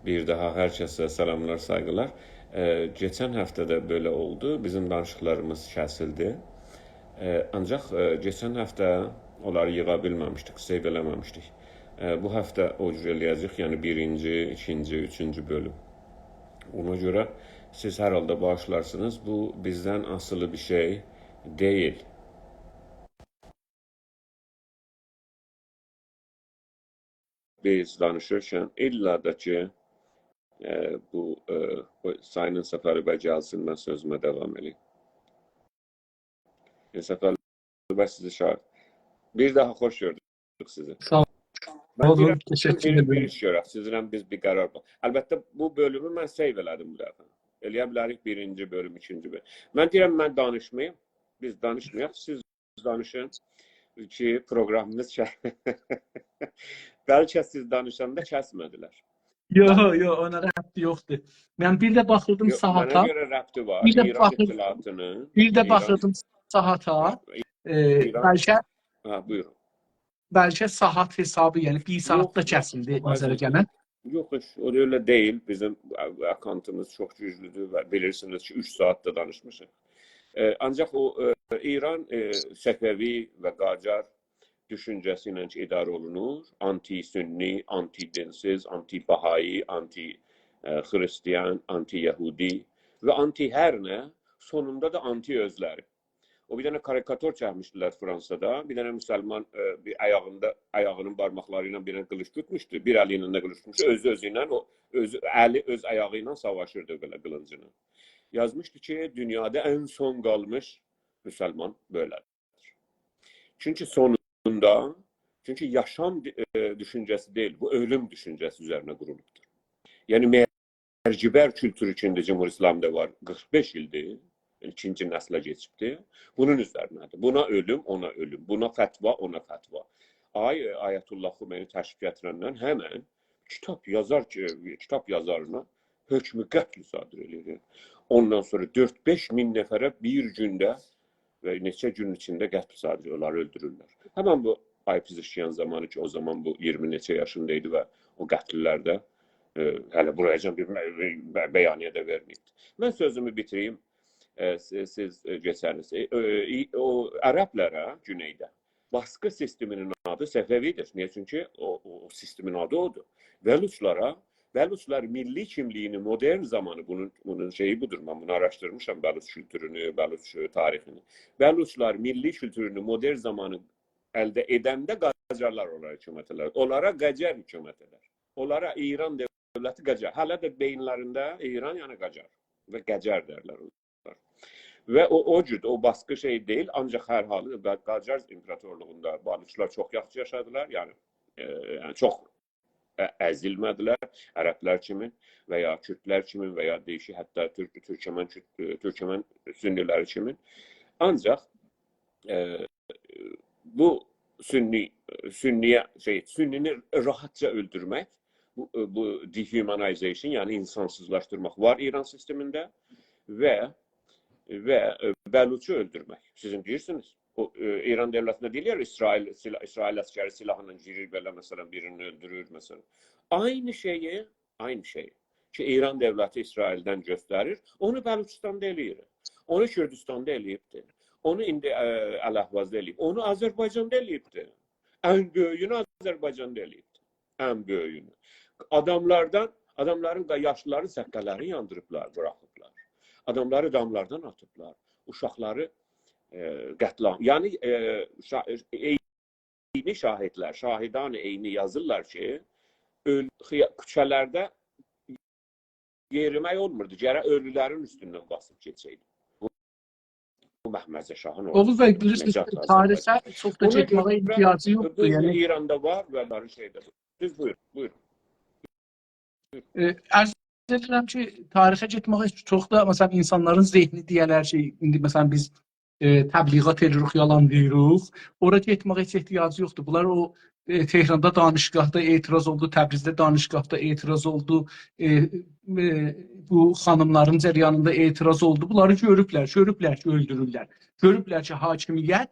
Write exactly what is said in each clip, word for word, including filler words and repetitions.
بیر داها هر کسه سلاملار، سایغیلار. ائ، کئچن هفته ده بئله اولدو. بیزیم دانیشیقلاریمیز کسیلدی. ائ، آنجاق، ائ، کئچن هفته اونلاری ییغا بیلمه‌میشدیک، سیو ائله‌مه‌میشدیک. ائ، بو هفته او جور ائله‌یه‌جه‌ییک، یعنی بیرینجی، ایکینجی، اوچونجو بؤلوم. اونا گؤره سیز هر حالدا باغیشلارسینیز، بو بیزدن آسیلی بیر شئی دئییل. بیز دانیشیرکن الّا دا کی، ائ، بو، ائ، بو سایین سفری بی گلسین، من سؤزومه داوام ائله‌ییم. ائ، سفری بی سیزی شاغیر. بیر داها خوش گؤردوک سیزی. ساغ اولون، من دئییرم، تشکر بیر، بیر ائدیرم. ایش گؤرک، سیزینله بیز بیر قرار باخ. البته، بو بؤلومو من سیو ائله‌دیم بو دفعه. ائله‌یه بیلریک بیرینجی بؤلوم، ایکینجی بؤلوم. من دئییرم، من دانیشماییم. بیز دانیشمایاق، سیز دانیشین کی، پروقرامینیز کس-، بلکه سیز دانیشاندا کسمه‌دیلر. یوخ، یوخ، اونا ربطی یوخدور. من بیر ده باخیردیم، یوخ، منه ساعاتا. گؤره ربطی وار. بیر ده ایران باخیر-، اطلاعاتینین، بیر ده ایران باخیردیم ساعاتا. ائ، ایران بلکه، ها، بویورون. بلکه ساعات حسابی، یعنی بیر ساعاتدا، یوخ، یوخ، کسیلدی، یوخ، نظره عزیزیم. گلن. یوخ، یوخ، او ائله دئییل. بیزیم اکانتیمیز چوخ گوجلودور و بیلیرسینیز کی، اوچ ساعاتدا دانیشمیشیق. ائ، آنجاق او، ائ، ایران، ائ، صفوی و قاجار دوشونجه‌سی ایله کی، اداره اولونور، آنتی سنی، آنتی دینسیز، آنتی بهایی، آنتی، ائ، خریستیان، آنتی یهودی و آنتی هر نه، سونوندا دا آنتی اؤزلری. او بیر دنه کاریکاتور چکمیشدیلر فرانسادا. بیر دنه مسلمان، ائ، بیر آیاغیندا، آیاغینین بارماقلاری ایله بیر دنه قیلینج توتموشدو. بیر الی ایله ده قیلینج توتموشدو. اؤزو اؤزو ایله، او اؤزو، الی اؤز آیاغی ایله ساواشیردی بئله قیلینجینان. یازمیشدی کی، دونیادا ان سون قالمیش مسلمان بئله‌دیر. چونکی سونوندا، چونکی یاشام دی-، ائ، دوشونجه‌سی دئییل، بو اؤلوم دوشونجه‌سی اوزرینه قورولوبدور. یعنی، مرگ و بر کولتورو کی ایندی جمهوری اسلامی‌ده وار، قیرخ بئش ایلدیر، یعنی ایکینجی نسله کئچیبدیر. بونون اوزرینه‌دیر. بونا اؤلوم، اونا اؤلوم. بونا فتوا، اونا فتوا. آی، آیت‌الله خمینی تشریف گتیرندن همن کیتاب یازار کی، کیتاب یازارینا حکم قتل صادر ائله‌ییر. اوندان سونرا دؤرد-بئش مین نفره بیر گونده و نئچه گون ایچینده قتل صادر، اونلاری اؤلدورورلر. همن بو آی پزشکیان زامانی کی، او زامان بو اییرمی نئچه یاشیندا ایدی و او قتل‌لرده، ائ، هله بوراجان بیر مه-، بی-، بیانیه ده وئرمه‌ییبدی. من سؤزومو بیتیریم، ائ، سیز، سیز، ائ، کئچه‌نیز. ائ، ائ، او عرب‌لره گونئیده باسقی سیستمینین آدی صفوی‌دیر. نییه؟ چونکی او، او، او سیستمین آدی اودور. بلوچلارا، بلوچلار میللی کیملیگینی مدرن زامانی، بونون، بونون شئیی بودور، من بونو آراشدیرمیشام، بلوچ کولتورونو، بلوچ، ائ، تاریخینی. بلوچلار میللی کولتورونو مدرن زامانی الده ائدنده قاجارلار اونلارا حکومت ائدر. اونلارا قاجار حکومت ائدر. اونلارا ایران دؤولتی قاجار. هله ده بئیین‌لرینده ایران، یعنی قاجار. و قاجار دئیرلر اونلار. و او، او جور، او باسقی شئی دئییل، آنجاق هر حالی، و قاجار ایمپراتورلوغوندا بلوچلار چوخ یاخشی یاشادیلار، یعنی، ائ، یعنی چوخ ا-، ازیلمه‌دیلر، عرب‌لر کیمین و یا کوردلر کیمین و یا دئییشیک، حتی تورک، تورکمن، کورد، ائ، تورکمن سنی‌لری کیمین. آنجاق، ائ، بو سنی، سنی‌یه، شئی، سنی‌نی راحاتجا اؤلدورمک، بو، ائ، بو dehumanization، یعنی اینسانسیزلاشدیرماق وار ایران سیستمینده و، و، ائ، بلوچو اؤلدورمک. سیزین بیلیرسینیز، او، ائ، ایران دؤولتینده دئییرلر، اسرائیل سیلا-، اسرائیل عسکری سلاحلا گیریر، بئله، مثلا، بیرینی اؤلدورور، مثلا. عینی شئیی، عینی شئیی کی، ایران دؤولتی اسرائیلدن گؤستریر، اونو بلوچستاندا ائله‌ییر. اونو کوردستاندا ائله‌ییبدیر. اونو ایندی، ائ، الاحوازدا ائله‌ییب. اونو آذربایجاندا ائله‌ییبدیر. ان بؤیویونو آذربایجاندا ائله‌ییبدیر. ان بؤیویونو. آداملاردان، آداملارین، یاشلیلارین سققه‌لرینی یاندیریبلار، بوراخیبلار. آداملاری داملاردان آتیبلار. اوشاقلاری، ائ، قتل‌عام. یعنی، ائ، شا-، عینی شاهدلر، شاهدان عینی یازیرلار کی، اؤل-، خیا-، کوچه‌لرده یئریمک اولموردو. گرک اؤلولرین اوستوندن باسیب کئچه‌یدی. بو، بو مهمزه شاهین اوغوز بی، اورادا بیلیرسینیز، نجات آذربایجان. تاریخه چوخ دا گئتمه‌یه احتیاجی یوخدور، یعنی. اونا گؤره بو ایراندا وار و باری شئیده. سیز بویورون، بویورون. ائ، عرض ائدیرم کی، تاریخه گئتمه‌یه چوخ دا، مثلا، اینسانلارین ذهنی دئیه‌لر کی، ایندی، مثلا، بیز، ائ، تبلیغات ائدیریک، یالان دئییریک. اورا گئتمه‌یه هئچ احتیاجی یوخدور. بونلار او، ائ، تهراندا دانشگاهدا اعتراض اولدو، تبریزده دانشگاهدا اعتراض اولدو، ائ، ائ، بو خانیملارین جریانیندا اعتراض اولدو. بونلاری گؤروبلر، گؤروبلر کی، اؤلدورورلر. گؤروبلر کی، حاکمیت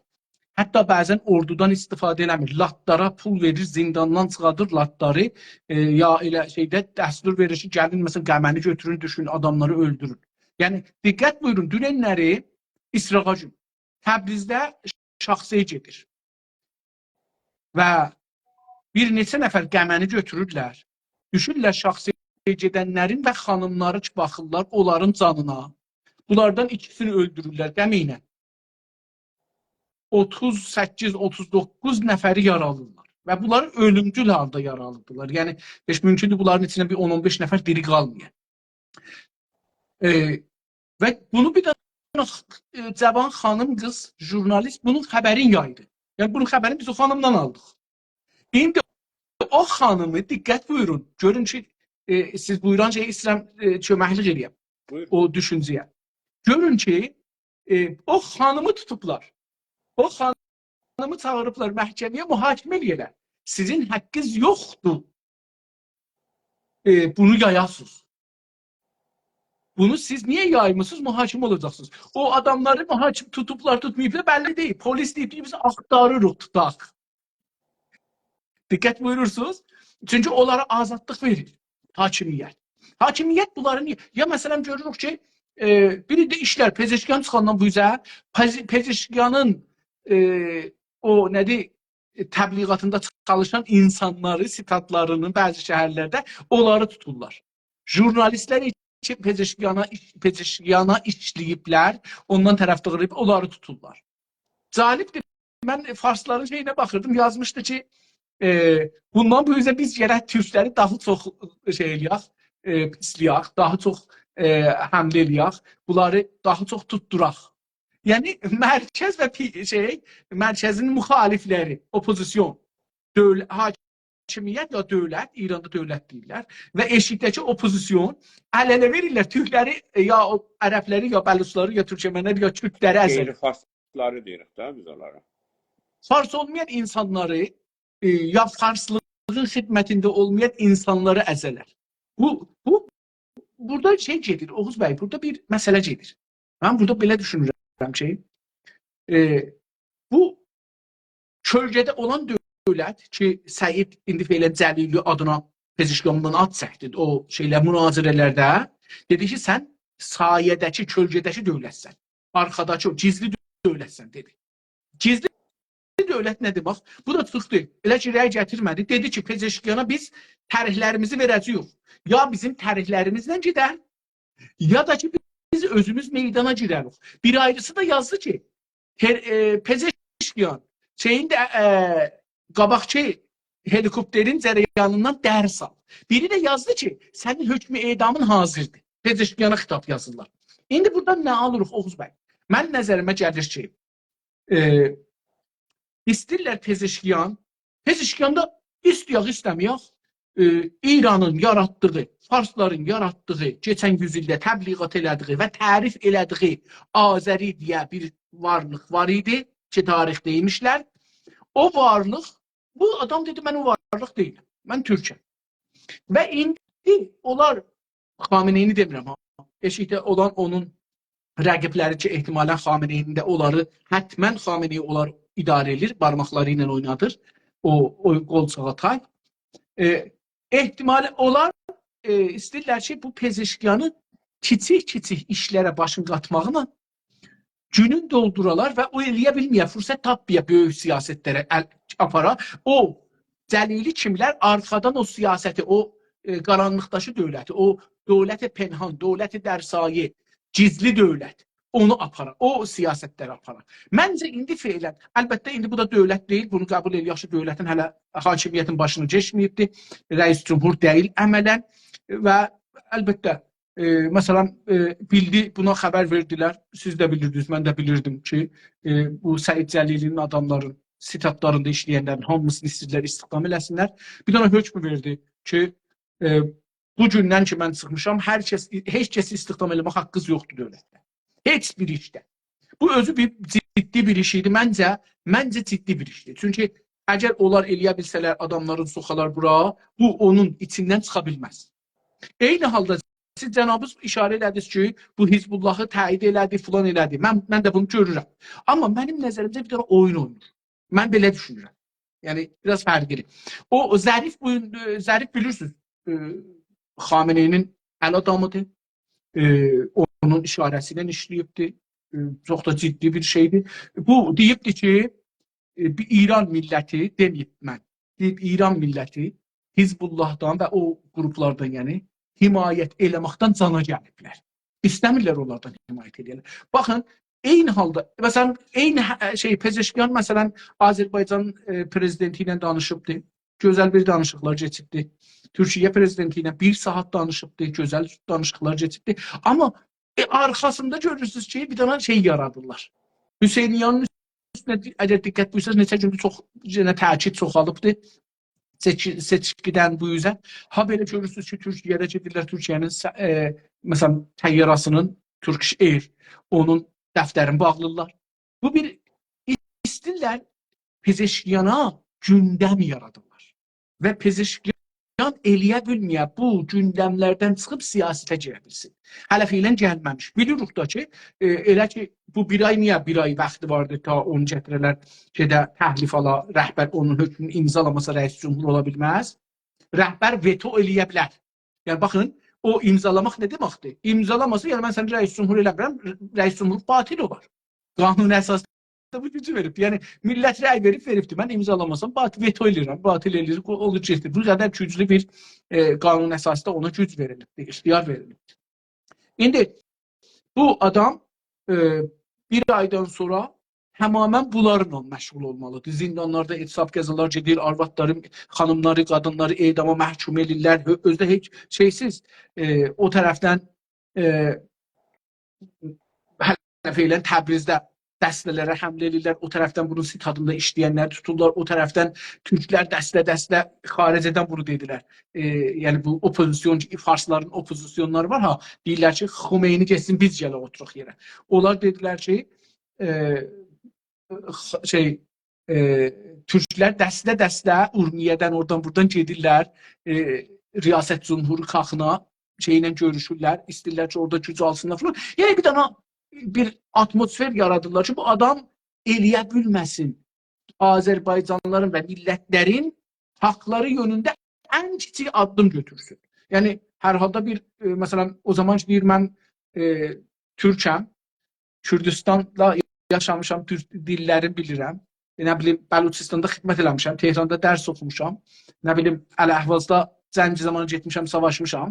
حتی بعضا اوردودان استفاده ائله‌میر. لاتلارا پول وئریر، زینداندان چیخاردیر لاتلاری. ائ، یا ائله شئیده دستور وئریر کی، گلین، مثلا، قمنی گؤتورون، دوشون، آداملاری اؤلدورون. یعنی، دقت بویورون، دوننلری، ایسراغا گون، تبریزده شاخسئیه گئدیر. و بیر نئچه نفر قمنی گؤتورورلر. دوشورلر شاخسئیه گئدنلرین و خانیملاری کی، باخیرلار اونلارین جانینا. بونلاردان ایکیسینی اؤلدورورلر قمینن. اوتوز سککیز، اوتوز دوققوز نفری یارالیرلار. و بونلاری اؤلومجول حالدا یارالیدیلار. یعنی، هئچ مومکوندور بونلارین ایچیندن بیر اون اون بئش نفر دیری قالمایا. ائ، و بونو بیر دنه، ائ، جاوان خانیم، قیز، ژورنالیست بونون خبرین یایدی. یعنی، بونون خبرینی بیز او خانیمدان آلدیق. ایندی او خانیمی، دقت بویورون، گؤرون کی، ائ، سیز بویوران شئیه ایسته‌ییرم، ائ، کؤمکلیک ائله‌یم. بویورون. او دوشونجه‌یه. گؤرون کی، ائ، او خانیمی توتوبلار. او خانیمی چاغیریبلار محکمه‌یه، محاکمه ائله‌یه‌لر. سیزین حاققینیز یوخدور، ائ، بونو یایاسینیز. بونو سیز نییه یایمیسینیز؟ محاکمه اولاجاقسینیز. او آداملاری محاکم توتوبلار، توتماییبلار، بللی دئییل. پلیس دئییب کی، بیز آختاریریق، توتاق. دقت بویورورسونوز. چونکی اونلارا آزادلیق وئریر حاکمیت. حاکمیت بونلارین، یا مثلا گؤروروک کی، ائ، بیری ده ایشلر پزشکیان چیخاندان بو اوزه، پز-، پزشکیانین، ائ، او نه‌دیر، ائ، تبلیغاتیندا چالیشان اینسانلاری، ستادلارینی بعضی شهرلرده اونلاری توتورلار. ژورنالیستلر کی، پزشکیانا ایش-، پزشکیانا ایشله‌ییبلر، اوندان طرفدارلیق ائدیب اونلاری توتورلار. جالبدیر. من فارسلارین شئیینه باخیردیم، یازمیشدی کی، ائ، بوندان بو اوزه بیز گرک تورکلری داها چوخ شئی ائله‌یک، ائ، پیسله‌یک، داها چوخ، ائ، حمله ائله‌یک، بونلاری داها چوخ توتدوراق. یعنی، مرکز و پی-، شئی، مرکزین مخالفلری، اوپوزیسیون، دؤول-، حاکمیت یا دؤولت، ایراندا دؤولت دئییرلر، و ائشیکده‌کی اوپوزیسیون ال-اله وئریرلر تورکلری، ائ، یا او عربلری، یا بلوچلاری، یا تورکمنلری، یا کوردلری ازه‌لر. غیر فارسلاری دئییریک ده بیز اونلارا. فارس اولمایان اینسانلاری، ائ، یا فارسلیغین خدمتینده اولمایان اینسانلاری ازه‌لر. بو، بو، بورادا شئی گئدیر، اوغوز بی، بورادا بیر مسئله گئدیر. من بورادا بئله دوشونورم کی، ائ، بو کؤلگه‌ده اولان دؤولت کی، سعید ایندی فعلا جلیلی آدینا پزشکیاندان آد چکدی، او شئیلر، مناظره‌لرده دئدی کی، سن سایه‌ده‌کی، کؤلگه‌ده‌کی دؤولتسن. آرخاداکی او گیزلی دؤولتسن، دئدی. گیزلی دؤولت نه دئمک؟ بو دا چیخدی. ائله کی، رأی گتیرمه‌دی. دئدی کی، پزشکیانا بیز طرحلریمیزی وئره‌جه‌ییک. یا بیزیم طرحلریمیزله گئدر، یا دا کی، بیز اؤزوموز میدانا گیرریک. بیر آیریسی دا یازدی کی، هر-، ائ، پزشکیان، شئیین ده، ائ، قاباقکی هلیکوپترین جریانیندان درس آل. بیری ده یازدی کی، سنین حکم اعدامین حاضردیر. پزشکیانا خطاب یازیرلار. ایندی بورادان نه آلیریق، اوغوز بی؟ من نظریمه گلیر کی، ائ، ایسته‌ییرلر پزشکیان، پزشکیان دا ایسته‌یک، ایسته‌مه‌یک، ائ، ایرانین یاراتدیغی، فارسلارین یاراتدیغی، کئچن یوز ایلده تبلیغات ائله‌دیگی و تعریف ائله‌دیگی آذری دئیه بیر وارلیق وار ایدی کی، تاریخده ایمیشلر. او وارلیق، بو آدام دئدی، «من او وارلیق دئییلم، من تورکم.» و ایندی اونلار، خامنه‌ای‌نی دئمیرم ها، ائشیکده اولان اونون رقیبلری کی، احتمالا خامنه‌ای‌نین ده اونلاری، حتما خامنه‌ای اونلاری اداره ائدیر، بارماقلاری ایله اوینادیر، او، او قول چاغاتای. ائ، احتمالی اونلار، ائ، ایسته‌ییرلر کی، بو پزشکیانی کیچیک-کیچیک ایشلره باشین قاتماقلا گونون دولدورالار و او ائله‌یه بیلمه‌یه، فرصت تاپمایا بؤیوک سیاستلره ال آپارا. او جلیلی کیملر آرخادان او سیاستی، او، ائ، قارانلیقداکی دؤولتی، او دولت پنهان، دولت در سایه، گیزلی دؤولت، اونو آپارا، او سیاستلری آپارا. منجه، ایندی فعلا، البته، ایندی بو دا دؤولت دئییل، بونو قبول ائله‌یک کی، دؤولتین هله حاکمیتین باشینا کئچمه‌ییبدی، رئیس جمهور دئییل عملا و البته، ائ، مثلا، ائ، بیلدی، بونا خبر وئردیلر، سیز ده بیلیردینیز، من ده بیلیردیم کی، ائ، بو سعید جلیلی‌نین آداملارین، ستادلاریندا ایشله‌ینلرین هامیسینی ایسته‌ییرلر استخدام ائله‌سینلر. بیر دنه حکم وئردی کی، ائ، بو گوندن کی، من چیخمیشام، هر کس، هئچ کسی استخدام ائله‌مک حاققینیز یوخدور دؤولتده. هئچ بیر ایشده. بو اؤزو بیر جدی بیر ایش ایدی. منجه، منجه جدی بیر ایشدیر. چونکی اگر اونلار ائله‌یه بیلسه‌لر، آداملاری سوخالار بورا، بو اونون ایچیندن چیخا بیلمز. عینی حالدا سیز جنابینیز ایشاره ائله‌دینیز کی، بو حزب‌اللهی تأیید ائله‌دی، فلان ائله‌دی. من، من ده بونو گؤرورم. آمما منیم نظریمده بیر دنه اویون اویناییر. من بئله دوشونورم. یعنی، بیر آز فرقلی. او ظریف، بو، ظریف بیلیرسینیز، ائ، خامنه‌ای‌نین ال آدامیدیر. ائ، اونون ایشاره‌سی ایله ایشله‌ییبدیر. ائ، چوخ دا جدی بیر شئیدیر. بو دئییبدی کی، ائ، بیر ایران میللتی، دئمه‌ییب من، دئییب ایران میللتی حزب‌اللهدان و او قروپلاردان، یعنی، حمایت ائله‌مکدن جانا گلیبلر. ایسته‌میرلر اونلاردان حمایت ائله‌یه‌لر. باخین، عینی حالدا، مثلا، عینی هه-، شئی، پزشکیان، مثلا، آذربایجان، ائ، پرزیدنتی ایله دانیشیبدی. گؤزل بیر دانیشیقلار کئچیبدی. تورکیه پرزیدنتی ایله بیر ساعات دانیشیبدی، گؤزل دانیشیقلار کئچیبدی. آمما، ائ، آرخاسیندا گؤرورسونوز کی، بیر دنه شئی یارادیرلار. حسینیانین اوستونه، اگر دقت بویورسانیز، نئچه گوندور چوخ، یئنه تأکید چوخالیبدی. سئچ-، سئچکیدن بو اوزه. هابئله گؤرورسونوز کی، تورکیه‌ده گئدیرلر، تورکیه‌نین سه-، ائ، مثلا، طیاره‌سینین، Turkish Air، اونون دفترینی باغلاییرلار. بو بیر، ایسته‌ییرلر پزشکیانا گوندم یارادیرلار. و پزشکیان ائلیه بیلمه‌یه بو گوندملردن چیخیب سیاسته گیره بیلسین. هله فعلا گلمه‌میش. بیلیریک دا کی، ائ، ائله کی، بو بیر آی، نییه بیر آی واختی واردی تا اونو گتیره‌لر، شئیده، تکلیف آلا، رهبر اونون حکمونو امضالاماسا رئیس جمهور اولا بیلمز. رهبر وتو ائلیه بیلر. یعنی، باخین، او امضالاماق نه دئمکدیر؟ امضالاماسا، یعنی، من سنی رئیس جمهور ائله‌میرم، رئیس جمهور باطل اولار. قانون اساسی‌ده بو گوجو وئریب. یعنی، میللت رأی وئریب، وئریبدیر. من امضالاماسام، باطل، وتو ائله‌ییرم، باطل ائله‌ییر، قو-، اولور گئتدی. بو قدر گوجلو بیر، ائ، قانون اساسی‌ده اونا گوج وئریلیبدیر، اختیار وئریلیبدیر. ایندی بو آدام، ائ، بیر آیدان سونرا تمامیله بونلارلا مشغول اولمالیدیر. زیندانلاردا اعتصاب، غذالار گئدیر، آروادلاری، خانیملاری، قادینلاری اعداما محکوم ائدیرلر. اؤ-، اؤزو ده هئچ شئیسیز، ائ، او طرفدن، ائ، هله فعلا تبریزده دسته‌لره حمله ائدیرلر. او طرفدن بونون ستادیندا ایشله‌ینلری توتورلار. او طرفدن تورکلر دسته-دسته خارجه‌دن بونو دئدیلر. ائ، یعنی بو اوپوزیسیون، فارسلارین اوپوزیسیونلاری وار ها، دئییرلر کی، خمینی گئتسین، بیز گلک اوتوراق یئره. اونلار دئدیلر کی، ائ، خ-، شئی، ائ، تورکلر دسته-دسته اورمیه‌دن، اورادان بورادان گئدیرلر، ائ، ریاست جمهوری کاخینا، شئی ایله گؤروشورلر، ایسته‌ییرلر کی، اورادا گوج آلسینلار فلان. یعنی بیر دنه بیر آتموسفر یارادیرلار کی، بو آدام ائلیه بیلمه‌سین آذربایجانلیلارین و میللتلرین حاقلاری یؤنونده ان کیچیک آددیم گؤتورسون. یعنی، هر حالدا بیر، ائ، مثلا، او زامان کی، دئییر، من، ائ، تورکم، کوردوستاندا یاشامیشام، تورک دیللرینی بیلیرم. ائ، نه بیلیم، بلوچستاندا خدمت ائله‌میشم، تهراندا درس اوخوموشام. نه بیلیم، الاحوازدا جنگ زامانی گئتمیشم، ساواشمیشام.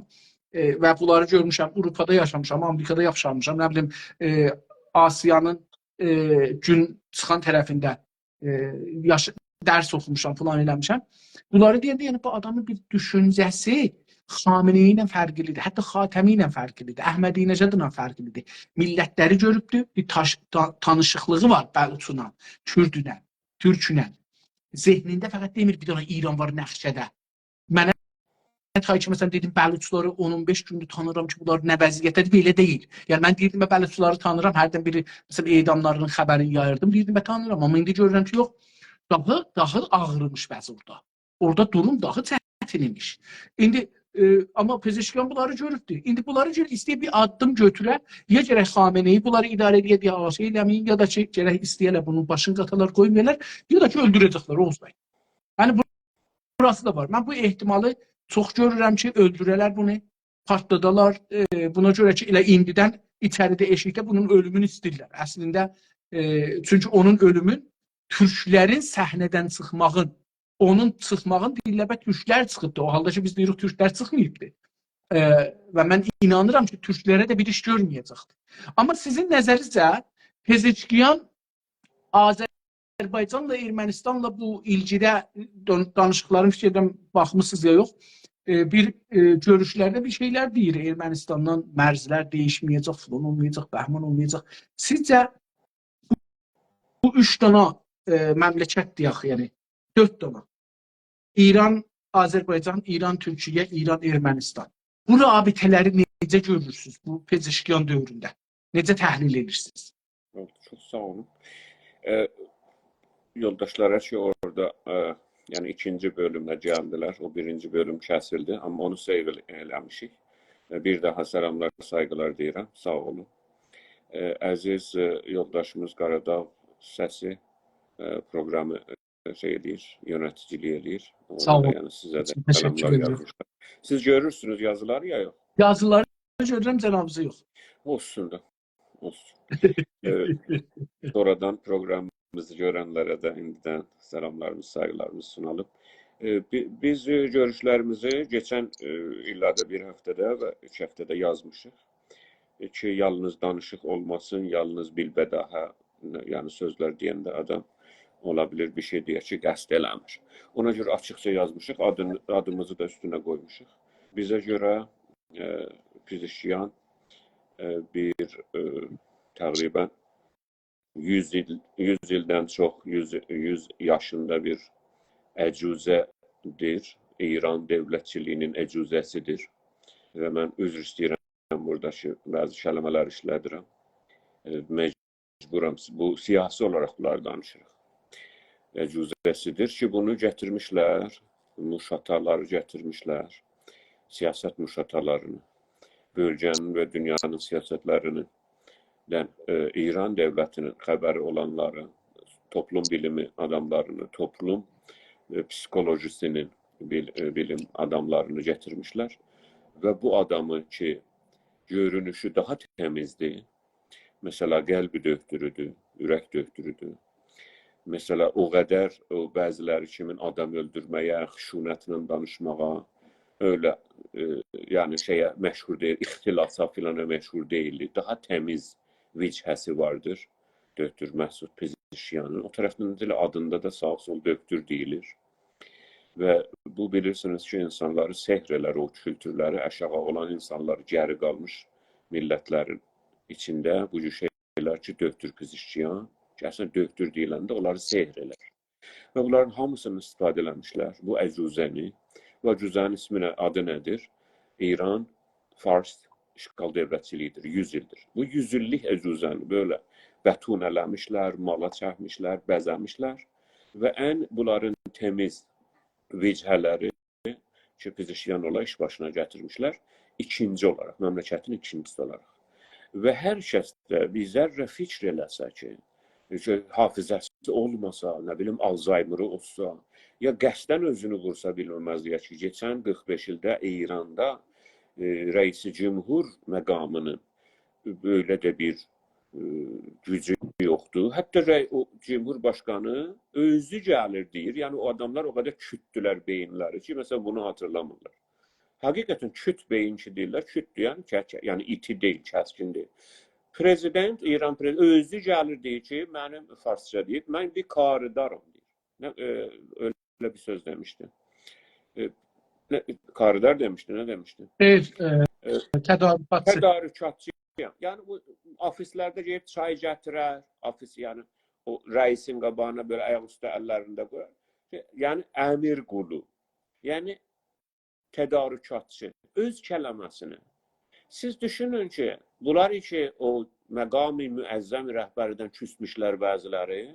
ائ، و بونلاری گؤرموشم، آوروپادا یاشامیشام، آمریکادا یاشامیشام، نه بیلیم، ائ، آسیانین، ائ، گون چیخان طرفینده، ائ، یاش-، درس اوخوموشام، فلان ائله‌میشم. بونلاری دئینده، یعنی، بو آدامین بیر دوشونجه‌سی خامنه‌ای ایله فرقلیدیر، حتی خاتمی ایله فرقلیدیر، احمدی‌نژادلا فرقلیدیر. میللتلری گؤروبدور، بیر تاش-، تا-، تانیشیقلیغی وار بلوچلا، کوردله، تورکله. ذهنینده فقط دئمیر، بیر دنه ایران وار نقشه‌ده. منه تا کی، مثلا، دئدیم، بلوچلاری اون اون بئش گوندور تانیرام کی، بونلار نه وضعیتده‌دیر، بئله دئییل. یعنی، من دئییردیم، من بلوچلاری تانیرام، هردن بیری، مثلا، اعداملاری‌نین خبرینی یاییردیم، دئییردیم، من تانیرام. آمما ایندی گؤرورم کی، یوخ، داها، داها آغیرمیش وضع اورادا. اورادا دوروم داها چتین ایمیش. ایندی، ائ، آمما پزشکیان بونلاری گؤروبدور. ایندی بونلاری گؤره ایسته‌ییر بیر آددیم گؤتوره، یا گرک خامنه‌ای بونلاری اداره ائله‌یه، دئیه، «آغا، شئی ائله‌مه‌یین»، یا دا کی، گرک ایسته‌یه‌لر بونون باشینی قاتالار، قویمایالار، یا دا کی، اؤلدوره‌جکلر، اوغوز بی. یعنی، بو-، بوراسی دا وار. من بو احتمالی چوخ گؤرورم کی، اؤلدوره‌لر بونو، پارتلادالار. ائ، بونا گؤره کی، ائله ایندیدن ایچریده، ائشیکده بونون اؤلومونو ایسته‌ییرلر. اصلینده، ائ، چونکی اونون اؤلومون تورکلرین صحنه‌دن چیخماغین، اونون چیخماغین دئییرلر، «به، تورکلر چیخیبدی.» او حالدا کی، بیز دئییریک، تورکلر چیخماییبدی. ائ، و من اینانیرام کی، تورکلره ده بیر ایش گؤرمه‌یه‌جکدیر. آمما سیزین نظرینیزه پزشکیان آذربایجانلا، ارمنستانلا بو ایلگیده دان-، دانیشیقلارین، فیکر ائدیرم، باخمیسینیز یا یوخ، ائ، بیر، ائ، گؤروشلرده بیر شئیلر دئییر، ارمنستاندان مرزلر دییشمه‌یه‌جک، فلان اولمایاجاق، بهمان اولمایاجاق. سیزجه بو اوچ دانا، ائ، مملکت دئیک، یعنی دؤرد دانا، ایران، آذربایجان، ایران، تورکیه، ایران، ارمنستان، بو رابطه‌لری نئجه گؤرورسونوز بو پزشکیان دؤورونده؟ نئجه تحلیل ائدیرسینیز؟ اولدو، چوخ ساغ اولون. ائ، یولداشلار، هر شئی اورادا، ائ، یعنی ایکینجی بؤلومده گلدیلر. او بیرینجی بؤلوم کسیلدی، آمما اونو save ائل-، ائله‌میشیک. ائ، بیر داها سلاملار، سایغیلار دئییرم. ساغ اولون. ائ، عزیز، ائ، یولداشیمیز قاراداغ سسی، ائ، پروقرامی، ائ، شئی ائدیر، یؤنتیجیلیک ائدیر. اونا ساغ دا، اولون. یعنی، سیزه ده چوخ تشکر سلاملار ائدیرم. یازمیشلار. سیز گؤرورسونوز یازیلاری یا یوخ؟ یازیلاری گؤرورم، جنابیزی یوخ. اولسون دا. اولسون. ائ، سونرادان پروقرامیمیزی گؤرنلره ده ایندیدن سلاملاریمیز، سایغیلاریمیز سونالیم. ائ، بی-، بیز، ائ، گؤروشلریمیزی کئچن، ائ، ایللرده بیر هفته‌ده و ایکی هفته‌ده یازمیشیق. ائ، کی، یالنیز دانیشیق اولماسین، یالنیز بیلبداهه، یعنی سؤزلر دئینده آدام اولا بیلیر بیر شئی دئیه کی، قصد ائله‌میر. اونا گؤره آچیقجا یازمیشیق، آدین-، آدیمیزی دا اوستونه قویموشوق. بیزه گؤره، ائ، پزشکیان، ائ، بیر، ائ، تقریباً یوز ایل، یوز ایلدن چوخ، یوز، یوز یاشیندا بیر عجوزه‌دیر. ایران دؤولتچیلیگینین عجوزه‌سیدیر. و من عذر ایسته‌ییرم، بورادا کی، بعضی کلمه‌لر ایشله‌دیرم. ائ، مجبورام، بو سیاسی اولاراق بونلاری دانیشیریق. عجوزه‌سیدیر کی، بونو گتیرمیشلر، مشاتالاری گتیرمیشلر، سیاست مشاتالارینی، بؤلگه‌نین و دونیانین سیاستلرینی دن، ائ، ایران دؤولتینین خبری اولانلاری، توپلوم بیلیمی آداملارینی، توپلوم، ائ، پسیکولوژیسینین بیل-، ائ، بیلیم آداملارینی گتیرمیشلر. و بو آدامی کی، گؤرونوشو داها تمیزدیر، مثلا، قلب دؤکتورودور، اورک دؤکتورودور. مثلا، او قدر او بعضیلری کیمین آدام اؤلدورمه‌یه، خشونتله دانیشماغا، ائله، ائ، یعنی شئیه مشهور دئییل، اختلاسا فیلانا مشهور دئییلدی. داها تمیز وجهه‌سی واردیر دؤکتور مسعود پزشکیانین. او طرفدن ده ائله آدیندا دا ساغ سول دؤکتور دئییلیر. و بو، بیلیرسینیز کی، اینسانلاری سحر ائلر، او کولتورلری آشاغی اولان اینسانلاری، گئری قالمیش میللتلرین ایچینده بو جور شئیلر کی، دؤکتور پزشکیان، کی، اصلینده دؤکتور دئییلنده اونلاری سحر ائلر. و بونلارین هامیسینی استفاده ائله‌میشلر. بو عجوزه‌نی، بو عجوزه‌نین اسمی نه، آدی نه‌دیر؟ ایران، فارس اشغال دؤولتچیلیگیدیر، یوز ایلدیر. بو یوز ایللیک عجوزه‌نی بئله بتون ائله‌میشلر، مالا چکمیشلر، بزه‌میشلر و ان بونلارین تمیز وجهه‌لری کی، پزشکیان اولا ایش باشینا گتیرمیشلر، ایکینجی اولاراق، مملکتین ایکینجیسی اولاراق. و هر کس ده بیر ذره فیکر ائله‌سه کی، کی، حافظه‌سی اولماسا، نه بیلیم، آلزایمری اولسا، یا قصداً اؤزونو وورسا بیلمه‌مزلییه کی، کئچن قیرخ بئش ایلده ایراندا، ائ، رئیس جمهور مقامینین بئله ده بیر، ائ، گوجو یوخدور. حتی رئی-، او جمهور باشقانی اؤزو گلیر دئییر. یعنی او آداملار او قدر کوتدولر بئیینلری کی، مثلا، بونو خاطیرلامیرلار. حقیقتاً کوت بئیین کی دئییرلر، کوتدور، یعنی که-، یعنی ایتی دئییل، کسکین دئییل. پرزیدنت، ایران پرزیدنتی اؤزو گلیر دئییر کی، منیم، فارسجا دئییب، «من بیر کاردارام» دئییر. نه، ائ، ائله بیر سؤز دئمیشدی. ائ، نه، کاردار دئمیشدی، نه دئمیشدی؟ شئی، ائ، ائ، تدارکاتچی. تدارکاتچی‌یام. یعنی بو آفیسلرده گئدیب چای گتیرر، آفیس، یعنی او رئیسین قاباغینا بئله آیاق اوسته اللرینی ده قویار. یعنی امیر قولو. یعنی تدارکاتچی، اؤز کلمه‌سینی. سیز دوشونون کی، بونلار کی، او مقام معظم رهبریدن کوسموشلر بعضیلری،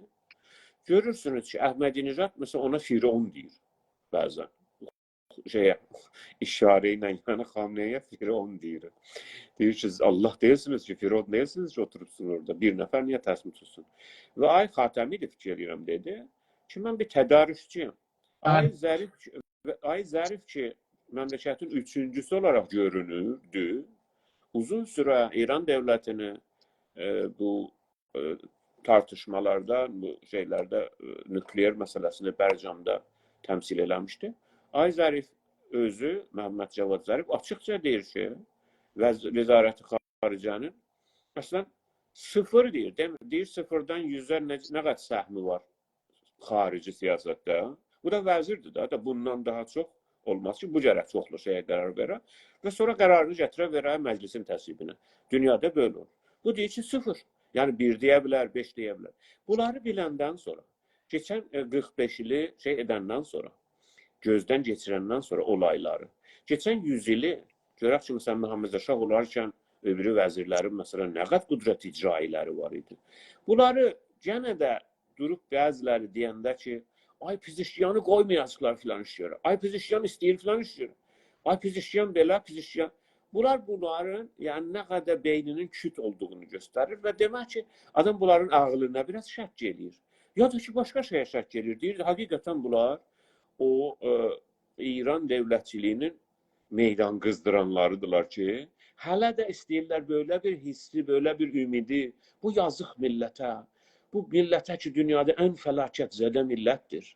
گؤرورسونوز کی، احمدی‌نژاد، مثلا، اونا فرعون دئییر بعضاً. شئیه، اشاره ایله، یعنی خامنه‌ای‌یه فرعون دئییر. دئییر کی، سیز الله دئییلسینیز کی، فرعون دئییلسینیز کی، اوتوروبسون اورادا. بیر نفر نییه تصمیم توتسون؟ و آقای خاتمی ده، فیکیر ائدیرم، دئدی کی، من بیر تدارکچی‌یم. آقای، هه، ظریف، و آقای ظریف کی، مملکتین اوچونجوسو اولاراق گؤرونوردو، اوزون سوره ایران دؤولتینی، ائ، بو، ائ، تارتیشمالاردا، بو شئیلرده، ائ، نوکلئر مسئله‌سینده، برجامدا تمثیل ائله‌میشدی. آقای ظریف اؤزو، محمد جواد ظریف، آچیقجا دئییر کی، وز-، وزارت خارجه‌نین، اصلاً، صفر دئییر. دئم-، دئییر، صفردن یوزه نه، نه قدر سهمی وار خاریجی سیاستده. بو دا وزیردیر ده، دا بوندان داها چوخ اولماز کی، بو گرک چوخلو شئیه قرار وئره و سونرا قرارینی گتیره وئره مجلسین تصویبینه. دونیادا بئله اولور. بو دئییر کی، صفر. یعنی بیر دئیه بیلر، بئش دئیه بیلر. بونلاری بیلندن سونرا، کئچن، ائ، قیرخ بئش ایلی شئی ائدندن سونرا، گؤزدن کئچیرندن سونرا اولایلاری، کئچن یوز ایلی، گؤرک کی، مثلا، محمد رضا شاه اولارکن او بیری وزیرلرین، مثلا، نه قدر قدرت اجرایی‌لری وار ایدی. بونلاری یئنه ده دوروب بعضیلری دئینده کی، «آی، پزشکیانی قویمایاجاقلار فلان ایش گؤره. آی، پزشکیان ایسته‌ییر فلان ایش گؤره. آی، پزشکیان بئله، پزشکیان.» بونلار بونلارین، یعنی نه قدر بئینینین کوت اولدوغونو گؤستریر و دئمک کی، آدام بونلارین عقلینه بیر آز شک ائله‌ییر. یا دا کی، باشقا شئیه شک ائله‌ییر. دئییر، حقیقتاً بونلار او، ائ، ایران دؤولتچیلیگینین مئیدان قیزدیرانلاریدیرلار کی، هله ده ایسته‌ییرلر بئله بیر حیسی، بئله بیر اومیدی بو یازیق میللته، بو میللته کی، دونیادا ان فلاکت‌زده میللتدیر.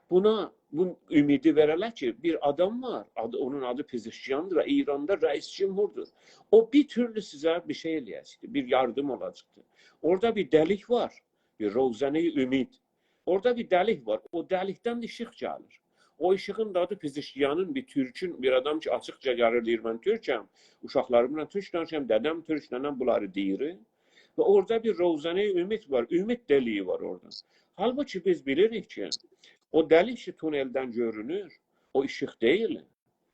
بونا بو اومیدی وئره‌لر کی، بیر آدام وار، آدی، اونون آدی پزشکیان‌دیر و ایراندا رئیس جمهوردور. او بیر تورلو سیزه بیر شئی ائله‌یه‌جکدیر، بیر یاردیم اولاجاقدیر. اورادا بیر دلیک وار، بیر روزنه‌ی امید. اورادا بیر دلیک وار. او دلیکدن ده ایشیق گلیر. او ایشیغین دا آدی پزشکیانین، بیر تورکون، بیر آدام کی، آچیقجا گلیر، دئییر، «من تورکم، اوشاقلاریملا تورک دانیشیرام، دده‌م تورک، ننه‌م»، بونلاری دئییر. و اورادا بیر روزنه‌ی امید وار، امید دلیگی وار اورادا. حالبوکی بیز بیلیریک کی، او دلیک کی، تونلدن گؤرونور، او ایشیق دئییل.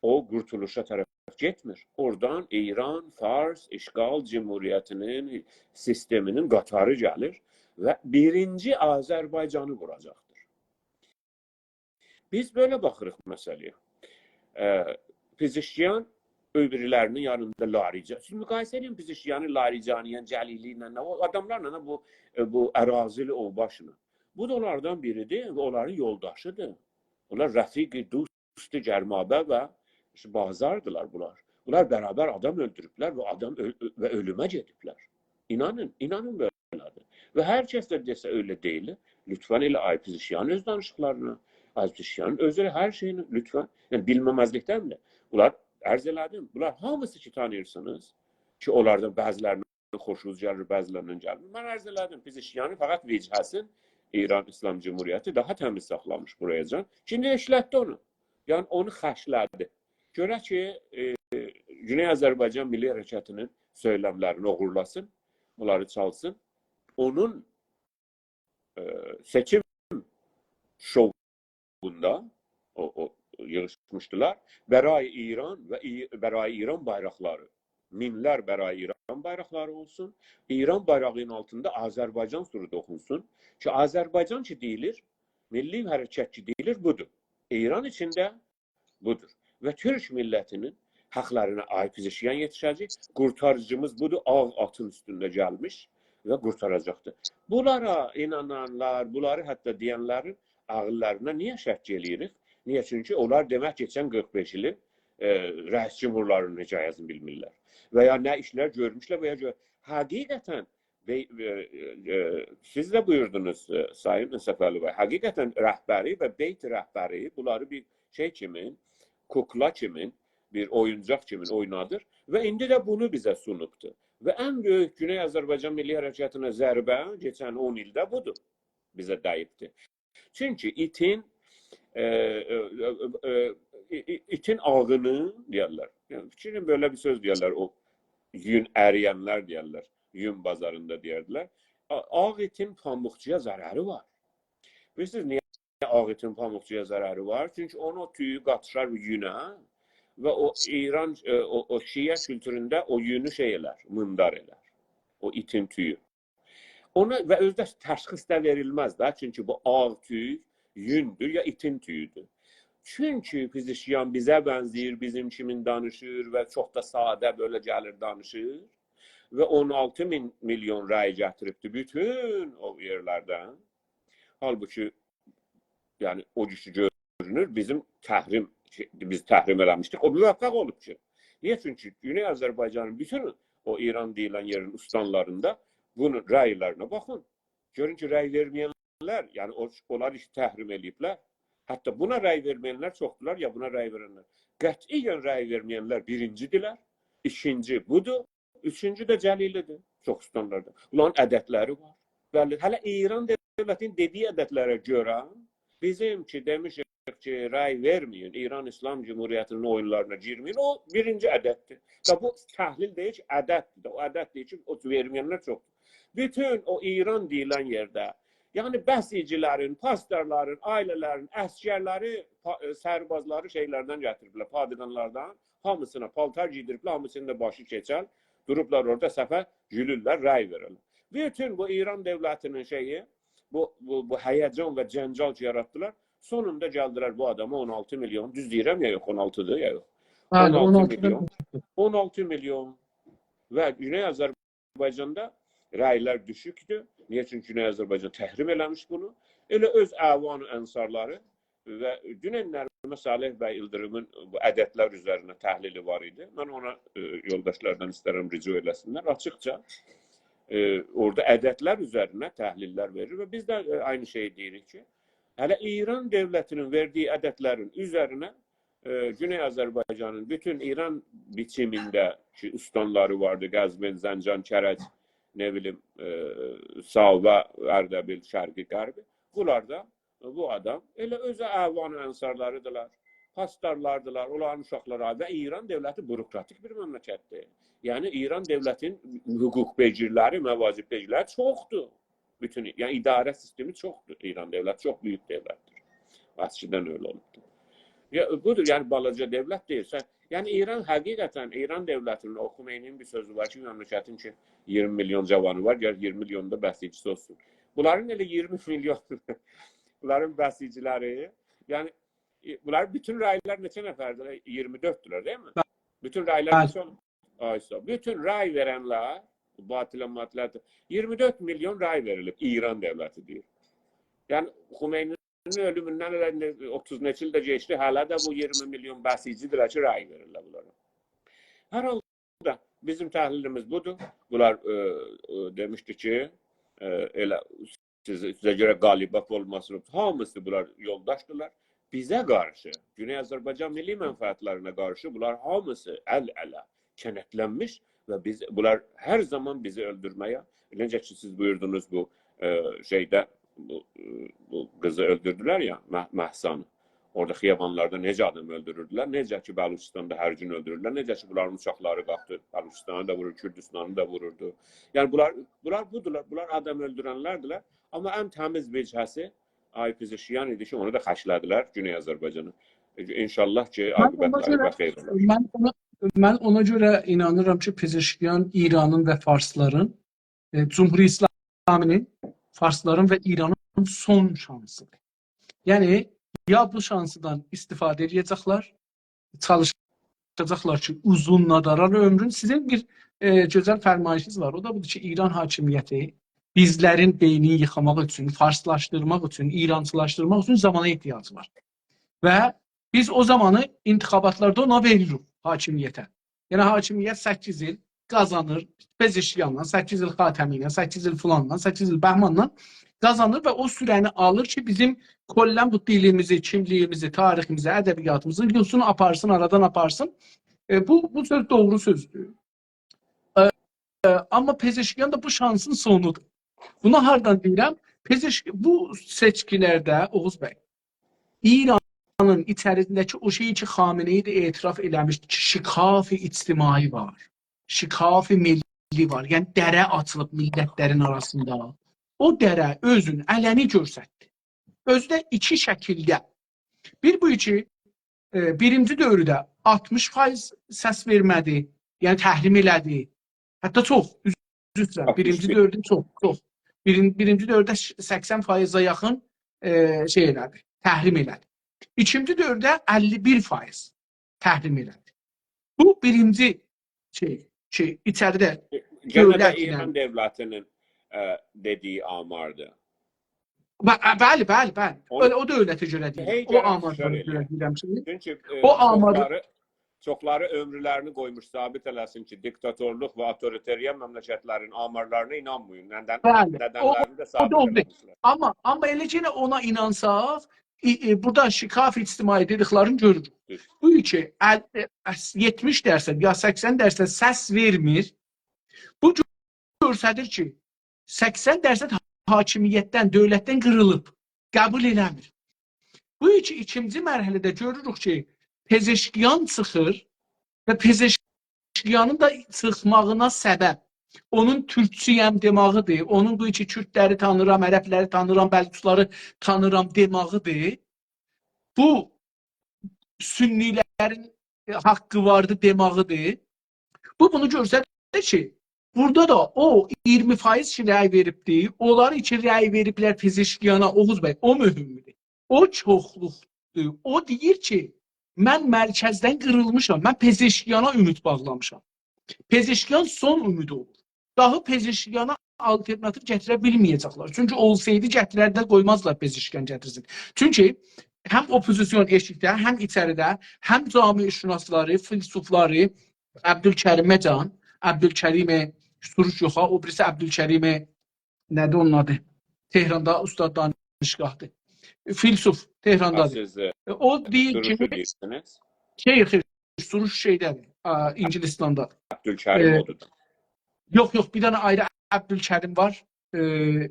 او قورتولوشا طرف گئتمیر. اورادان ایران، فارس، اشغال جمهوریتی‌نین سیستمینین قطاری گلیر و بیرینجی آذربایجانی ووراجاقدیر. بیز بئله باخیریق مسئله‌یه. ائ، پزشکیان او بیریلری‌نین یانیندا لاریجانی. سیز مقایسه ائدین پزشکیانی لاریجانی‌یان، جلیلی ایله، نه، او آداملارلا بو، ائ، بو اراذلی اوباشلا. بو دا اونلاردان بیریدیر و اونلارین یولداشیدیر. اونلار رفیق دوست گرمابه و ایشته بازاردیلار بونلار. بونلار برابر آدام اؤلدوروبلر و آدام اؤل-، و اؤلومه گئدیبلر. اینانین، اینانین بئله‌دیر. و هر کس ده دئسه ائله دئییل، لطفاً ائله آقای پزشکیان اؤز دانیشیقلارینا، آقای پزشکیانین اؤز هر شئیینی، لطفاً. یعنی بیلمه‌مزلیکدن ده. بونلار، عرض ائله‌دیم، بونلار هامیسی کی تانیییرسینیز، کی اونلاردان بعضی‌لرینی خوشونوز گلیر، بعضی‌لرینن گلمیر. من عرض ائله‌دیم، پزشکیانی فقط وجهه‌سین ایران ایسلام جمهوریتی داها تمیز ساخلامیش بوراجان. ایندی ایشلتدی اونو. یعنی اونو خرجله‌دی. گؤره کی، ائ، گونئی آذربایجان میللی حرکتی‌نین سؤیلملرینی اوغورلاسین، اونلاری چالسین. اونون، ائ، سئچیم شوو گروندا او، او ییغیشمیشدیلار. برای ایران و ای-، برای ایران بایراقلاری. مینلر برای ایران بایراقلاری اولسون. ایران بایراغی‌نین آلتیندا آذربایجان سوروتو اوخونسون. کی آذربایجان کی دئییلیر، میللی حرکت کی دئییلیر، بودور. ایران ایچینده بودور. و تورک میللتی‌نین حاقلارینا آقای پزشکیان یئتیشه‌جک. قورتاریجیمیز بودور، آغ آتین اوستونده گلمیش و قورتاراجاقدیر. بونلارا اینانانلار، بونلاری حتی دئینلرین عقللرینه نییه شک ائله‌ییریک؟ نییه؟ چونکی اونلار دئمک کئچن قیرخ بئش ایلین، ائ، رئیس جمهورلاری‌نین حکایه‌سینی بیلمیرلر. و یا نه ایشلر گؤرموشلر و یا گؤر-، حقیقتاً و، ائ، ائ، سیز ده بویوردونوز، ائ، سایین صفعلی بی. حقیقتاً رهبری و بیت رهبری بونلاری بیر شئی کیمین، کوکلا کیمین، بیر اویونجاق کیمین اوینادیر و ایندی ده بونو بیزه سونوبدور. و ان بؤیوک گونئی آذربایجان میللی حرکتینه ضربه کئچن اون ایلده بودور، بیزه دَییبدیر. چونکی ایتین، ائ، ائ، ائ، ائ، ائ، ایتین آغینی دئیرلر. یعنی، فیکریم بئله بیر سؤز دئیرلر، او یون اریینلر دئیرلر. یون بازاریندا دئیردیلر. آ-، آغ ایتین پاموقچویا ضرری وار. بیلیرسینیز، نییه آغ ایتین پاموقچویا ضرری وار؟ چونکی اونون او تویو قاتیشار بو یونه و او ایران، ائ، او، او شیعه کولتورونده او یونو شئی ائلر، میندار ائلر. او ایتین تویو. اونا و اؤزو ده تشخیص ده وئریلمز ده، چونکی بو آغ توی یوندور یا ایتین تویودور. چونکی پزشکیان بیزه بنزه‌ییر، بیزیم کیمین دانیشیر و چوخ دا ساده بئله گلیر دانیشیر و اون آلتی مین میلیون رأی گتیریبدی بوتون او یئرلردن. حالبوکی، یعنی، او گوجلو گؤرونور، بیزیم تحریم، بیز تحریم ائله‌میشدیک. او موفق اولوب کی. نییه؟ چونکی گونئی آذربایجانین بوتون او ایران دئییلن یئرین استانلاریندا بونون رأیلرینه باخین. گؤرون کی، رأی وئرمه‌ینلر، یعنی او، اونلار ایشی تحریم ائله‌ییبلر. حتی بونا رأی وئرمه‌ینلر چوخدولار، یا بونا رأی وئرنلر. قطعیاً رأی وئرمه‌ینلر بیرینجی‌دیرلر، ایکینجی بودور، اوچونجو ده جلیلی‌دیر چوخ استانلاردا. بونلارین عددلری وار. بلی، هله ایران دؤولتی‌نین دئدیگی عددلره گؤره بیزیم کی، دئمیشیک کی، رأی وئرمه‌یین، ایران ایسلام جمهوریتی‌نین اویونلارینا گیرمه‌یین، او بیرینجی عدددیر. دا بو تحلیل دئییر کی، عدددیر ده. او عدد دئییر کی، او وئرمه‌ینلر چوخدور. بوتون او ایران دئییلن یئرده، یعنی بسیجی‌لرین، پاسدارلارین، عائله‌لرین، عسگرلری، پا-، ائ، سربازلاری شئیلردن گتیریبلر، پادگانلاردان، هامیسینا پالتار گئیدیریبلر، هامیسینین دا باشی کئچل، دوروبلار اورادا صفه گولورلر، رأی وئریرلر. بوتون بو ایران دؤولتی‌نین شئیی، بو، بو، بو هیجان و جنجال کی یاراتدیلار، سونوندا گلدیلر بو آداما اون آلتی میلیون، دوز دئییرم یا یوخ، اون آلتی‌دیر یا یوخ. بلی، اون آلتی اون آلتی میلیون. اون آلتی میلیون. و گونئی آذربایجاندا رأی‌لر دوشوکدور. نییه؟ چونکی گونئی آذربایجان تحریم ائله‌میش بونو. ائله اؤز اعوان و انصارلاری و دوننلری صالح بی ایلدیریمین بو عددلر اوزرینه تحلیلی وار ایدی. من اونا، ائ، یولداشلاردان ایسترم رجوع ائله‌سینلر. آچیقجا، ائ، اورادا عددلر اوزرینه تحلیل‌لر وئریر و بیز ده، ائ، عینی شئیی دئییریک کی، هله ایران دؤولتینین وئردیگی عددلرین اوزرینه، ائ، گونئی آذربایجانین بوتون ایران بیچیمینده کی، استانلاری واردی، قزوین، زنجان، کرج، نه بیلیم، ائ، ساوا، اردبیل، شرقی، غربی. بونلاردا بو آدام ائله اؤز اعوان و انصارلاریدیرلار، پاسدارلاردیلار، اونلارین اوشاقلاری و ایران دؤولتی بوروکراتیک بیر مملکتدیر. یعنی ایران دؤولتین حقوق بگیرلری، مواجب بگیرلری چوخدور. بوتون، یعنی اداره سیستمی چوخدور. ایران دؤولتی چوخ بؤیوک دؤولتدیر. اسکیدن ائله اولوبدور. یا، بودور، یعنی بالاجا دؤولت دئییل. سن، یعنی ایران حقیقتاً، ایران دؤولتینین، او خمینی‌نین بیر سؤزو وار کی، مملکتین کی اییرمی میلیون جوانی وار، گرک اییرمی میلیون دا بسیجیسی اولسون. بونلارین ائله اییرمی میلیون، بونلارین بسیجی‌لری، یعنی، ائ، بونلار بوتون رأی‌لر نئچه نفردیر؟ اییرمی دؤرددولر، دئییلمی؟ بوتون رأی‌لر بلی. نئچه اولوب؟ آی، ساغ اول. بوتون رأی وئرنلر، باطلاً باطلاً، اییرمی دؤرد میلیون رأی وئریلیب، ایران دؤولتی دئییر. یعنی، خمینی‌نین اؤلوموندن ائله ایندی اوتوز نئچه ایل ده کئچدی، هله ده بو اییرمی میلیون بسیجی‌دیرلر کی، رأی وئریرلر بونلارا. هر حالدا بیزیم تحلیلیمیز بودور. بونلار، ائ، ائ، دئمیشدی کی، ائ، ائله سیزه، سیزه گؤره قالیباف اولماسین، هامیسی بونلار یولداشدیرلار. بیزه قارشی، گونئی آذربایجان میللی منفعت‌لرینه قارشی بونلار هامیسی ال-اله، کنتلنمیش و بیز، بونلار هر زامان بیزی اؤلدورمه‌یه، نئجه کی سیز بویوردونوز بو، ائ، شئیده، بو، ائ، بو قیزی اؤلدوردولر یا، مه-، مهسانی. اورادا خیابانلاردا نئجه آدام اؤلدوروردولر، نئجه کی بلوچستاندا هر گون اؤلدوروردولر، نئجه کی بونلارین اوچاقلاری قالخدی، بلوچستانی دا وورور، کوردوستانی دا ووروردو. یعنی بونلار، بونلار بودولار، بونلار آدام اؤلدورنلردیلر. آمما ان تمیز وجهه‌سی، آقای پزشکیان ایدی کی، اونو دا خرجله‌دیلر گونئی آذربایجانا. ائ، ان‌شاءالله کی، من اونا عاقبت‌لری گؤره، به خیر اولار. من اونا، من اونا گؤره اینانیرام کی، پزشکیان ایرانین و فارسلارین، ائ، جمهوری اسلامی‌نین، فارسلارین و ایرانین سون شانسی‌دیر. یعنی، یا بو شانسدان استفاده ائده‌جکلر، چالیشاجاقلار کی، اوزونلادارلار عؤمرون. سیزین بیر، ائ، گؤزل فرمایشینیز وار. او دا بودور کی، ایران حاکمیتی بیزلرین بئینینی ییخاماق اوچون، فارسلاشدیرماق اوچون، ایرانچیلاشدیرماق اوچون زامانا احتیاجی وار. و بیز او زامانی انتخاباتلاردا اونا وئریریک، حاکمیته. یعنی، حاکمیت سککیز ایل قازانیر، پزشکیانلا، سککیز ایل خاتمی ایله، سککیز ایل فلانلا، سککیز ایل بهمانلا قازانیر و او سوره‌نی آلیر کی، بیزیم کلاً بو دیلیمیزی، کیملیگیمیزی، تاریخیمیزی، ادبیاتیمیزی یوتسون، آپارسین، آرادان آپارسین. ائ، بو، بو سؤز دوغرو سؤزدور. ائ، ائ، آمما پزشکیان دا بو شانسین سونودور. بونو هاردان دئییرم؟ پزشک-، بو سئچکیلرده، اوغوز بی، ایرانین ایچریسینده‌کی او شئی کی، خامنه‌ای ده اعتراف ائله‌میشدی کی، شکاف اجتماعی وار، شکاف ملی وار. یعنی، دره آچیلیب میللت‌لرین آراسیندا. او دره اؤزون علنی گؤستردی. اؤزو ده ایکی شکیلده. بیر بو کی، ائ، بیرینجی دؤورده آلتمیش فایز سس وئرمه‌دی، یعنی تحریم ائله‌دی. حتی چوخ، اوز-، عذر ایسته‌ییرم، بیرینجی دؤورده چوخ، چوخ. بیرین-، بیرینجی دؤورده ش-، سکسن فایزه یاخین، ائ، شئی ائله‌دی، تحریم ائله‌دی. ایکینجی دؤورده اللی بیر فایز تحریم ائله‌دی. بو بیرینجی شئی، شئی، ایچریده دؤولت ایله. یئنه ده ایران دؤولتی‌نین، ائ، دئدیگی آماردیر. ب-، بلی، بلی، بلی. اونو ائله او دؤولته گؤره دئییرم. هئی او گرک آمارلارا تکرار گؤره ائله‌یک. دئییرم شیمدی. چونکی، ائ، او آماری چوخلاری، چوخلاری عؤمورلرینی قویموش ثابت ائله‌سین کی، دیکتاتورلوق و اوتوریتریان مملکت‌لرین آمارلارینا اینانمایین. ندن، بلی، او، ندن‌لرینی ده او ثابت دوغرو. ائله‌میشلر. آمما، آمما ائله کی، یئنه اونا اینانساق، ای، ای، بورادا شکاف اجتماعی دئدیکلرینی گؤروروک. دوز. بو کی، ال-، ائ، یئتمیش درصد یا سکسن درصد سس وئرمیر، بو گؤ-، گؤستریر کی، سکسن درصد حاکمیتدن، دؤولتدن قیریلیب، قبول ائله‌میر. بو کی، ایکینجی مرحله‌ده گؤروروک کی، پزشکیان چیخیر و پزشکیانین دا چیخماغینا سبب اونون تورکچویم دئماغیدیر، اونون بو کی، کوردلری تانیرام، عربلری تانیرام، بلوچلاری تانیرام دئماغیدیر. بو سنی‌لرین، ائ، حاققی واردی دئماغیدیر. بو بونو گؤستریر کی، بورادا دا او اییرمی فایز کی، رأی وئریبدی، اونلار کی، رأی وئریبلر پزشکیانا، اوغوز بی، او مهمدور. او چوخلوقدور. او دئییر کی، من مرکزدن قیریلمیشام. من پزشکیانا امید باغلامیشام. پزشکیان سون امید اولور. داهی پزشکیانا آلترناتیو گتیره بیلمه‌یه‌جکلر. چونکی اولسایدی گتیرر ده قویمازلار پزشکیان گتیرسین. چونکی هم اوپوزیسیون ائشیکده، هم ایچریده، هم جامعه‌شناسلاری، فیلسوفلاری، عبدالکریم جان، عبدالکریم سروش یوخ ها، او بیریسی عبدالکریم، نه‌دیر اونون آدی؟ تهراندا استاد دانشگاهدیر. فیلسوف، تهراندادیر. سیز، ائ، او دئییر کی، سروشو دئییرسینیز؟ شئی، خیر، سروش شئیده‌دیر، آ، انگلستاندا. عبدالکریم ائ، اودور دا. یوخ، یوخ، بیر دنه آیری عبدالکریم وار. ائ،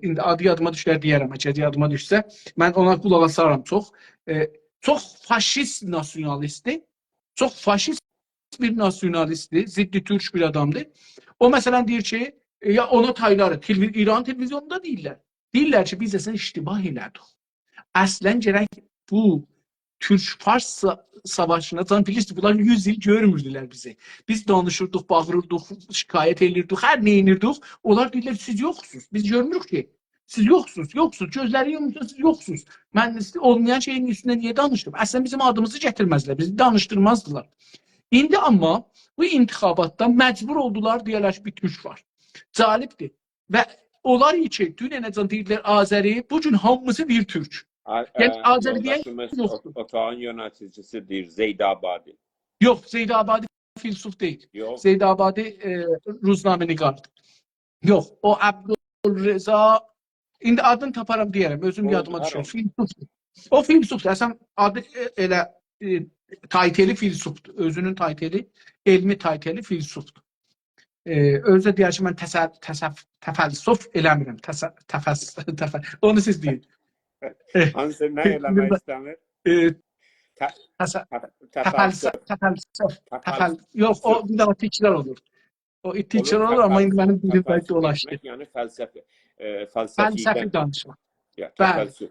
ایندی آدی یادیما دوشر دئیه‌رم، اگر یادیما دوشسه. من اونا قولاق آسارام چوخ. ائ، چوخ فاشیست ناسیونالیستدیر. چوخ فاشیست بیر ناسیونالیستدیر، ضد تورک بیر آدامدیر. او، مثلا، دئییر کی، ائ، یا اونا تایلاری، تلوی-، ایران تلویزیونوندا دئییرلر. دئییرلر کی، بیز اصلا اشتباه ائله‌دیک. اصلا گرک بو تورک-فارس سا-، ساواشینا، جان، بیلیرسینیز، بونلار یوز ایل گؤرموردولر بیزی. بیز دانیشیردیق، باغیریردیق، شکایت ائدیردیک، هر نه ائدیردیک. اونلار دئییرلر، سیز یوخسوز، بیز گؤرموروک کی. سیز یوخسوز، یوخسوز، گؤزلری یوموشسا سیز یوخسوز. من ایست-، اولمایان شئیین اوستونده نییه دانیشیرام؟ اصلا بیزیم آدیمیزی گتیرمزلر، بیزی دانیشدیرمازدیلار. ایندی آمما بو انتخاباتدا مجبور اولدولار، دئیه‌لر کی، بیر تورک وار. جالبدیر. و اونلار کی، دوننه‌جن دئییردیلر آذری، بو گون هامیسی دئییر تورک. آ-، یعنی، ائ، آذری دئین یولداشیمیز یوخدور. او-، اوتاغین یؤنه‌تیجیسی دئییر، زیدآبادی. یوخ، زیدآبادی فیلسوف دئییل. یوخ. زیدآبادی، ائ، روزنامه‌نگاردیر. یوخ، او عبدالرضا، ایندی آدینی تاپارام، دئیه‌رم، اؤزوم، هو، یادیما هر دوشر. اولسون. فیلسوفدور. او فیلسوفدور. اصلا آدی، ائ، ائله، ائ، تایتلی فیلسوفدور. اؤزونون تایتلی، علمی تایتلی فیلسوفدور. ائ، اؤزو ده دئیر کی، من تسه-، تسف-، تفلسف ائله‌میرم. تسه-، تفس-، تفه-، اونو سیز دئیین. ائ، هانسی نه ائله‌مک ایسته‌میر؟ ائ، ته-، تسه-، تف-، تفلسف. تفلسف، تفل-، تفلسف. یوخ، او بیر دنه تکرار اولور. او تکرار اولور، اولور، آمما ایندی منیم دیلیم بلکه تفلسف دولاشدی. ائتمک، یعنی فلسفه، ائ، فلسفی، فلسفی دانیشماق. یا، بلی. تفلسف.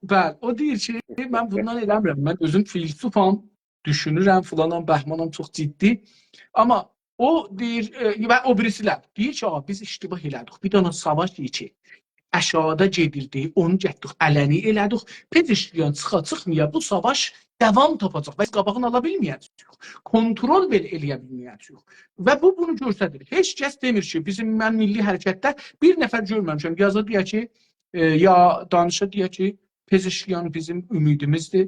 بلی، او دئییر کی، من بوندان ائله‌میرم. من اؤزوم فیلسوفام، دوشونورم، فلانام، بهمانام، چوخ جدی. آمما او دئییر، ائ، و او بیریسیلر دئییر کی، «آغا، بیز اشتباه ائله‌دیک. بیر دنه ساواش کی، آشاغیدا گئدیردی، اونو گتدیک، علنی ائله‌دیک. پزشکیان چیخا چیخمایا بو ساواش داوام تاپاجاق. بیز قاباغینی آلا بیلمه‌یه‌جه‌ییک. کنترل بئله ائله‌یه بیلمه‌یه‌جه‌ییک.» و بو بونو گؤستریر. هئچ کس دئمیر کی، بیزیم، من میللی حرکتده بیر نفر گؤرمه‌میشم یازا دئیه کی، ائ، یا دانیشا دئیه کی، پزشکیان بیزیم امیدیمیزدیر،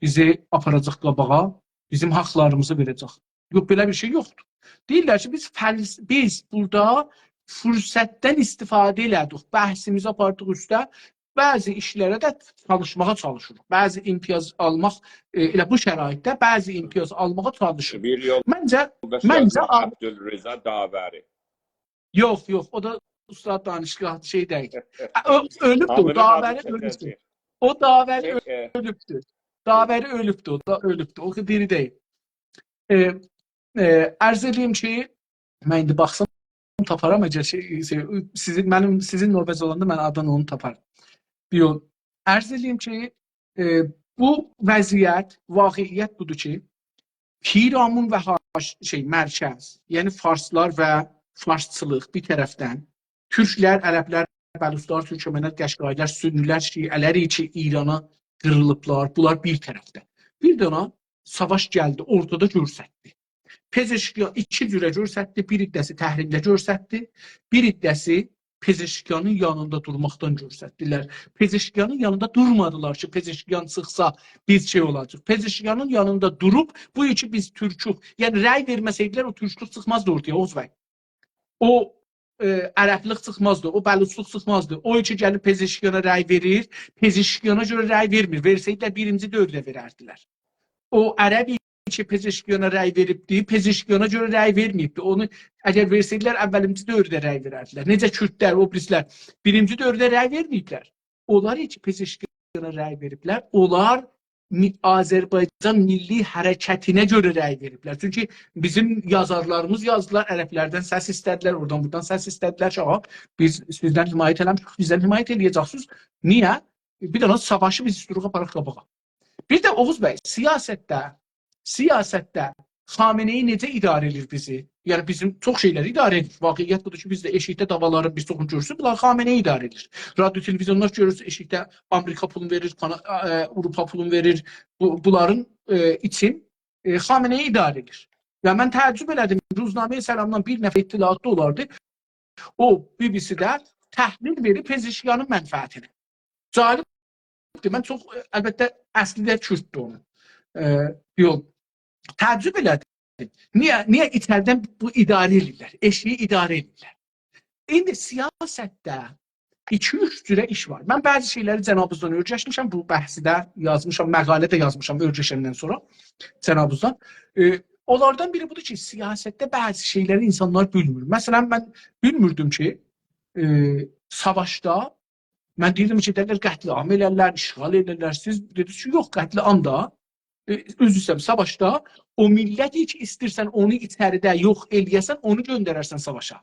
بیزی آپاراجاق قاباغا، بیزیم حاقلاریمیزی وئره‌جک. یوخ، بئله بیر شئی یوخدور. دئییرلر کی، بیز فلس-، بیز بورادا فرصتدن استفاده ائله‌دیک، بحثیمیزی آپاردیق اوسته، بعضی ایشلره ده چالیشماغا چالیشیریق. بعضی امتیاز آلماق، ائ، ائله بو شرایطده بعضی امتیاز آلماغا چالیشیریق. بیر یولداش منجه، یازیر، منجه آ- عبدالرضا داوری. یوخ، یوخ، او دا استاد دانشگاه شئی دئییل. هه، اؤ-، اؤلوبدور، هامینین داوری آدینی اؤلوبدور. چکه‌جک. او داوری، ائ، ائ، اؤلوبدور. داوری اؤلوبدور، او دا اؤلوبدور. او دیری دئییل. ائ، ائ، عرض ائدییم کی، من ایندی باخسام تاپارام، اگر شئی، شئی، سیزین، منیم، سیزین نوبه‌ز اولاندا من آدینی اونو تاپارام. بیر یول. عرض ائدییم کی، ائ، بو وضعیت، واقعیت بودور کی، پیرامون و حاش-، شئی، مرکز، یعنی فارسلار و فارسچیلیق بیر طرفدن، تورکلر، عربلر، بلوچلار، تورکمنلر، قشقایلار، سنی‌لر، شیعه‌لر کی، ایرانا قیریلیبلار، بونلار بیر طرفدن. بیر دنه ساواش گلدی، اورتادا گؤرستدی. پزشکیان ایکی جوره گؤرستدی، بیر حیصه‌سی تحریمله گؤرستدی، بیر حیصه‌سی پزشکیانین یانیندا دورماقدان گؤرستدیلر. پزشکیانین یانیندا دورمادیلار کی، پزشکیان چیخسا، بیز شئی اولاجاق. پزشکیانین یانیندا دوروب، بو کی بیز تورکوک، یعنی رأی وئرمه‌سه‌یدیلر، او تورکلوک چیخمازدی اورتایا، اوغوز بی. او، ائ، عربلیک چیخمازدی، او بلوچلوق چیخمازدی. او کی گلیب پزشکیانا رأی وئریر، پزشکیانا گؤره رأی وئرمیر. وئرسه‌یدیلر، بیرینجی دؤورده وئرردیلر. او عرب کی پزشکیانا رأی وئریبدی، پزشکیانا گؤره رأی وئرمه‌ییبدی. اونو اگر وئرسه‌یدیلر، اوّلینجی دؤورده رأی وئرردیلر. نئجه کوردلر، او بیریسیلر بیرینجی دؤورده رأی وئرمه‌ییبلر. اونلار کی پزشکیانا رأی وئریبلر، اونلار می-، آذربایجان میللی حرکتینه گؤره رأی وئریبلر. چونکی بیزیم یازارلاریمیز یازدیلار، عربلردن سس ایسته‌دیلر، اورادان بورادان سس ایسته‌دیلر کی، «آغا، بیز سیزدن حمایت ائله‌میشیک، بیزدن حمایت ائله‌یه‌جکسینیز.» نییه؟ بیر دنه ساواشی بیز ایستیروخ آپاراق قاباغا. بیر ده اوغوز بی، سیاستده، سیاستده خامنه‌ای نئجه اداره ائدیر بیزی؟ یعنی بیزیم چوخ شئیلری اداره ائدیر. واقعیت بودور کی، بیز ده ائشیکده دعوالارین بیر چوخونو گؤرورسوز، بونلار خامنه‌ای اداره ائدیر. رادیو، تلویزیونلار گؤرورسوز، ائشیکده آمریکا پولون وئریر، کانا-، ائ، آوروپا پولون وئریر. بو، بونلارین، ائ، ایچین، ائ، خامنه‌ای اداره ائدیر. و من تعجب ائله‌دیم، روزنامه سلامدان بیر نفر اطلاعاتدا اولاردی. او، بی بی سی‌ده تحلیل وئریر پزشکیانین منفعتینه. جالبدیر. من چوخ، البته، اصلی ده کورددور اونون. ائ، یوخ. تعجب ائله‌دیم. نییه، نییه ایچریدن بو اداره ائدیرلر؟ ائشیگی اداره ائدیرلر. ایندی سیاستده ایکی-اوچ جوره ایش وار. من بعضی شئیلری جنابینیزدان اؤیرشمیشم، بو بحثی ده یازمیشام، مقاله ده یازمیشام اؤیرشندن سونرا جنابینیزدان. ائ، اونلاردان بیری بودور کی، سیاستده بعضی شئیلری اینسانلار بیلمیر. مثلا، من بیلمیردیم کی، ائ، ساواشدا، من دئییردیم کی، گئدرلر قتل‌عام ائلرلر، اشغال ائلرلر. سیز دئدینیز کی، یوخ، قتل‌عام دا، ائ، عذر ایسته‌ییرم، ساواشدا او میللتی کی، ایسته‌ییرسن اونو ایچریده یوخ ائله‌یه‌سن، اونو گؤندررسن ساواشا.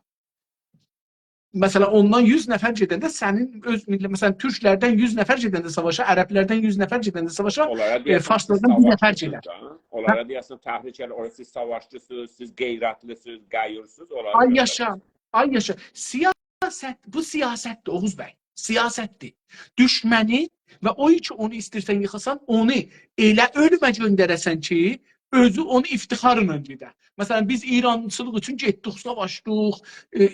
مثلا، اوندان یوز نفر گئدنده سنین اؤز میللت، مثلا، تورکلردن یوز نفر گئدنده ساواشا، عربلردن یوز نفر گئدنده ساواشا، اونلارا ائ، دئیه‌سن، سیز فارسلاردان بیر نفر ساواشچیسینیز گئدر. دا. اونلارا هه. دئیه‌سن، تحریک ائله، اورا سیز ساواشچیسینیز، سیز غیرتلی‌سینیز، غیورسوز، اونلاری گؤندره‌سن. آی یاشا، آی یاشا. سیاست، بو سیاستدیر، اوغوز بی. سیاستدیر. دوشمنی و او کی، اونو ایسته‌ییرسن ییخاسان، اونو ائله اؤلومه گؤندره‌سن کی، اؤزو اونو افتخارلا گئده. مثلا، بیز ایرانچیلیق اوچون گئتدیک، ساواشدیق. ائ،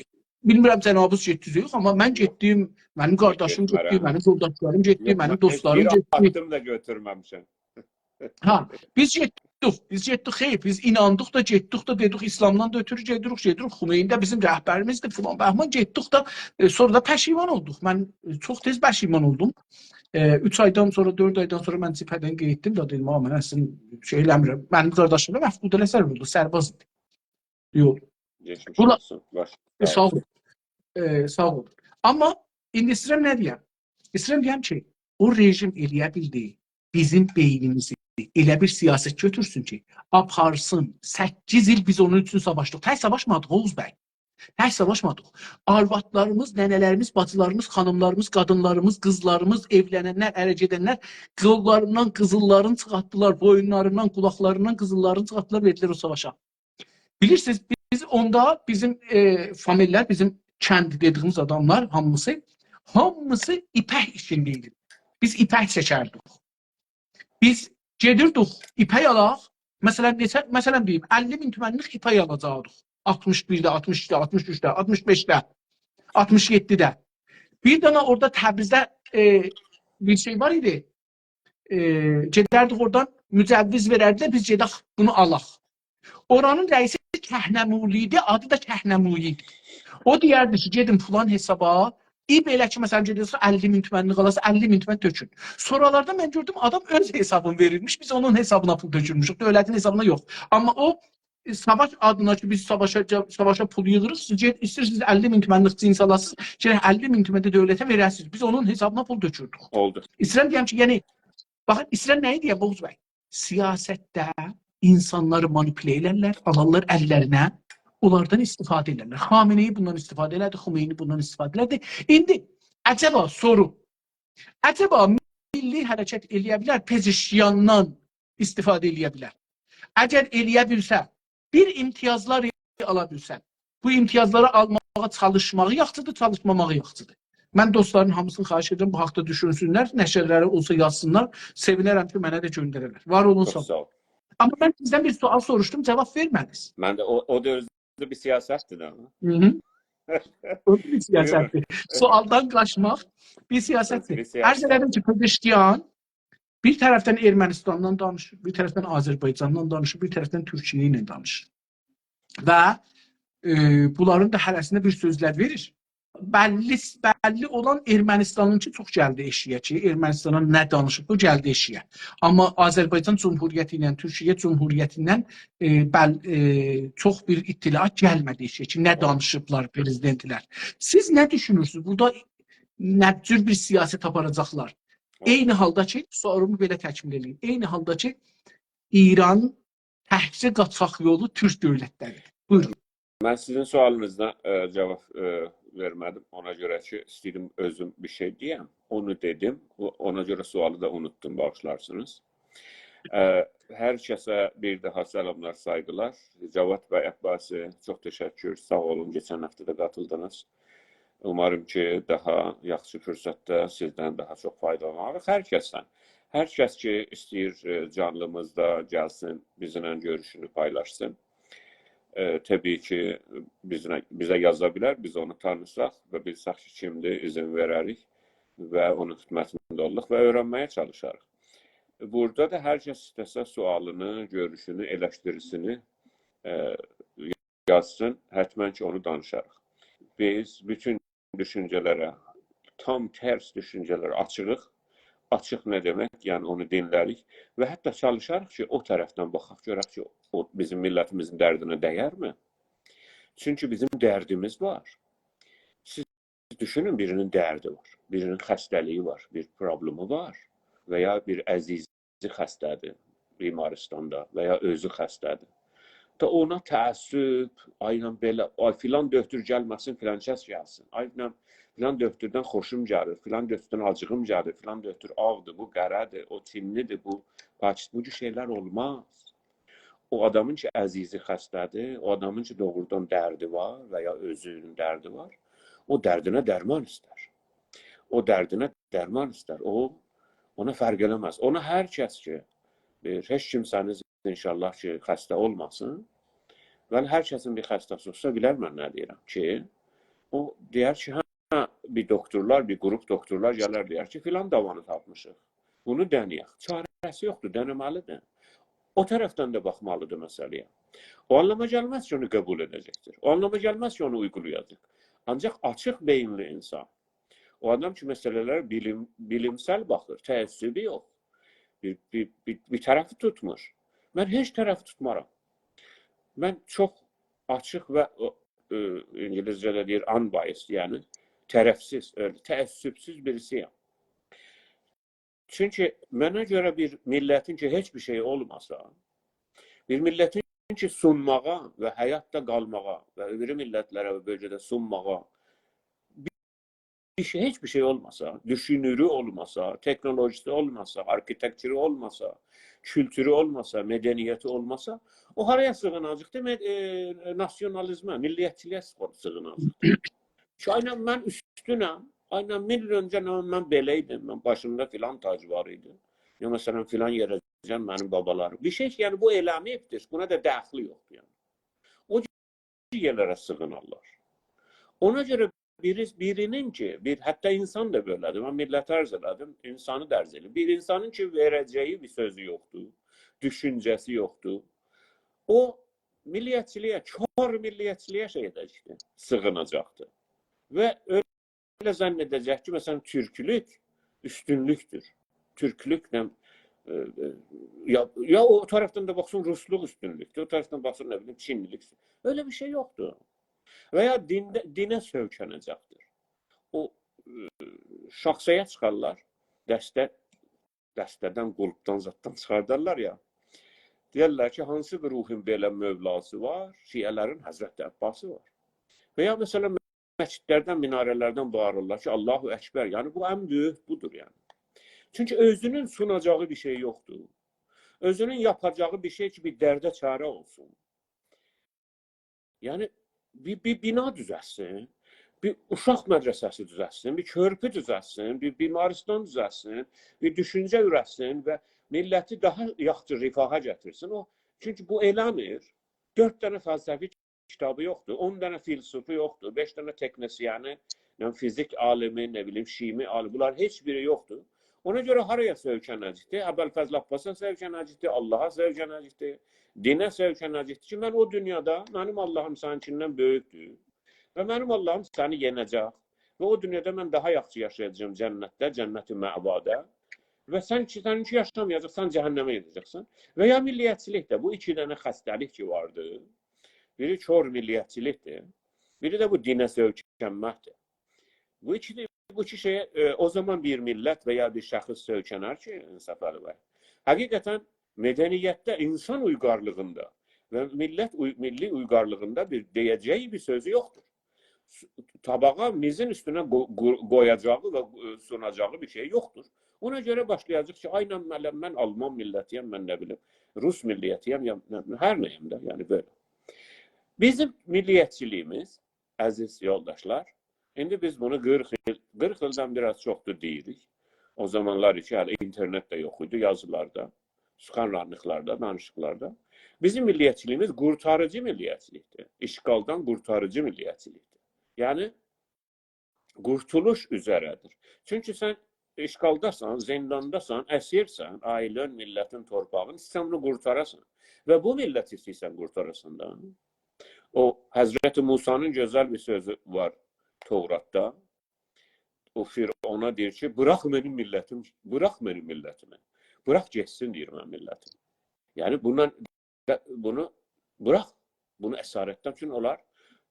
بیلمیرم، جنابینیز گئتدینیز، یوخ، آمما من گئتدیم، منیم قارداشیم گئتدی، گئتمه‌رم. منیم یولداشلاریم گئتدی، یوخ، منیم من دوستلاریم هئچ گئتدی. آددیم دا گؤتورمه‌میشم. ها، بیز گئتدیک، بیز گئتدیک، خئیر، بیز ایناندیق دا، گئتدیک دا، دئدیک، ایسلامدان دا اؤتورو گئدیریک، گئدیریک، خمینی ده بیزیم رهبریمیزدیر، فلان بهمان، گئتدیک دا، ائ، سونرا دا پشیمان اولدوق. من، ائ، چوخ تئز پشیمان اولدوم. ائ، اوچ آیدان سونرا، دؤرد آیدان سونرا من جبهه‌دن قئییتدیم دا، دئدیم، «آ، من اصلینده شئی ائله‌میرم.» منیم قارداشیم دا مفقود البصر اولدو، سرباز ایدی. یوخ. گئچمیش بولا-، اولسون. باش. ائ، ساغ اول. ائ، ساغ اول. آمما ایندی ایسته‌ییرم نه دئیم؟ ایسته‌ییرم دئیم کی، او رژیم ائله‌یه بیلدی بیزیم بئینیمیزی ائله بیر سیاست گؤتورسون کی، آپارسین. سککیز ایل بیز اونون اوچون ساواشدیق. تک ساواشمادیق، اوغوز بی. تک ساواشمادیق. آروادلاریمیز، ننه‌لریمیز، باجیلاریمیز، خانیملاریمیز، قادینلاریمیز، قیزلاریمیز، ائولننلر، اره گئدنلر، قوللاریندان قیزیللارینی چیخارتدیلار، بویونلاریندان، قولاقلاریندان قیزیللارینی چیخارتدیلار، وئردیلر او ساواشا. بیلیرسینیز، بیز اوندا بیزیم، ائ، فامیللر، بیزیم کند دئدیگیمیز آداملار هامیسی، هامیسی ایپک ایشینده ایدی. بیز ایپک چکردیک. بیز گئدیردیک ایپک آلاق، مثلا، نئچه، مثلا دئییم، اللی مین تومنلیک ایپک آلاجاقدیق. آلتمیش بیرده، آلتمیش ایکیده، آلتمیش اوچده، آلتمیش بئشده، آلتمیش یئددیده. بیر دنه اورادا تبریزده، ائ، بیر شئی وار ایدی. ائ، گئدردیک اورادان، مجوز وئرردیلر، بیز گئدک بونو آلاق. اورانین رئیسی کهنمویی ایدی، آدی دا کهنمویی ایدی. او دئیردی کی، گئدین فلان حسابا، ای بئله کی، مثلا، گئدیرسن اللی مین تومنلیک آلاسان، اللی مین تومن تؤکون. سونرالاردا من گؤردوم، آدام اؤز حسابینی وئریرمیش، بیز اونون حسابینا پول تؤکورموشوک، دؤولتین حسابینا یوخ. آمما او، ائ، ساواش آدینا کی، بیز ساواشا، ساواش پولو ییغیریق، سیز گئد-، ایسته‌ییرسینیز اللی مین تومنلیک جنس آلاسینیز، گرک اللی مین تومن ده دؤولته وئره‌سینیز. بیز اونون حسابینا پول تؤکوردوک. اولدو. ایسته‌ییرم دئیم کی، یعنی، باخین، ایسته‌ییرم نه‌یی دئیم، اوغوز بی؟ سیاستده اینسانلاری مانیپوله ائلرلر، آلارلار اللرینه، اونلاردان استفاده ائلرلر. خامنه‌ای بوندان استفاده ائله‌دی، خمینی بوندان استفاده ائله‌دی. ایندی عجبا سورو، عجبا میللی حرکت ائله‌یه بیلر، پزشکیاندان استفاده ائله‌یه بیلر؟ اگر ائله‌یه بیلسه، بیر امتیازلار آلا بیلسه، بو امتیازلاری آلماغا چالیشماغی یاخشیدیر، چالیشماماغی یاخشیدیر؟ من دوستلارین هامیسینی خواهش ائدیرم، بو حاقدا دوشونسونلر، نشرلری اولسا یازسینلار، سئوینرم کی، منه ده گؤندره‌لر. وار اولون، چوخ ساغ اولون. ساغ اول. آمما من سیزدن بیر سؤال سوروشدوم، جواب وئرمه‌دینیز. من ده او، او دا اؤزو بیر سیاستدیر ده. هی هی. او بیر سیاستدیر. بویورون. سؤالدان قاچماق بیر سیاستدیر. بیر سیاستدیر. عرض ائله‌دیم کی، پزشکیان بیر طرفدن ارمنستاندان دانیشیر، بیر طرفدن آذربایجاندان دانیشیر، بیر طرفدن تورکیه ایله دانیشیر. و، ائ، بونلارین دا هره‌سینه بیر سؤزلر وئریر. بللی، بللی اولان ارمنستانینکی چوخ گلدی ائشیگه کی، ارمنستانا نه دانیشیب، بو گلدی ائشیگه. آمما آذربایجان جمهوریتی ایله تورکیه جمهوریتیندن، ائ، بل-، ائ، چوخ بیر اطلاعات گلمه‌دی ائشیگه کی، نه دانیشیبلار پرزیدنتلر. سیز نه دوشونورسونوز؟ بورادا نه جور بیر سیاست آپاراجاقلار؟ عینی حالدا کی، سؤالومو بئله تکمیل ائله‌ییم. عینی حالدا کی، ایران تکجه قاچاق یولو تورک دؤولتلری‌دیر. بویورون. من سیزین سؤالینیزا، ائ، جواب، ائ، وئرمه‌دیم. اونا گؤره کی، ایسته‌ییردیم اؤزوم بیر شئی دئیم. اونو دئدیم. او-، اونا گؤره سؤالی دا اونوتدوم، باغیشلارسینیز. ائ، هر کسه بیر داها سلاملار، سایغیلار. جواد بی عباسی، چوخ تشکر. ساغ اولون، کئچن هفته ده قاتیلدینیز. اوماریم کی، داها یاخشی فرصتده سیزدن داها چوخ فایدالاناریق. هر کسدن، هر کس کی، ایسته‌ییر، ائ، جانلیمیزدا گلسین، بیزیمله گؤروشونو پایلاشسین. ائ، طبیعی کی، بیزینه، بیزه یازا بیلر، بیز اونو تانیساق و بیلسک کی، کیمدیر، ایذین وئرریک و اونون خدمتینده اولاریق و اؤیرنمه‌یه چالیشاریق. بورادا دا هر کس ایسته‌سه سؤالینی، گؤروشونو، ائلشتیریسینی، ائ، یازسین، حتماً کی، اونو دانیشاریق. بیز بوتون دوشونجه‌لره، تام ترس دوشونجه‌لره آچیغیق. آچیق نه دئمک؟ یعنی اونو دینلریک و حتی چالیشاریق کی، او طرفدن باخاق، گؤرک کی، او بیزیم میللتیمیزین دردینه دیرمی؟ چونکی بیزیم دردیمیز وار. سیز دوشونون، بیرینین دردی وار، بیرینین خسته‌لیگی وار، بیر پروبلئمی وار و یا بیر عزیزی خسته‌دیر، بیمارستاندا و یا اؤزو خسته‌دیر. دا اونا تعصب، آی، ایله بئله، آی، فلان دؤکتور گلمه‌سین، فلان کس گلسین. آی، ایله فلان دؤکتوردن خوشوم گلیر، فلان دؤکتوردن آجیغیم گلیر، فلان دؤکتور آغدیر، بو قارادیر، او چینلی‌دیر، بو پاکیست-، بو جور شئیلر اولماز. او آدامین کی، عزیزی خسته‌دیر، او آدامین کی، دوغرودان دردی وار و یا اؤزونون دردی وار، او دردینه درمان ایستر. او دردینه درمان ایستر. او، اونا فرق ائله‌مز. اونا هر کس کی، بیر، هئچ کیمسه‌نیز انشاءالله کی، خسته اولماسین. ولی هر کسین بیر خسته‌سی اولسا، بیلر من نه دئییرم کی، او دئیر کی، هه، بیر دکترلر، بیر گروپ دکترلر گلر، دئیر کی، فلان داوانی تاپمیشیق. بونو دنه‌یک. چاره‌سی یوخدور، دنه‌مه‌لی‌دیر. او طرفدن ده باخمالی‌دیر مسئله‌یه. او آنلاما گلمز کی، اونو قبول ائده‌جکدیر. او آنلاما گلمز کی، اونو اویغولایاجاق. آنجاق آچیق بئیینلی اینسان، او آدام کی، مسئله‌لره بیلیم-، بیلیمسل باخیر، تعصبی یوخ. بیر، بیر، بیر، بیر طرفی توتمور. من هئچ طرفی توتمارام. من چوخ آچیق و، ائ، ائ، اینگیلیسجه‌ده دئییر unbiased، یعنی طرفسیز، ائله، تعصبسوز بیریسی‌یم. چونکی منه گؤره بیر میللتین کی، هئچ بیر شئی اولماسا، بیر میللتین کی، سونماغا و حیاتدا قالماغا و او بیری میللتلره و بؤلگه‌ده سونماغا بیر، بیر شئی، هئچ بیر شئی اولماسا، دوشونورو اولماسا، تکنولوژیسی اولماسا، آرکیتکتورو اولماسا، کولتورو اولماسا، مدنیتی اولماسا، او هارایا سیغیناجاقدیر؟ مد-، ائ، ناسیونالیزمه، میللیتچیلییه سیغ-، سیغیناجاقدیر. کی، آی، ایله من اوستونم، آی، ایله مین ایل اؤنجه نه من بئله ایدیم، من باشیمدا فلان تاج وار ایدی. یا، مثلا، فلان یئره گئدن منیم بابالاریم. بیر شئی کی، یعنی، بو ائله‌مه‌ییبدیر، بونا دا دخلی یوخدور، یعنی. او یئرلره سیغینارلار. اونا گؤره بیری، بیرینین کی، بیر، حتی اینسان دا بئله‌دیر، من میللتی عرض ائله‌دیم، اینسانی دا عرض ائله‌ییم. بیر اینسانین کی، وئره‌جه‌یی بیر سؤزو یوخدور، دوشونجه‌سی یوخدور، او میللیتچیلییه، کور میللیتچیلییه شئی ائده‌جکدیر، سیغیناجاقدیر. و ائله ظن ائده‌جک کی، مثلا، تورکلوک اوستونلوکدور. تورکلوکله، ائ، ائ، یا، یا او طرفدن ده باخسین، روسلوق اوستونلوکدور، او طرفدن باخسین، نه بیلیم، چینلیلیک. ائله بیر شئی یوخدور. و یا دینده، دینه سؤیکنه‌جکدیر. او، ائ، شاخسایا چیخارلار، دسته، دسته‌دن، قولپدان، زاددان چیخاردارلار یا. دئیرلر کی، هانسی گروهون بئله مولاسی وار؟ شیعه‌لرین حضرت عباسی وار. و یا، مثلا، مسجدلردن، مناره‌لردن باغیریرلار کی، الله اکبر. یعنی، بو ان بؤیوک بودور، یعنی. چونکی اؤزونون سوناجاغی بیر شئی یوخدور. اؤزونون یاپاجاغی بیر شئی کی، بیر درده چاره اولسون. یعنی، بیر، بیر بینا دوزلتسین، بیر اوشاق مدرسه‌سی دوزلتسین، بیر کؤرپو دوزلتسین، بیر بیمارستان دوزلتسین، بیر دوشونجه اورتسین و میللتی داها یاخشی رفاها گتیرسین. او، چونکی بو ائله‌میر. دؤرد دنه فلسفی کیتابی یوخدور، اون دنه فیلسوفو یوخدور، بئش دنه تکنسیانی، یعنی فیزیک عالیمی، نه بیلیم، شیمی عالیمی، بونلار هئچ بیری یوخدور. اونا گؤره هارایا سؤیکنه‌جکدیر؟ ابوالفضل عباسا سؤیکنه‌جکدیر، اللها سؤیکنه‌جکدیر، دینه سؤیکنه‌جکدیر کی، من او دونیادا، منیم اللهیم سنینکیندن بؤیوکدور و منیم اللهیم سنی یئنه‌جک و او دونیادا من داها یاخشی یاشایاجاغام جنتده، جنت مأوادا. و سن کی، سنینکی یاشامایاجاقسان، جهنمه گئده‌جکسن. و یا میللیتچیلیک ده، بو ایکی دنه خسته‌لیک کی واردی. بیری کور میللیتچیلیکدیر، بیری ده بو دینه سؤیکنمکدیر. بو ایکی، بو ایکی شئیه، ائ، او زامان بیر میللت و یا بیر شخص سؤیکنر کی، انصافعلی بی، حقیقتا مدنیتده، اینسان اویغارلیغیندا و میللت اوی-، میللی اویغارلیغیندا بیر دئیه‌جه‌یی بیر سؤزو یوخدور. س-، طاباغا، میزین اوستونه قو-، قو-، قویاجاغی و، ائ، سوناجاغی بیر شئی یوخدور. اونا گؤره باشلایاجاق کی، آی، من، من آلمان میللتی‌یم، من نه بیلیم، روس میللیتی‌یم، یا نه، هر نه‌یم ده، یعنی بئله. بیزیم میللیتچیلیگیمیز، عزیز یولداشلار، ایندی بیز بونو قیرخ ایل، قیرخ ایلدن بیر آز چوخدور دئییریک. او زامانلار کی، هله اینترنت ده یوخ ایدی، یازیلاردا، سخنرانلیقلاردا، دانیشیقلاردا. بیزیم میللیتچیلیگیمیز قورتاریجی میللیتچیلیکدیر. اشغالدان قورتاریجی میللیتچیلیکدیر. یعنی، قورتولوش اوزره‌دیر. چونکی سن اشغالداسان، زندانداسان، اسیرسن، عائله‌ن، میللتین تورپاغین، ایسته‌ییرسن بونو قورتاراسان. و بو میللتی ایسته‌ییرسن قورتاراسان دا. او حضرت موسی‌نین گؤزل بیر سؤزو وار توراتدا. او فرعونا دئییر کی، «بوراخ منیم میللتیم، بوراخ منیم میللتیمی. بوراخ گئتسین»، دئییر، «منیم میللتیم.» یعنی بوندان، بونو بوراخ، بونو اسارتدن، چونکی اونلار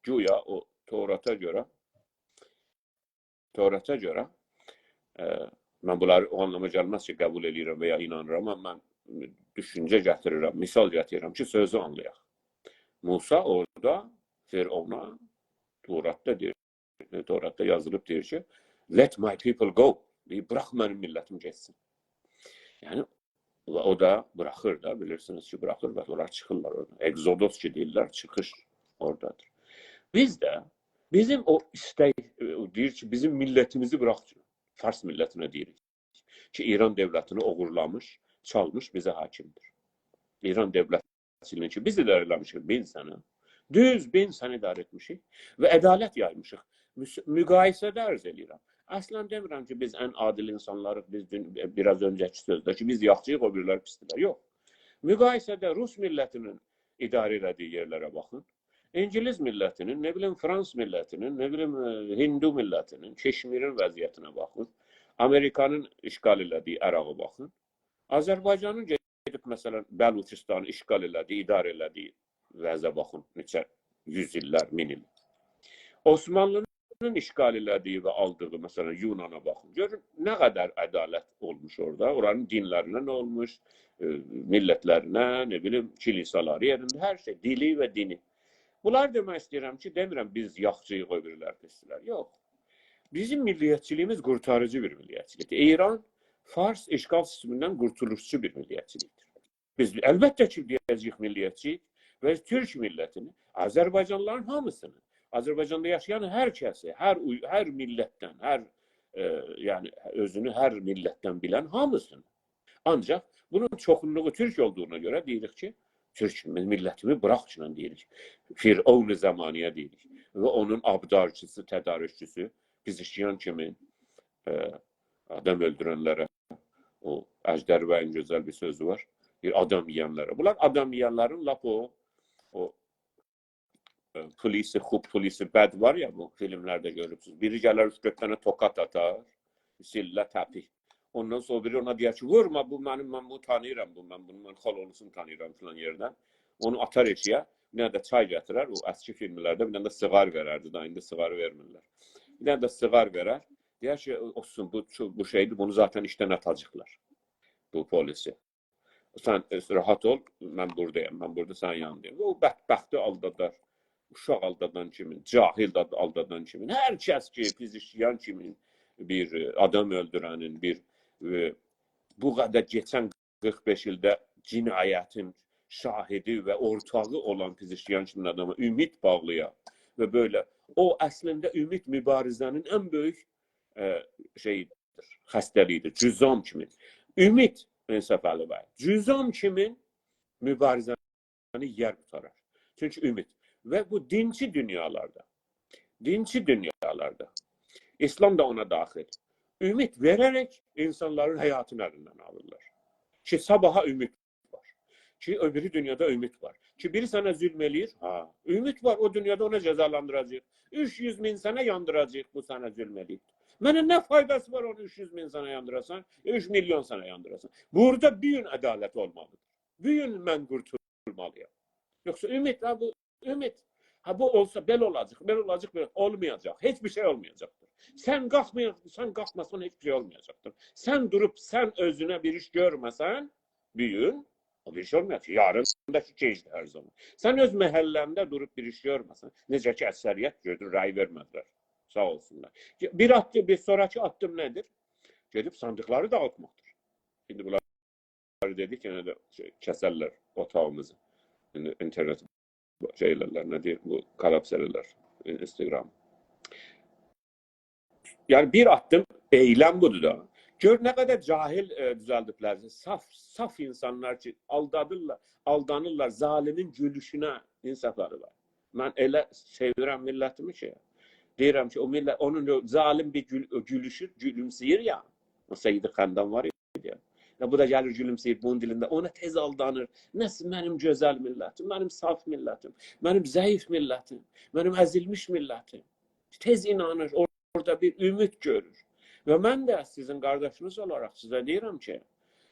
گویا او توراتا گؤره، توراتا گؤره، ائ، من بونلاری او آنلاما گلمز کی، قبول ائله‌ییرم و یا اینانیرام، آمما من دوشونجه گتیریرم، مثال گتیریرم کی، سؤزو آنلایاق. موسی اورادا فرعونا، توراتدا دئییر، توراتدا یازیلیب، دئییر کی، «Let my people go.» دئییر، «بوراخ منیم میللتیم گئتسین.» یعنی، و او دا بوراخیر دا، بیلیرسینیز کی، بوراخیر و اونلار چیخیرلار اورادان. اگزودوس کی دئییرلر، چیخیش اورادادیر. بیز ده، بیزیم او ایستک، او دئییر کی، بیزیم میللتیمیزی بوراخ کی، فارس میللتینه دئییریک کی، ایران دؤولتینی اوغورلامیش، چالمیش، بیزه حاکیمدیر. ایران دؤولتینی کی، بیز اداره ائله‌میشیک مین سنه. دوز مین سنه اداره ائتمیشیک و عدالت یایمیشیق. مس-، مقایسه‌ده عرض ائله‌ییرم. اصلا دئمیرم کی، بیز ان عادل اینسانلاریق، بیز دون، بیر آز اؤنجه‌کی سؤزده کی، بیز یاخشی‌ییق، او بیریلری پیسدیرلر. یوخ. مقایسه‌ده روس میللتینین اداره ائله‌دیگی یئرلره باخین. اینگیلیس میللتینین، نه بیلیم، فرانس میللتینین، نه بیلیم، ائ، هندو میللتینین، کشمیرین وضعیتینه باخین. آمریکانین اشغال ائله‌دیگی عراقی باخین. آذربایجانین گئدیب، مثلا، بلوچستانی اشغال ائله‌دیگی، اداره ائله‌دیگی وضعه باخین، نئچه یوز ایللر، مین ایل. عثمانلی‌نین اشغال ائله‌دیگی و آلدیغی، مثلا، یونانا باخین. گؤرون، نه قدر عدالت اولموش اورادا، اورانین دینلرینه نه اولموش، ائ، میللتلرینه، نه بیلیم، کلیسالاری یئرینده، هر شئی، دیلی و دینی. بونلاری دئمک ایسته‌ییرم کی، دئمیرم بیز یاخشی‌ییق، او بیریلری پیسدیرلر. یوخ. بیزیم میللیتچیلیگیمیز قورتاریجی بیر میللیتچیلیکدیر. ایران، فارس اشغال سیستمیندن قورتولوشچو بیر میللیتچیلیکدیر. بیز البته کی، دئیه‌جه‌ییک میللیتچی‌ییک و تورک میللتینی، آذربایجانلیلارین هامیسینی، آذربایجاندا یاشایان هر کسی، هر اوی-، هر میللتدن، هر، ائ، یعنی اؤزونو هر میللتدن بیلن هامیسینی. آنجاق بونون چوخونلوغو تورک اولدوغونا گؤره دئییریک کی، تورک میللتیمی بوراخ کی، دئییریک. فرعون زمانی‌یه دئییریک. و اونون آبدارچی‌سی، تدارکچوسو، پزشکیان کیمی، ائ، آدام اؤلدورنلره، او اژدر بیین گؤزل بیر سؤزو وار. دئییر، آدام یئینلره. بونلار آدام یئینلرین لاپ او، او، ائ، پلیس خوب، پلیس بد وار یا، بو فیلملرده گؤروبسونوز. بیری گلر، اوچ-دؤرد دنه توکات آتار، سیلله، تپیک. اوندان سونرا بیری اونا دئیر کی، «وورما، بو منیم، من بونو تانیییرام، بو، من بونون، من خالالوسونو تانیییرام» فلان یئردن. اونو آتار ائشیگه، بیر دنه ده چای گتیرر، او اسکی فیلملرده بیر دنه ده سیگار وئرردی، دا ایندی سیگاری وئرمیرلر. بیر دنه ده سیگار وئرر، دئیر کی، «اولسون، بو، بو شئیدیر، بونو ذاتاً ایشدن آتاجاقلار، بو پلیسی. سن، ائ، راحت اول، من بورادایام، من بورادا سنین یانیندایام.» او بدبختی آلدادار، اوشاق آلدادان کیمی، جاهل آد-، آلدادان کیمی، هر کس کی، پزشکیان کیمی بیر، ائ، آدام اؤلدورنین، بیر، ائ، بو قدر کئچن قیرخ بئش ایلده جنایتین شاهدی و اورتاغی اولان پزشکیان کیمی آداما اومید باغلایا و بئله، او اصلینده اومید مبارزه‌نین ان بؤیوک، ائ، شئییدیر، خسته‌لیگیدیر، جذام کیمی. اومید، انصافعلی بی، جذام کیمی مبارزه‌نی یئر قوتارار. چونکی اومید. و بو دینچی دونیالاردا، دینچی دونیالاردا، ایسلام دا اونا داخیل، اومید وئره‌رک اینسانلارین حیاتینی الیندن آلیرلار. کی، صاباحا اومید وار. کی، او بیری دونیادا اومید وار. کی، بیری سنه ظلم ائله‌ییر، ها، اومید وار، او دونیادا اونو جزالاندیراجاغیق. اوچ یوز مین سنه یاندیراجاغیق، بو سنه ظلم ائله‌ییب. منه نه فایداسی وار اونو اوچ یوز مین سنه یاندیراسان، یا اوچ میلیون سنه یاندیراسان؟ بورادا بو گون عدالت اولمالیدیر. بو گون من قورتولمالییام. یوخسا اومید، ها، بو اومید. ها، بو اولسا، بئله اولاجاق، بئله اولاجاق، بئله اولمایاجاق. هئچ بیر شئی اولمایاجاقدیر. سن قالخمایا-، سن قالخماسان، هئچ بیر شئی اولمایاجاقدیر. سن دوروب، سن اؤزونه بیر ایش گؤرمه‌سن، بو گون، او بیر شئی اولمایاجاق. یارین دا کی، گئجدیر هر زامان. سن اؤز محله‌نده دوروب بیر ایش گؤرمه‌سن، نئجه کی، اکثریت گؤردون، رأی وئرمه‌دیلر. ساغ اولسونلار. بیر آددیم، بیر سونراکی آددیم نه‌دیر؟ گئدیب صاندیقلاری داغیتماقدیر. ایندی بونلار دئدیک، یئنه ده شئی، کسرلر اوتاغیمیزی. ایندی اینترنتی شئی ائلرلر، نه دئییر، بو کالاپس ائلرلر، اینستاگرام. یعنی بیر آددیم ائیلم بودور دا. گؤر نه قدر جاهل، ائ، دوزلدیبلر. صاف، صاف اینسانلار کی، آلدادیرلار، آلدانیرلار، ظالیمین گولوشونه انصافلاری وار. من ائله سئویرم میللتیمی کی، دئییرم کی، او میللت، اونون او ظالیم بیر گول-، او گولوشو، گولومسه‌ییر یا. او سعید خندان وار ایدی یا. یا بو دا گلیر گولومسه‌ییر بونون دیلینده. اونا تئز آلدانیر. نه منیم گؤزل میللتیم، منیم صاف میللتیم، منیم ضعیف میللتیم، منیم ازیلمیش میللتیم. تئز اینانیر، اورادا بیر اومید گؤرور. و من ده سیزین قارداشینیز اولاراق سیزه دئییرم کی،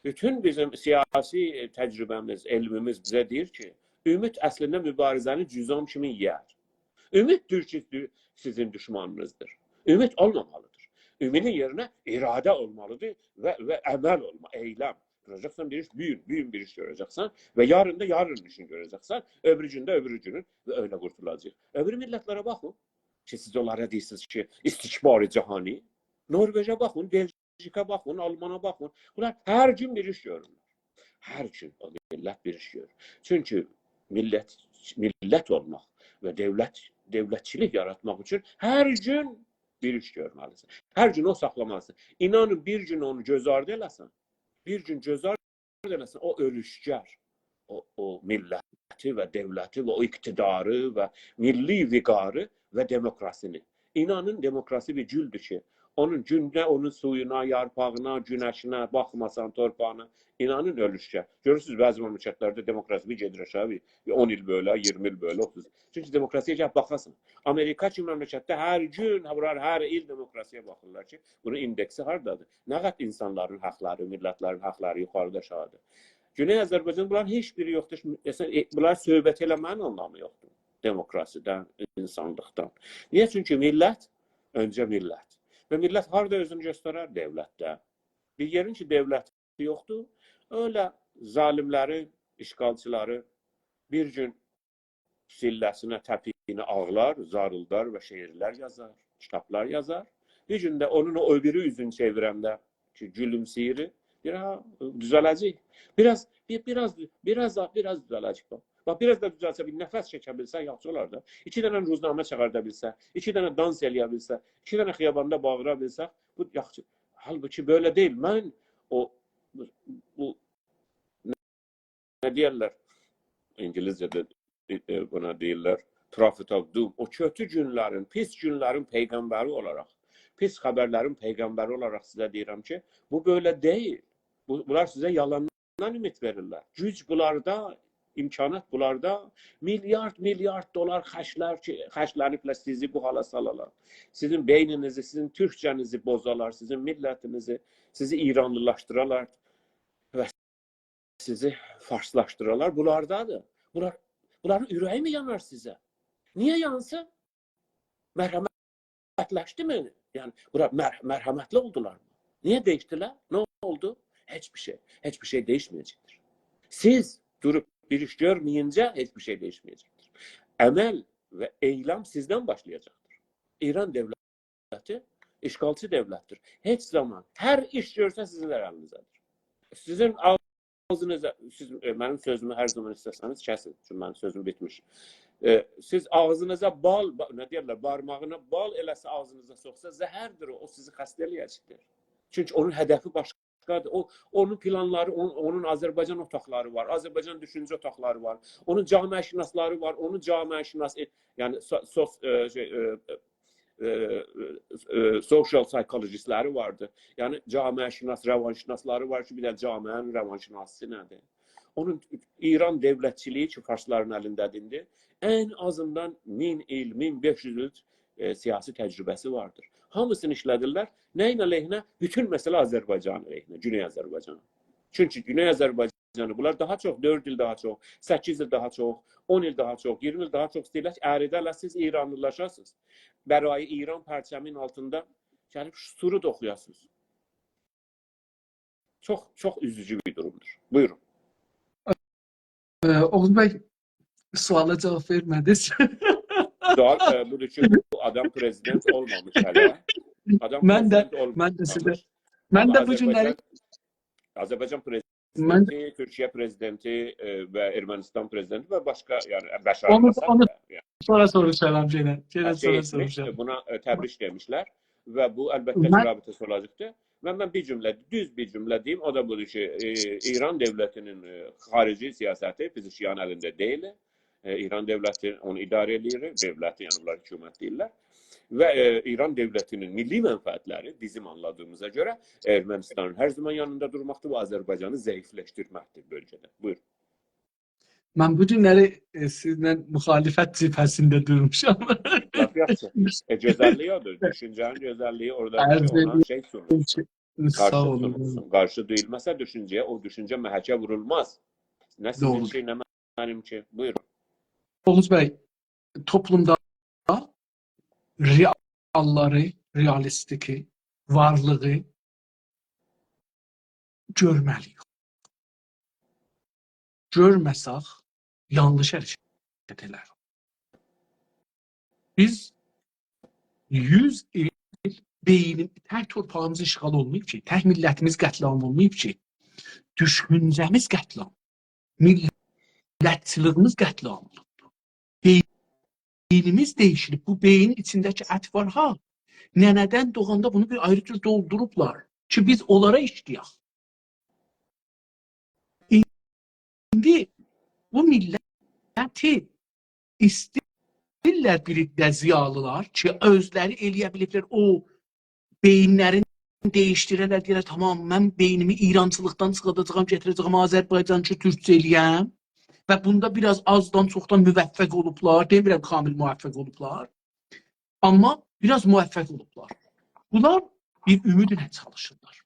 بوتون بیزیم سیاسی تجربه‌میز، علمیمیز بیزه دئییر کی، اومید اصلینده مبارزه‌نی جذام کیمی یئیر. اومیددیر کی، دو-، سیزین دوشمانینیزدیر. اومید اولمامالیدیر. اومیدین یئرینه اراده اولمالیدیر و، و عمل اولما، ائیلم. دوراجاقسان بیر ایش، بو گون، بو گون بیر ایش گؤره‌جکسن و یارین دا یارینین ایشینی گؤره‌جکسن، او بیری گون ده او بیری گونون و ائله قورتولاجاق. او بیری میللتلره باخین کی، سیز اونلارا دئییرسینیز کی، استکبار جهانی. نروژه باخین، بلژیکا باخین، آلمانا باخین. بونلار هر گون بیر ایش گؤرورلر. هر گون او میللت بیر ایش گؤرور. چونکی میللت، میللت اولماق و دؤولت، دؤولتچیلیک یاراتماق اوچون هر گون بیر ایش گؤرمه‌لیسن. هر گون او ساخلامالیسان. اینانین، بیر گون اونو گؤز آردی ائله‌سن، بیر گون گؤز آردی ائله‌سن، او اؤلوشجر. او، او میللتی و دؤولتی و او اقتداری و میللی وقاری و دموکراسینی. اینانین، دموکراسی بیر گولدور کی، اونون گونونه، اونون سویونا، یارپاغینا، گونشینه باخماسان، تورپاغینا، اینانین، اؤلوشجر. گؤرورسونوز، بعضی مملکتلرده دموکراسی بیر گئدیر آشاغی، بیر اون ایل بئله، اییرمی ایل بئله، اوتوز ایل. چونکی دموکراسی‌یا گلیب باخاسان. آمریکا کیمی مملکتده هر گون، هه، بونلار هر ایل دموکراسی‌یا باخیرلار کی، بونون ایندکسی هاردادیر؟ نه قدر اینسانلارین حاقلاری، میللتلرین حاقلاری یوخاریدا، آشاغیدا؟ گونئی آذربایجان، بونلارین هئچ بیری یوخدور. مثلا، ائ، بونلار صحبت ائله‌مه‌یین آنلامی یوخدور. دموکراسی‌دن، اینسانلیقدان. نییه؟ چونکی میللت، اؤنجه میللت. و میللت هاردا اؤزونو گؤسترر؟ دؤولتده. بیر یئرین کی، دؤولتی یوخدور، ائله ظالیملری، اشغالچیلاری بیر گون سیلله‌سینه، تپیگینه آغلار، زاریلدار و شعرلر یازار، کیتابلار یازار. بیر گون ده اونون او بیری اوزونو چئویرنده کی، گولومسه‌ییر، دئییر، «ها، دوزه‌له‌جک. بیر آز، بیر، بیر آز، بیر آز دا، بیر آز دوزه‌له‌جک بو.» باخ، بیر آز دا دوزلسه، بیر نفس چکه بیلسه، یاخشی اولار دا. ایکی دنه روزنامه چیخاردا بیلسه، ایکی دنه دانس ائله‌یه بیلسه، ایکی دنه خیاباندا باغیرا بیلسه، بو یاخشی. حالبوکی بئله دئییل. من او، بو، بو نه دئیرلر؟ اینگیلیسجه‌ده، ائ، ائ، بونا دئییرلر Prophet of Doom. او کؤتو گونلرین، پیس گونلرین پیغمبری اولاراق، پیس خبرلرین پیغمبری اولاراق سیزه دئییرم کی، بو بئله دئییل. بو، بونلار سیزه یالاندان اومید وئریرلر. گوج بونلاردا، امکانات بونلاردا، میلیارد، میلیارد دلار خرجلر کی، خرجله‌نیبلر سیزی بو حالا سالالار. سیزین بئینینیزی، سیزین تورکجه‌نیزی بوزالار، سیزین میللتینیزی، سیزی ایرانلیلاشدیرالار و سیزی فارسلاشدیرالار، بونلاردادیر. بونلار، بونلارین اوره‌یی می یانار سیزه؟ نییه یانسین؟ مرحمتلشدیمی؟ یعنی، بونلار مر-، مرحمتلی اولدولارمی؟ نییه دَییشدیلر؟ نه اولدو؟ هئچ بیر شئی. هئچ بیر شئی دَییشمه‌یه‌جکدیر. سیز دوروب بیر ایش گؤرمه‌یینجه هئچ بیر شئی دَییشمه‌یه‌جکدیر. عمل و ائیلم سیزدن باشلایاجاقدیر. ایران دؤولتی دؤولتی، اشغالچی دؤولتدیر. هئچ زامان، هر ایش گؤرسه سیزین ال-، الینیزده‌دیر. سیزین آغزینیزا، سیز، ائ، منیم سؤزومو هر زامان ایسته‌سه‌نیز کسین. چونکی منیم سؤزوم بیتمیش. ائ، سیز آغزینیزا بال، با-، نه دئیرلر، بارماغینا بال ائله‌سه، آغزینیزا سوخسا، زهردیر او، او سیزی خسته ائله‌یه‌جکدیر. چونکی اونون هدفی باشقادیر. او، اونون پلانلاری، اون-، اونون آذربایجان اوتاقلاری وار، آذربایجان دوشونجه اوتاقلاری وار، اونون جامعه‌شناسلاری وار، اونون جامعه‌شناس، ائ، یعنی سو-، سوس-، ائ، شئی، ائ، ائ، ائ، social psychologist-لری واردی. یعنی جامعه‌شناس، روانشناسلاری وار کی، بیر ده جامعه‌نین روانشناسی نه‌دیر؟ اونون ایران دؤولتچیلیگی کی، فارسلارین الینده‌دیر ایندی، ان آزیندان مین ایل، مین بئش یوز ایل، ائ، سیاسی تجربه‌سی واردیر. هامیسینی ایشله‌دیرلر. نه‌یین علیهینه؟ بوتون مسئله آذربایجان علیهینه، گونئی آذربایجان. چونکی گونئی آذربایجانی بونلار داها چوخ، دؤرد ایل داها چوخ، سککیز ایل داها چوخ، اون ایل داها چوخ، اییرمی ایل داها چوخ ایسته‌ییرلر کی، اریده‌لر، سیز ایرانلیلاشاسینیز. برای ایران پرچمین آلتیندا گلیب سرود اوخویاسینیز. چوخ، چوخ اوزوجو بیر دورومدور. بویورون. ائ، اوغوز بی، سؤالا جاواب وئرمه‌دینیز. سؤال، ائ، بودور کی، بو آدام پرزیدنت اولمامیش هله. آدام من ده، پرزیدنت اولمامیش. من ده سیزه، من آمما ده بو گونلری آذربایجان، آذربایجان پرزیدنتی، تورکیه پرزیدنتی، ائ، و ارمنستان پرزیدنتی و باشقا، یعنی، بشار اونو، الاسد اونو دا، یعنی، سونرا سوروشارام یئنه. یئنه هر شئی سونرا ائتمیش، سوروشارام. ائ، بونا، ائ، تبریک دئمیشلر و بو، البته کی، من رابطه‌سی اولاجاقدیر. و من بیر جمله، دوز بیر جمله دئییم، او دا بودور کی، ائ، ایران دؤولتی‌نین، ائ، خاریجی سیاستی پزشکیانین الینده دئییل. ائ، ایران دؤولتی اونو اداره ائله‌ییر، دؤولتی، یعنی بونلار حکومت دئییللر. و، ائ، ایران دؤولتی‌نین میللی منفعتلری، بیزیم آنلادیغیمیزا گؤره، ارمنستانین هر زامان یانیندا دورماقدیر و آذربایجانی ضعیفلشدیرمکدیر بؤلگه‌ده. بویورون. من بو گونلری، ائ، سیزینله مخالفت جبهه‌سینده دورموشام. لاپ یاخشی. ائ، گؤزللیگی اودور. دوشونجه‌نین گؤزللیگی اورادا عرض کی، اونا ائدیرم شئی سونولسون. کی، ساغ قارشی اولون. سونولسون. قارشی دؤیولمه‌سه دوشونجه‌یه، او دوشونجه محکه وورولماز. نه دوغرو. سیزینکی، نه منیمکی. بویورون. اوغوز بی، توپلومدا رئاللاری، رئالیستیکی، وارلیغی گؤرمه‌لی‌ییک. گؤرمه‌سک، یانلیش حرکت ائلر. بیز یوز ایل بئینیم، تک تورپاغیمیز اشغال اولماییب کی، تک میللتیمیز قتل‌عام اولماییب کی، دوشونجه‌میز قتل‌عام، میللتچیلیگیمیز قتل‌عام اولوبدور. بئینیمیز دییشیلیب. بو بئیین ایچینده‌کی ات وار ها. ننه‌دن دوغاندا بونو بیر آیری جور دولدوروبلار کی، بیز اونلارا ایشله‌یک. ایندی بو میللتی ایسته‌ییرلر بیر عده ضیالیلار کی، اؤزلری ائلیه بیلیبلر او بئیینلرینی دییشدیره‌لر، دئیه‌لر: «تامام، من بئینیمی ایرانچیلیقدان چیخاداجاغام، گتیره‌جه‌یم آذربایجانچی تورکجه ائلیه‌م.» و بوندا بیر آز آزدان چوخدان موفق اولوبلار. دئمیرم کامل موفق اولوبلار. آمما بیر آز موفق اولوبلار. بونلار بیر اومیدله چالیشیرلار.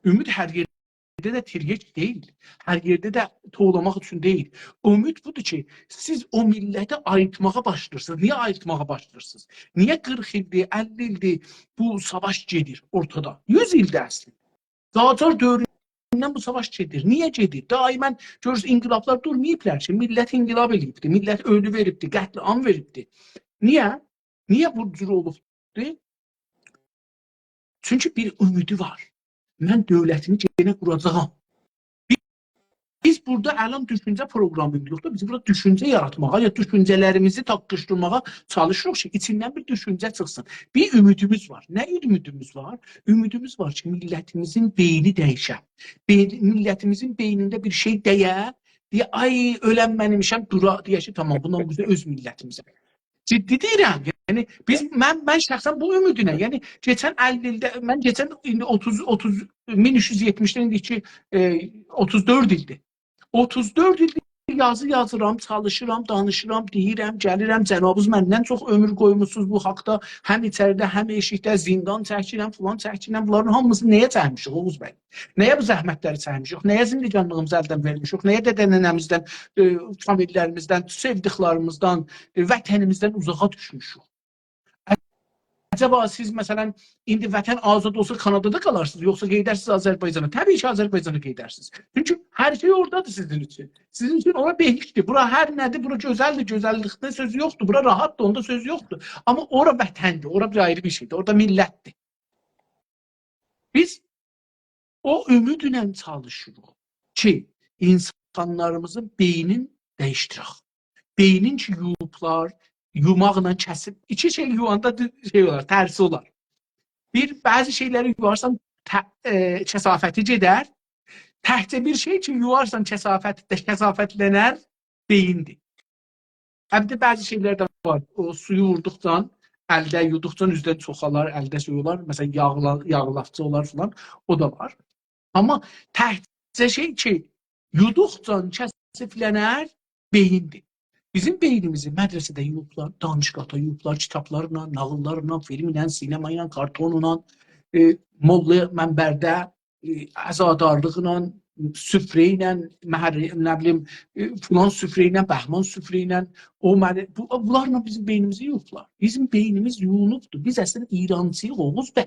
اومید هر یئرده ده تریاک دئییل. هر یئرده ده توولاماق اوچون دئییل. اومید بودور کی، سیز او میللتی آییلتماغا باشلاییرسینیز. نییه آییلتماغا باشلاییرسینیز؟ نییه قیرخ ایلدیر، اللی ایلدیر بو ساواش گئدیر اورتادا؟ یوز ایلدیر اصلینده. قاجار دؤوروندن بو ساواش گئدیر. نییه گئدیر؟ دائماً گؤرورسونوز، انقلابلار دورماییبلار کی، میللت انقلاب ائله‌ییبدیر، میللت اؤلو وئریبدیر، قتل‌عام وئریبدیر. نییه؟ نییه بو جور اولوبدور؟ چونکی بیر اومیدی وار. من دؤولتیمی یئنه قوراجاغام. بیز بورادا الان دوشونجه پروقرامی یوخدور. بیز بورادا دوشونجه یاراتماغا، یا دوشونجه‌لریمیزی تاققیشدیرماغا چالیشیریق کی، ایچیندن بیر دوشونجه چیخسین. بیر اومیدیمیز وار. نه اومیدیمیز وار؟ اومیدیمیز وار کی، میللتیمیزین بئینی دییشه. بئین-، میللتیمیزین بئینینده بیر شئی دیه، دئیه: «آی، اؤلن من ایمیشم»، دورا، دئیه کی، «تامام، بوندان بو اؤز میللتیمیزه.» جدی دئییرم. یعنی بیز، من، من شخصاً بو اومیدینه، یعنی کئچن اللی ایلده، من کئچن، ایندی اوتوز، اوتوز، مین اوچ یوز یئتمیشدن ایندی کی، ائ، اوتوز دؤرد ایلدیر. اوتوز دؤرد ایلدیر یازی یازیرام، چالیشیرام، دانیشیرام، دئییرم، گلیرم، جنابینیز مندن چوخ عؤمور قویموسونوز بو حاقدا. هم ایچریده، هم ائشیکده، زیندان چکیرم، فلان چکیرم. بونلارین هامیسینی نه‌یه چکمیشیک، اوغوز بی؟ نه‌یه بو زحمتلری چکمیشیک؟ نه‌یه زندگانلیغیمیزی الدن وئرمیشیک؟ نه‌یه دده ننه‌میزدن، ائ، فامیللریمیزدن، سئودیکلریمیزدن، ائ، وطنیمیزدن اوزاغا دوشموشوک؟ عجبا سیز، مثلاً، ایندی وطن آزاد اولسا کانادادا قالارسینیز، یوخسا گئدرسینیز آذربایجانا؟ طبیعی کی، آذربایجانا گئدرسینیز. چونکی هر شئی اورادادیر سیزین اوچون. سیزین اوچون اورا بهشتدیر، بورا هر نه‌دیر، بورا گؤزلدیر، گؤزللیکده سؤز یوخدور، بورا راحتدیر، اوندا سؤز یوخدور. آمما اورا وطندیر، اورا بیر آیری بیر شئیدیر، اورا میللتدیر. بیز او اومیدله چالیشیریق کی، اینسانلاریمیزین بئینین دییشدیرک. بئینین کی، یویوبلار، یوماقلا کسیب. ایکی شئی یویاندا دی-، شئی اولار، ترسی اولار. بیر، بعضی شئیلری یویارسان، ته-، ائ، کثافتی گئدر. تکجه بیر شئی کی، یویارسان، کثافت، کثافتلنر، بئییندیر. البته، بعضی شئیلر ده وار. او سویو ووردوقجا، الده یودوقجا اوزدن چوخالار، الده شئی اولار. مثلاً، یاغلا-، یاغلاقجا اولار فلان. او دا وار. آمما تکجه شئی کی، یودوقجا کثیفلنر، بئییندیر. بیزیم بئینیمیزی مدرسه‌ده یویوبلار، دانشگاهدا یویوبلار، کیتابلارلا، ناغیللارلا، فیلمله، سینما ایله، کارتونلا، ائ، موللا منبرده، ائ، عزادارلیقلا، سفره ایله، محر-، نه بیلیم، ائ، فلان سفره ایله، بهمان سفره ایله، او معنی، بو، بونلارلا بیزیم بئینیمیزی یویوبلار. بیزیم بئینیمیز یویونوبدور. بیز اصلینده ایرانچی‌ییق، اوغوز بی.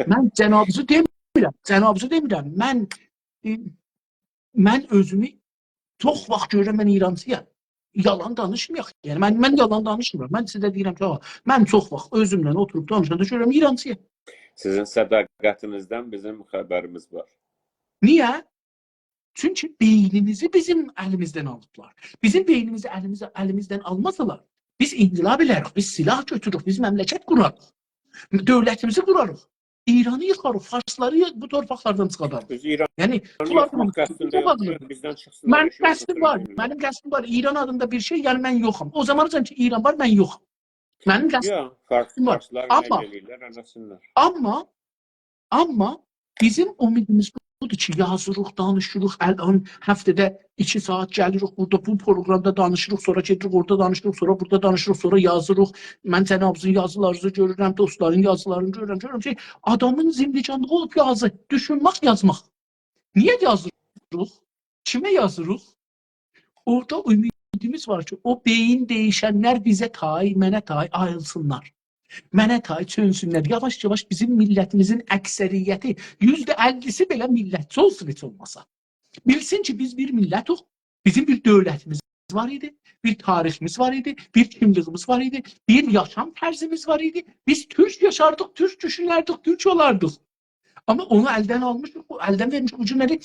من جنابیزی دئمیرم، جنابیزی دئمیرم. من، ائ، من اؤزومو چوخ واخت گؤرورم، من ایرانچی‌یام. یالان دانیشمایاق. یعنی، من، من یالان دانیشمیرام. من سیزه دئییرم کی، آغا، من چوخ واخت اؤزومله اوتوروب دانیشاندا گؤرورم، ایرانچی‌یام. سیزین صداقتینیزدن بیزیم خبریمیز وار. نییه؟ چونکی بئینیمیزی بیزیم الیمیزدن آلیبلار. بیزیم بئینیمیزی الیمیزه، الیمیزدن آلماسالار، بیز انقلاب ائلریک، بیز سلاح گؤتوروروک، بیز مملکت قوراریق. دؤولتیمیزی قوراریق. ایرانی ییخاریق، فارسلاری بو تورپاقلاردان چیخارداریق. بیز ایرانی یعنی، بونلار ییخماق قصدینده یوخ، بیزدن چیخسینلار، منیم قصدیم وار، منیم قصدیم وار. ایران آدیندا بیر شئی، یعنی من یوخام. او زاماناجان کی ایران وار، من یوخام. منیم قصدیم وار. یوخ، فارس، فارسلار نه ائله‌ییرلر، اولسونلار. آمما، آمما بیزیم امیدیمیز بودور کی، یازیریق، دانیشیریق، الان هفته‌ده ایکی ساعات گلیریک بورادا، بو پروگرامدا دانیشیریق، سونرا گئدیریک اورادا دانیشیریق، سونرا بورادا دانیشیریق، سونرا یازیریق. من جنابینیزین یازیلارینیزی گؤرورم، دوستلارین یازیلارینی گؤرورم، گؤرورم کی، آدامین زندگانلیغی اولوب یازی، دوشونمک، یازماق. نییه یازیریق؟ کیمه یازیریق؟ اورادا امیدیمیز وار کی، او بئیین دئییشنلر بیزه تای، منه تای آییلسینلار. منه تای چؤنسونلر. یاواش-یاواش بیزیم میللتیمیزین اکثریتی، یوزده اللی‌سی بئله میللتچی اولسون هئچ اولماسا. بیلسین کی، بیز بیر میللتوق، بیزیم بیر دؤولتیمیز وار ایدی، بیر تاریخیمیز وار ایدی، بیر کیملیگیمیز وار ایدی، بیر یاشام طرزیمیز وار ایدی. بیز تورک یاشاردیق، تورک دوشونردیک، تورک اولاردیق. آمما اونو الدن آلمیشیق، بو، الدن وئرمیشیک. بو گونلری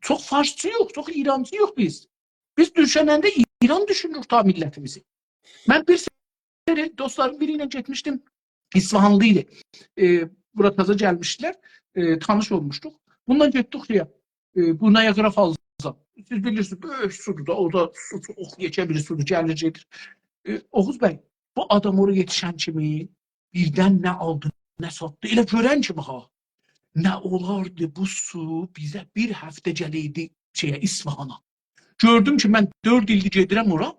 چوخ فارسچی یوخ، چوخ ایرانچی یوخ بیز. بیز دوشننده ایران دوشونوروک تا میللتیمیزی. من بیر سری دوستلارین بیری ایله گئتمیشدیم، اصفهانلی ایدی. ائ، بورا تازا گلمیشدیلر، ائ، تانیش اولموشدوق. بونونلا گئتدیک شئیه، ائ، بو نیاگرا فالزا. سیز بیلیرسینیز، بؤیوک سودور دا، اورادا سو چوخ، یئکه بیر سودور، گلیر گئدیر. ائ، اوغوز بی، بو آدام اورا یئتیشن کیمی بیردن نه آلدی، نه ساتدی. ائله گؤرن کیمی ها، نه اولاردی بو سو بیزه بیر هفته گله‌یدی شئیه، اصفهانا. گؤردوم کی، من دؤرد ایلدیر گئدیرم اورا.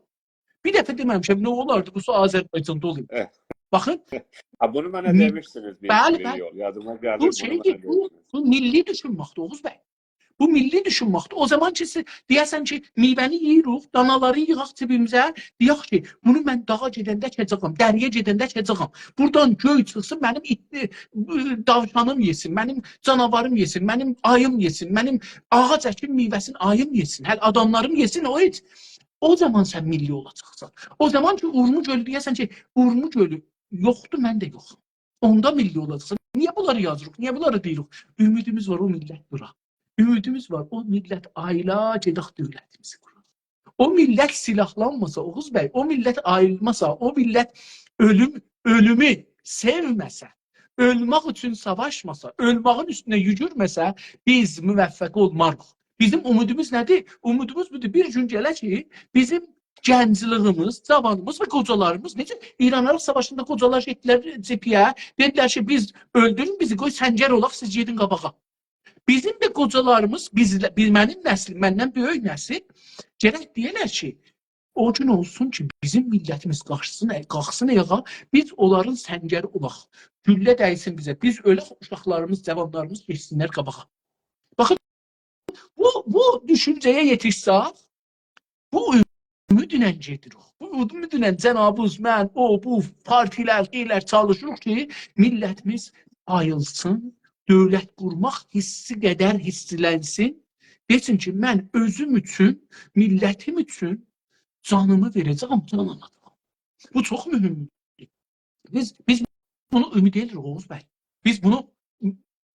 بیر دفعه دئمه‌میشم، نه اولاردی بو سو آذربایجاندا اولایدی. ائه. باخین. ها، بونو منه می-، دئمیشدینیز بیر، بلی، بیر بلی. یول. یادیما گلیر، بو بونو شئیدیر، منه بو، دئمیشدینیز. بو میللی دوشونمکدیر، اوغوز بی. بو میللی دوشونمکدیر. او زامان کی، سیز دئیه‌سن کی، میوه‌نی یئییریک، دانالاری ییغاق جیبیمیزه، دئیک کی، بونو من داغا گئدنده اکه‌جه‌یم، دره‌یه گئدنده اکه‌جه‌یم. بورادان گؤی چیخسین، منیم ایت-، ائ، داوشانیم یئسین، منیم جاناواریم یئسین، منیم آییم یئسین، منیم آغاج اکیم میوه‌سین آییم یئسین، هله آداملاریم یئسین، او هئچ. او زامان سن میللی اولاجاقسان. او زامان کی، اورمو گؤلو دئیه‌سن کی، اورمو گؤلو یوخدور، من ده یوخام. اوندا میللی اولاجاقسان. نییه بونلاری یازیریق؟ نییه بونلاری دئییریک؟ امیدیمیز وار، او میللت قورار. امیدیمیز وار، او میللت آییلا، گئدک دؤولتیمیزی قوراق. او میللت سیلاحلانماسا، اوغوز بی، او میللت آییلماسا، او میللت اؤلوم، اؤلومو سئومه‌سه، اؤلمک اوچون ساواشماسا، اؤلمه‌یین اوستونه یوگورمه‌سه، بیز موفق اولماریق. بیزیم امیدیمیز نه‌دیر؟ امیدیمیز بودور، بیر گون گله کی، بیزیم گنجلیگیمیز، جاوانیمیز و قوجالاریمیز، نئجه ایران-عراق ساواشیندا قوجالار گئتدیلر جبهه‌یه، دئدیلر کی، بیز اؤلدورون بیزی، قوی سنگر اولاق، سیز گئدین قاباغا. بیزیم ده قوجالاریمیز، بیز، بیز، منیم نسلیم، مندن بؤیوک نسیل، گرک دئیه‌لر کی، او گون اولسون کی، بیزیم میللتیمیز قالخسین، قالخسین آیاغا، بیز اونلارین سنگری اولاق. گولله دَیسین بیزه، بیز اؤلک، اوشاقلاریمیز، جاوانلاریمیز گئتسینلر قاباغا. باخین، بو، بو دوشونجه‌یه یئتیشسک، بو امیدله گئدیریک. بو امیدله جنابیز، من، او، بو پارتیلر، شئیلر چالیشیریق کی، میللتیمیز آییلسین، دؤولت قورماق حیسی قدر حیسلنسین. دئسین کی، من اؤزوم اوچون، میللتیم اوچون جانیمی وئره‌جه‌یم، جان آلادیرام. بو چوخ مهمدور. بیز، بیز بونو امید ائدیریک، اوغوز بی. بیز بونو م-،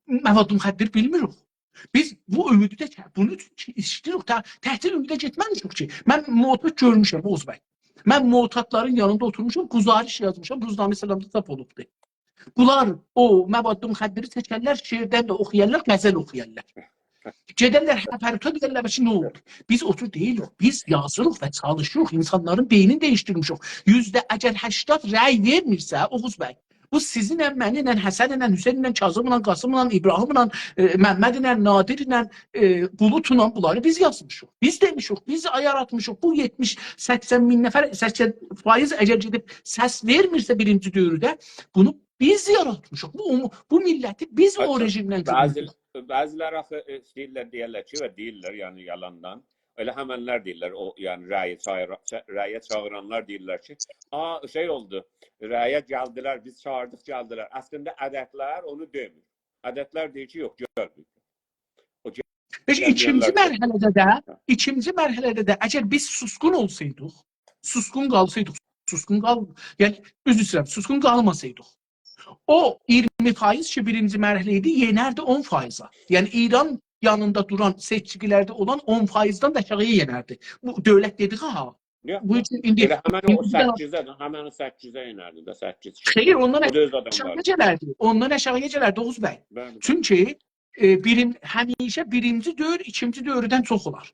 مواد مخدر بیلمیریک. بیز بو امیدی ده ته-، بونون اوچون کی، ایسته‌ییریک. ته-، تکجه امیده گئتمه‌میشیک کی. من معتاد گؤرموشم، اوغوز بی. من معتادلارین یانیندا اوتورموشام، گزارش یازمیشام، روزنامه سلامدا چاپ اولوبدور. بونلار او مواد مخدری چکرلر، شعردن ده اوخویارلار، غزل اوخویارلار. گئدرلر، هه، پروتا دئیرلر کی، نه اولدو؟ بیز اوتور دئییلیک، بیز یازیریق و چالیشیریق، اینسانلارین بئینینی دییشدیرمیشیک. یوزده، اگر هشتاد رأی وئرمیرسه، اوغوز بی، بو سیزینله، منیمله، حسنله، حسینله، کاظیملا، قاسیملا، ابراهیمله، ائ، ممدله، نادرله، ائ، بولودلا، بونلاری بیز یازمیشیق. بیز دئمیشیک، بیز یاراتمیشیق. بو یئتمیش، سکسن مین نفر، سکسن فایز اگر گئدیب سس وئرمیرسه بیرینجی دؤورده، بونو بیز یاراتمیشیق. بو، بو میللتی بیز او رژیمدن گؤتورموشوک. بعضی، بعضیلر آخی، ائ، ایسته‌ییرلر دئیه‌لر کی، و دئییرلر، یعنی یالاندان. ائله همنلر دئییرلر، او، یعنی رأیه چاغیرا-، چا-، رأیه چاغیرانلار دئییرلر کی، «آ، شئی اولدو، رأیه گلدیلر، بیز چاغیردیق، گلدیلر.» اصلینده عددلر اونو دئمیر. عددلر دئییر کی، «یوخ، گلمه‌ییب.» او گل-، پکی، گلمه‌ینلر ایکینجی مرحله‌ده ده، هه. ایکینجی مرحله‌ده ده اگر بیز سوسقون اولسایدیق، سوسقون قالسایدیق، سوسقون قال-، یعنی، عذر ایسته‌ییرم، سوسقون قالماسایدیق، او اییرمی فایز کی، بیرینجی مرحله ایدی، یئنردی اون فایزه. یعنی، ایران یانیندا دوران، سئچکیلرده اولان اون فایزدن ده آشاغییا یئنردی. بو دؤولت دئدیک ها. یوخ، بو یوخ. اوچون ایندی ائله همن او ایندی ده سککیزه ده، همن او سککیزه یئنردی ده، سککیز. خیر، اوندان او دا اؤز آداملاری. آشاغییا گلردی. اوندان آشاغییا گلردی، اوغوز بی. بلی. چونکی ائ، بیرین، همیشه بیرینجی دؤور ایکینجی دؤوردن چوخ اولار.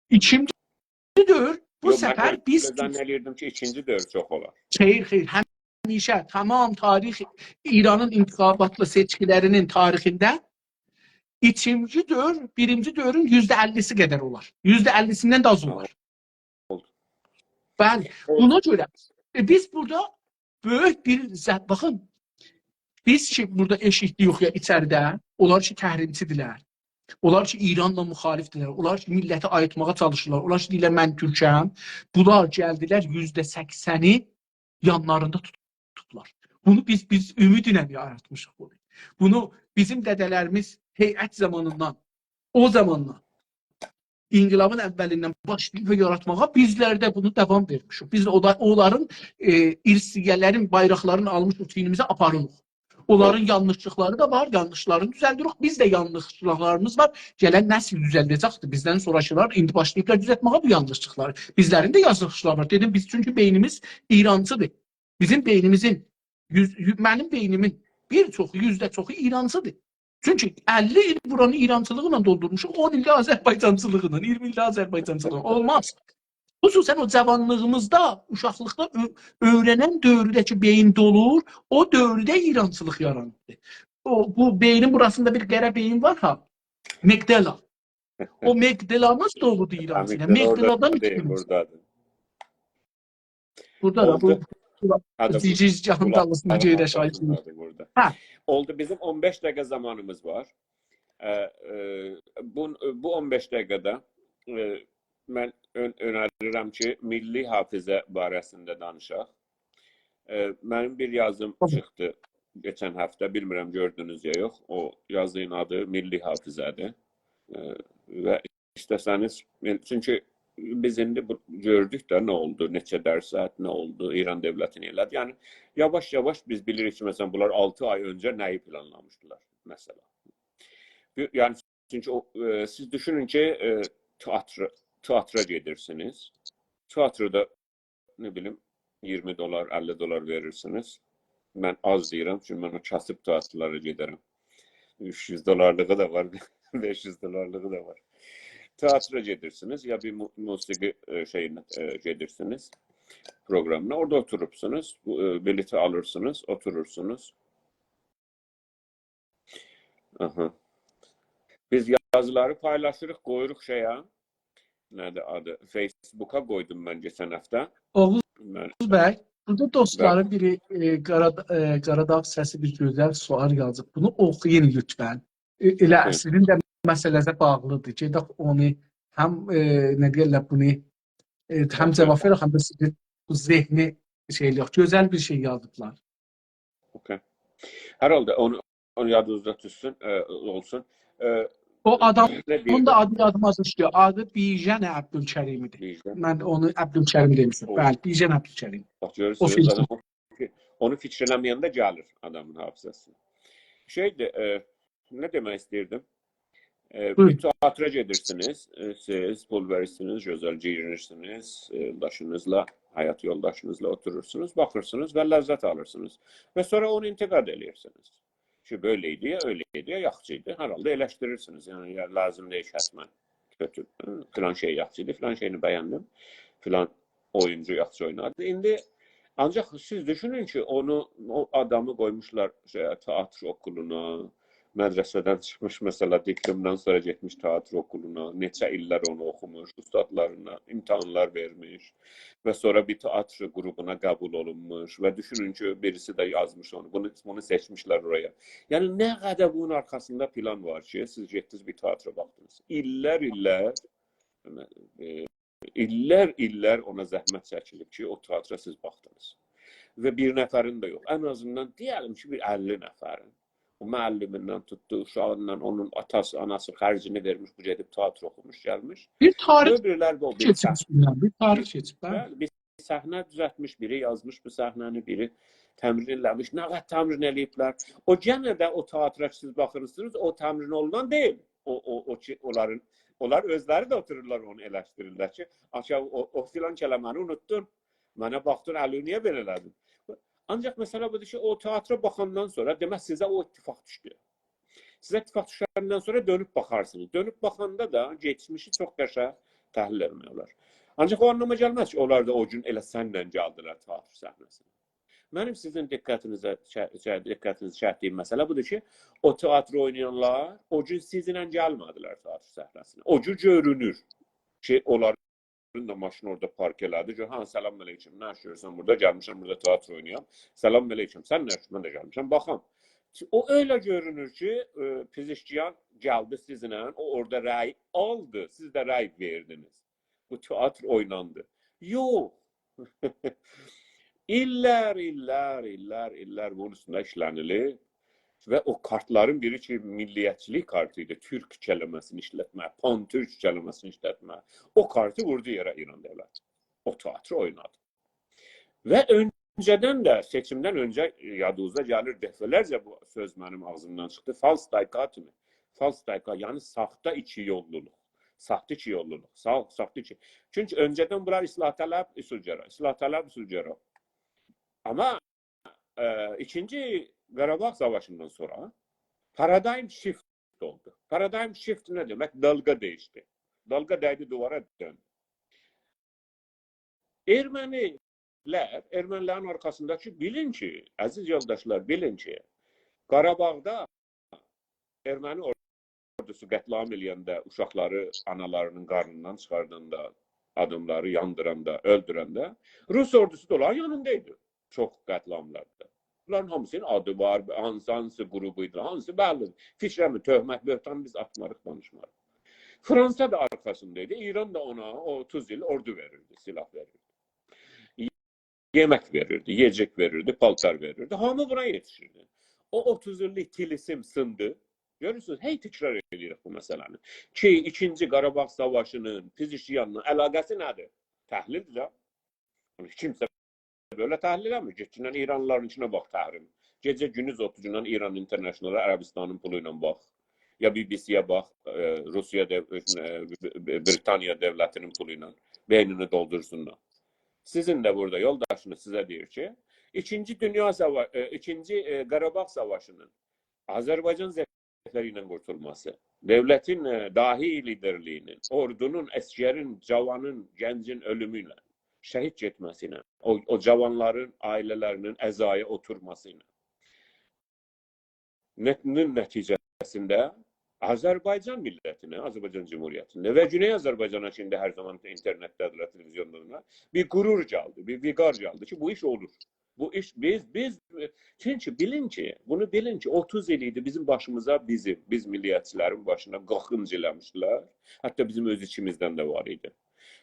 ایکینجی دؤور بو یوخ، من سفر بیز زنن ائدیردیم کی، ایکینجی دؤور چوخ اولار. خیر، خیر، همیشه، تمام تاریخ، ایرانین انتخاباتلی سئچکیلرینین تاریخینده ایکینجی دؤور بیرینجی دؤورون یوزده اللیسی قدر اولار. یوزده اللیسیندن ده آز اولار. اولدو. بلی، اولدو. بونا گؤره ائ، بیز بورادا بؤیوک بیر زه-، باخین، بیز کی بورادا ائشیتلیک یوخ یا ایچریده، اونلار کی تحریمچی‌دیرلر، اونلار کی ایرانلا مخالف‌دیرلر، اونلار کی میللتی آییتماغا چالیشیرلار، اونلار کی دئییرلر «من تورکم»، بونلار گلدیلر یوزده سکسنی یانلاریندا توتوبلار. بونو بیز، بیز امید ایله یاراتمیشیق بونو. بونو بیزیم دده‌لریمیز هیئت زامانیندان، او زاماندان، انقلابین اولیندن باشلاییب و یاراتماغا بیزلر ده بونو داوام وئرمیشیک. بیز ده او دا، اونلارین ائ، ارثیه‌لرین، بایراقلارین آلمیشیق چیینیمیزه آپاریریق. اونلارین یانلیشلیقلاری دا وار، یانلیشلارینی دوزلدیریک. بیز ده یانلیشلیقلاریمیز وار. گلن نسیل دوزلده‌جکدیر. بیزدن سونراکیلار ایندی باشلاییبلار دوزلتمه‌یه بو یانلیشلیقلاری. بیزلرین ده یانلیشلیقلاری وار. دئدیم، بیز چونکی بئینیمیز ایرانچی‌دیر. بیزیم بئینیمیزین، یوز، یو-، منیم بئینیمین بیر چوخو، یوزده چوخو ایرانچی‌دیر. چونکی اللی ایل بورانی ایرانچیلیقلا دولدورموشوق، اون ایل ده آذربایجانچیلیقلا، اییرمی ایل ده آذربایجانچیلیقلا. اولماز. خصوصاً او جاوانلیغیمیزدا، اوشاقلیقدا اؤ-، اؤیرنن دؤورده کی بئیین دولور، او دؤورده ایرانچیلیق یارانیردی. او، بو بئینین بوراسیندا بیر قره بئیین وار ها. آمیگدالا. او آمیگدالامیز دولودور ایرانچی ایله. آمیگدالا اورادا آمیگدالادان دئییل، ایکیمیز. بورادادیر. بورادا دا بو اولدو. هه، دا بورادا. زیجیز جهان قولاق دالیسینا آرخاسی گئدیر شاید. آلتیندادیر بورادا. هه. اولدو، بیزیم اون بئش دقیقه زامانیمیز وار. ائ، ائ، بو، بو اون بئش دقیقه‌ده، ائ، من اؤن-، اؤنریرم کی، میللی حافظه باره‌سینده دانیشاق. ائ، منیم بیر یازیم تابی. چیخدی کئچن هفته، بیلمیرم گؤردونوز یا یوخ. او یازینین آدی میللی حافظه‌دیر. ائ، و ایسته‌سه‌نیز، یعنی، چونکی بیز ایندی بو، گؤردوک ده نه اولدو، نئچه درصد، نه اولدو، ایران دؤولتی نه ائله‌دی. یعنی، یاواش-یاواش بیز بیلیریک کی، مثلا، بونلار آلتی آی اؤنجه نه‌یی پلانلامیشدیلار، مثلا. بو، یعنی، چونکی او، ائ، سیز دوشونون کی، ائ، تئاتر، تئاترا گئدیرسینیز. تئاتردا نه بیلیم، اییرمی دلار، اللی دلار وئریرسینیز. من آز دئییرم، چونکی من او کاسیب تئاترلارا گئدرم. اوچ یوز دلارلیغی دا وار، بئش یوز دلارلیغی دا وار. تئاترا گئدیرسینیز، یا بیر مو-، موسیقی، ائ، شئیینه، ائ، گئدیرسینیز، پروگرامینا. اورادا اوتوروبسونوز، بو، ائ، بلیطی آلیرسینیز، اوتورورسونوز. آها. بیز یازیلاری پایلاشیریق، قویوروق شئیه. نه‌دیر آدی؟ فیسبوکا قویدوم من کئچن هفته. اوغوز من بی، بورادا دوستلارین بلی. بیری، ائ، قارا-، ائ، قاراداغ سسی بیر گؤزل سؤال یازیب. بونو اوخویون لطفاً. ائ، ائله اوخویون. عصرین ده مسئله‌سه باغلیدیر. گئدک اونو هم، ائ، نه دئیرلر بونو، ائ، هم اوخویون. جاواب وئرک، هم ده سیزین بو ذهنی شئی ائله‌یک. گؤزل بیر شئی یازیبلار. اوکی. هر حالدا اونو، اونو یادینیزدا توتسون، ائ، اولسون. ائ، او آدامین نه دئییردیم؟ دا آدی یادیما دوشدو. آدی بیژن عبدالکریم ایدی. بیژن. من اونو عبدالکریم دئمیشم. او. بلی، بیژن عبدالکریم. باخ، او گؤرورسونوز، فیکیر. آدام او، اونو فیکیر ائله‌مه‌ینده گلیر آدامین حافظه‌سینه. شئیدیر، ائ، نه دئمک ایسته‌ییردیم؟ ائ، بویورون. بیر تئاترا گئدیرسینیز، ائ، سیز پول وئریرسینیز، گؤزل گئیینیرسینیز، ائ، یولداشینیزلا، حیات یولداشینیزلا اوتورورسونوز، باخیرسینیز و لذت آلیرسینیز. و سونرا اونو انتقاد ائله‌ییرسینیز. کی، بئله ایدی، یا ائله ایدی، یا یاخشی ایدی. هر حالدا ائلشدیریرسینیز. یعنی، یا لازیم دئییل حتماً کؤتو، فلان شئی یاخشی ایدی، فلان شئیینی بَیندیم، فلان اویونجو یاخشی اوینادی. ایندی آنجاق سیز دوشونون کی، اونو، او آدامی قویموشلار شئیه، تئاتر اوکولونا، مدرسه‌دن چیخمیش، مثلا، دیپلمدان سونرا گئتمیش تئاتر اوکولونا، نئچه ایللر اونو اوخوموش، اوستادلارینا امتحانلار وئرمیش و سونرا بیر تئاتر گروپونا قبول اولونموش و دوشونون کی، بیریسی ده یازمیش اونو، بونو، بونو سئچمیشلر اورایا. یعنی، نه قدر بونون آرخاسیندا پلان وار کی، سیز گئتدینیز بیر تئاترا باخدینیز. ایللر، ایللر، ائ، ایللر، ایللر اونا زحمت چکیلیب کی، او تئاترا سیز باخدینیز. و بیر نفرین ده یوخ. ان آزیندان دئیه‌لیم کی، بیر اللی نفرین. او معلمیندن توتدو، اوشاغیندان، اونون آتاسی، آناسی خرجینی وئرمیش، بو گئدیب تئاتر اوخوموش، گلمیش. بیر تاریخ او بیریلر ده او بیر کئچیب سه-، اوستوندن، بیر تاریخ بیر، کئچیب، هه؟ بلی، بیر صحنه دوزلتمیش، بیری یازمیش بو صحنه‌نی، بیری تمرین ائله‌میش. نه قدر تمرین ائله‌ییبلر. او یئنه ده او تئاترا کی، سیز باخیرسینیز، او تمرین اولونان دئییل. او، او، او کی، اونلارین، اونلار اؤزلری ده اوتورورلار، اونو ائلشدیریرلر کی، «آخی، او، او فلان کلمه‌نی اونوتدون، منه باخدین، الی نییه بئله ائله‌دین؟» آنجاق مسئله بودور کی، او تئاترا باخاندان سونرا، دئمک، سیزه او اتفاق دوشدو. سیزه اتفاق دوشندن سونرا دؤنوب باخارسینیز. دؤنوب باخاندا دا کئچمیشی چوخ قشنگ تحلیل ائتمک اولار. آنجاق او آنلاما گلمز کی، اونلار دا او گون ائله سنله گلدیلر تئاتر صحنه‌سینه. منیم سیزین دقتینیزه، چه-، چه-، دقتینیزی چکدیگیم مسئله بودور کی، او تئاتر اوینایانلار او گون سیزینله گلمه‌دیلر تئاتر صحنه‌سینه. او گون گؤرونور کی، اونلارین دا ماشینی اورادا پارک ائله‌دی کی، «ها، سلام علیکم، نه ایش گؤرورسن بورادا؟» «گلمیشم بورادا تئاتر اوینایام.» «سلام علیکم، سن نه ایش؟» «من ده گلمیشم باخام.» او ائله گؤرونور کی، ائ، پزشکیان گلدی سیزینله، او اورادا رأی آلدی، سیز ده رأی وئردینیز. بو تئاتر اویناندی. یوخ. ایللر، ایللر، ایللر، ایللر بونون اوستونده ایشله‌نیلیر. و او کارتلارین بیری کی، میللیتچیلیک کارتی ایدی، تورک کلمه‌سینی ایشلتمه، پان‌تورک کلمه‌سینی ایشلتمه. او کارتی ووردو یئره ایران دؤولتی. او تئاتری اوینادی. و اؤنجه‌دن ده، سئچیمدن اؤنجه یادینیزا گلیر، دفعه‌لرجه بو سؤز منیم آغزیمدان چیخدی. فالس دایکاتومی. فالس دایکا، یعنی ساختا ایکی یوللولوق. ساختا ایکی یوللولوق. سا-، ساختا ایکی. چونکی اؤنجه‌دن بونلار اصلاح‌طلب، اصولگرا، اصلاح‌طلب، اصولگرا. آمما، ائ، ایکینجی قاراباغ ساواشیندان سونرا پارادایم شیفت اولدو. پارادایم شیفت نه دئمک؟ دالغا دییشدی. دالغا دَیدی دیوارا، دؤندو. ارمنی‌لر، ارمنی‌لرین آرخاسینداکی، بیلین کی، عزیز یولداشلار، بیلین کی، قاراباغدا ارمنی اوردوسو قتل‌عام ائله‌ینده، اوشاقلاری آنالارینین قارنیندان چیخارداندا، آداملاری یاندیراندا، اؤلدورنده، روس اوردوسو دا اونلارین یانیندا ایدی چوخ قتل‌عاملاردا. بونلارین هامیسینین آدی وار، هانسی، هانسی گروپ ایدی، هانسی بللی. فیکره‌می، تهمت، بهتان بیز آتماریق، دانیشماریق. فرانسا دا آرخاسیندا ایدی، ایران دا اونا او اوتوز ایل اوردو وئریردی، سلاح وئریردی. یئمک وئریردی، یئیه‌جک وئریردی، پالتار وئریردی. هامی بونا یئتیشیردی. او اوتوز ایللیک طلسم سیندی. گؤرورسونوز، هئی تکرار ائدیریک بو مسئله‌نی. کی، ایکینجی قاراباغ ساواشی‌نین پزشکیانلا علاقه‌سی نه‌دیر؟ تحلیلدیر ده. بونو کیمسه بئله تحلیل ائله‌میر. گئت گینن ایرانلیلارین ایچینه باخ، تحریم. گئجه گوندوز اوتور گینن ایران اینترنشنالا، عربستانین پولو ایله باخ. یا بی بی سی‌یه باخ، ائ، روسیا دؤو-، ائ، ب-، ب-، بریتانیا دؤولتی‌نین پولو ایله بئینینی دولدورسونلار. سیزین ده بورادا یولداشینیز سیزه دئییر کی، ایکینجی دونیا ساوا-، ائ، ایکینجی، ائ، قاراباغ ساواشی‌نین آذربایجان ظفری ایله قورتولماسی، دؤولتین، ائ، داهی لیدرلیگی‌نین، اوردونون، عسگرین، جاوانین، گنجین اؤلومو ایله، شهید گئتمه‌سی ایله، او، او جاوانلارین عائله‌لری‌نین عزایا اوتورماسی ایله، نت-، نین نتیجه‌سینده آذربایجان میللتینه، آذربایجان جمهوریتینه و گونئی آذربایجانا کی، ایندی هر زامان اینترنتده‌دیرلر، تلویزیوندادیرلار، بیر غرور گلدی، بیر وقار گلدی کی، بو ایش اولور. بو ایش، بیز، بیز، چونکی بیلین کی، بونو بیلین کی، اوتوز ایل ایدی بیزیم باشیمیزا، بیزیم، بیز میللیتچی‌لرین باشینا قاخینج ائله‌میشدیلر. حتی بیزیم اؤز ایچیمیزدن ده وار ایدی.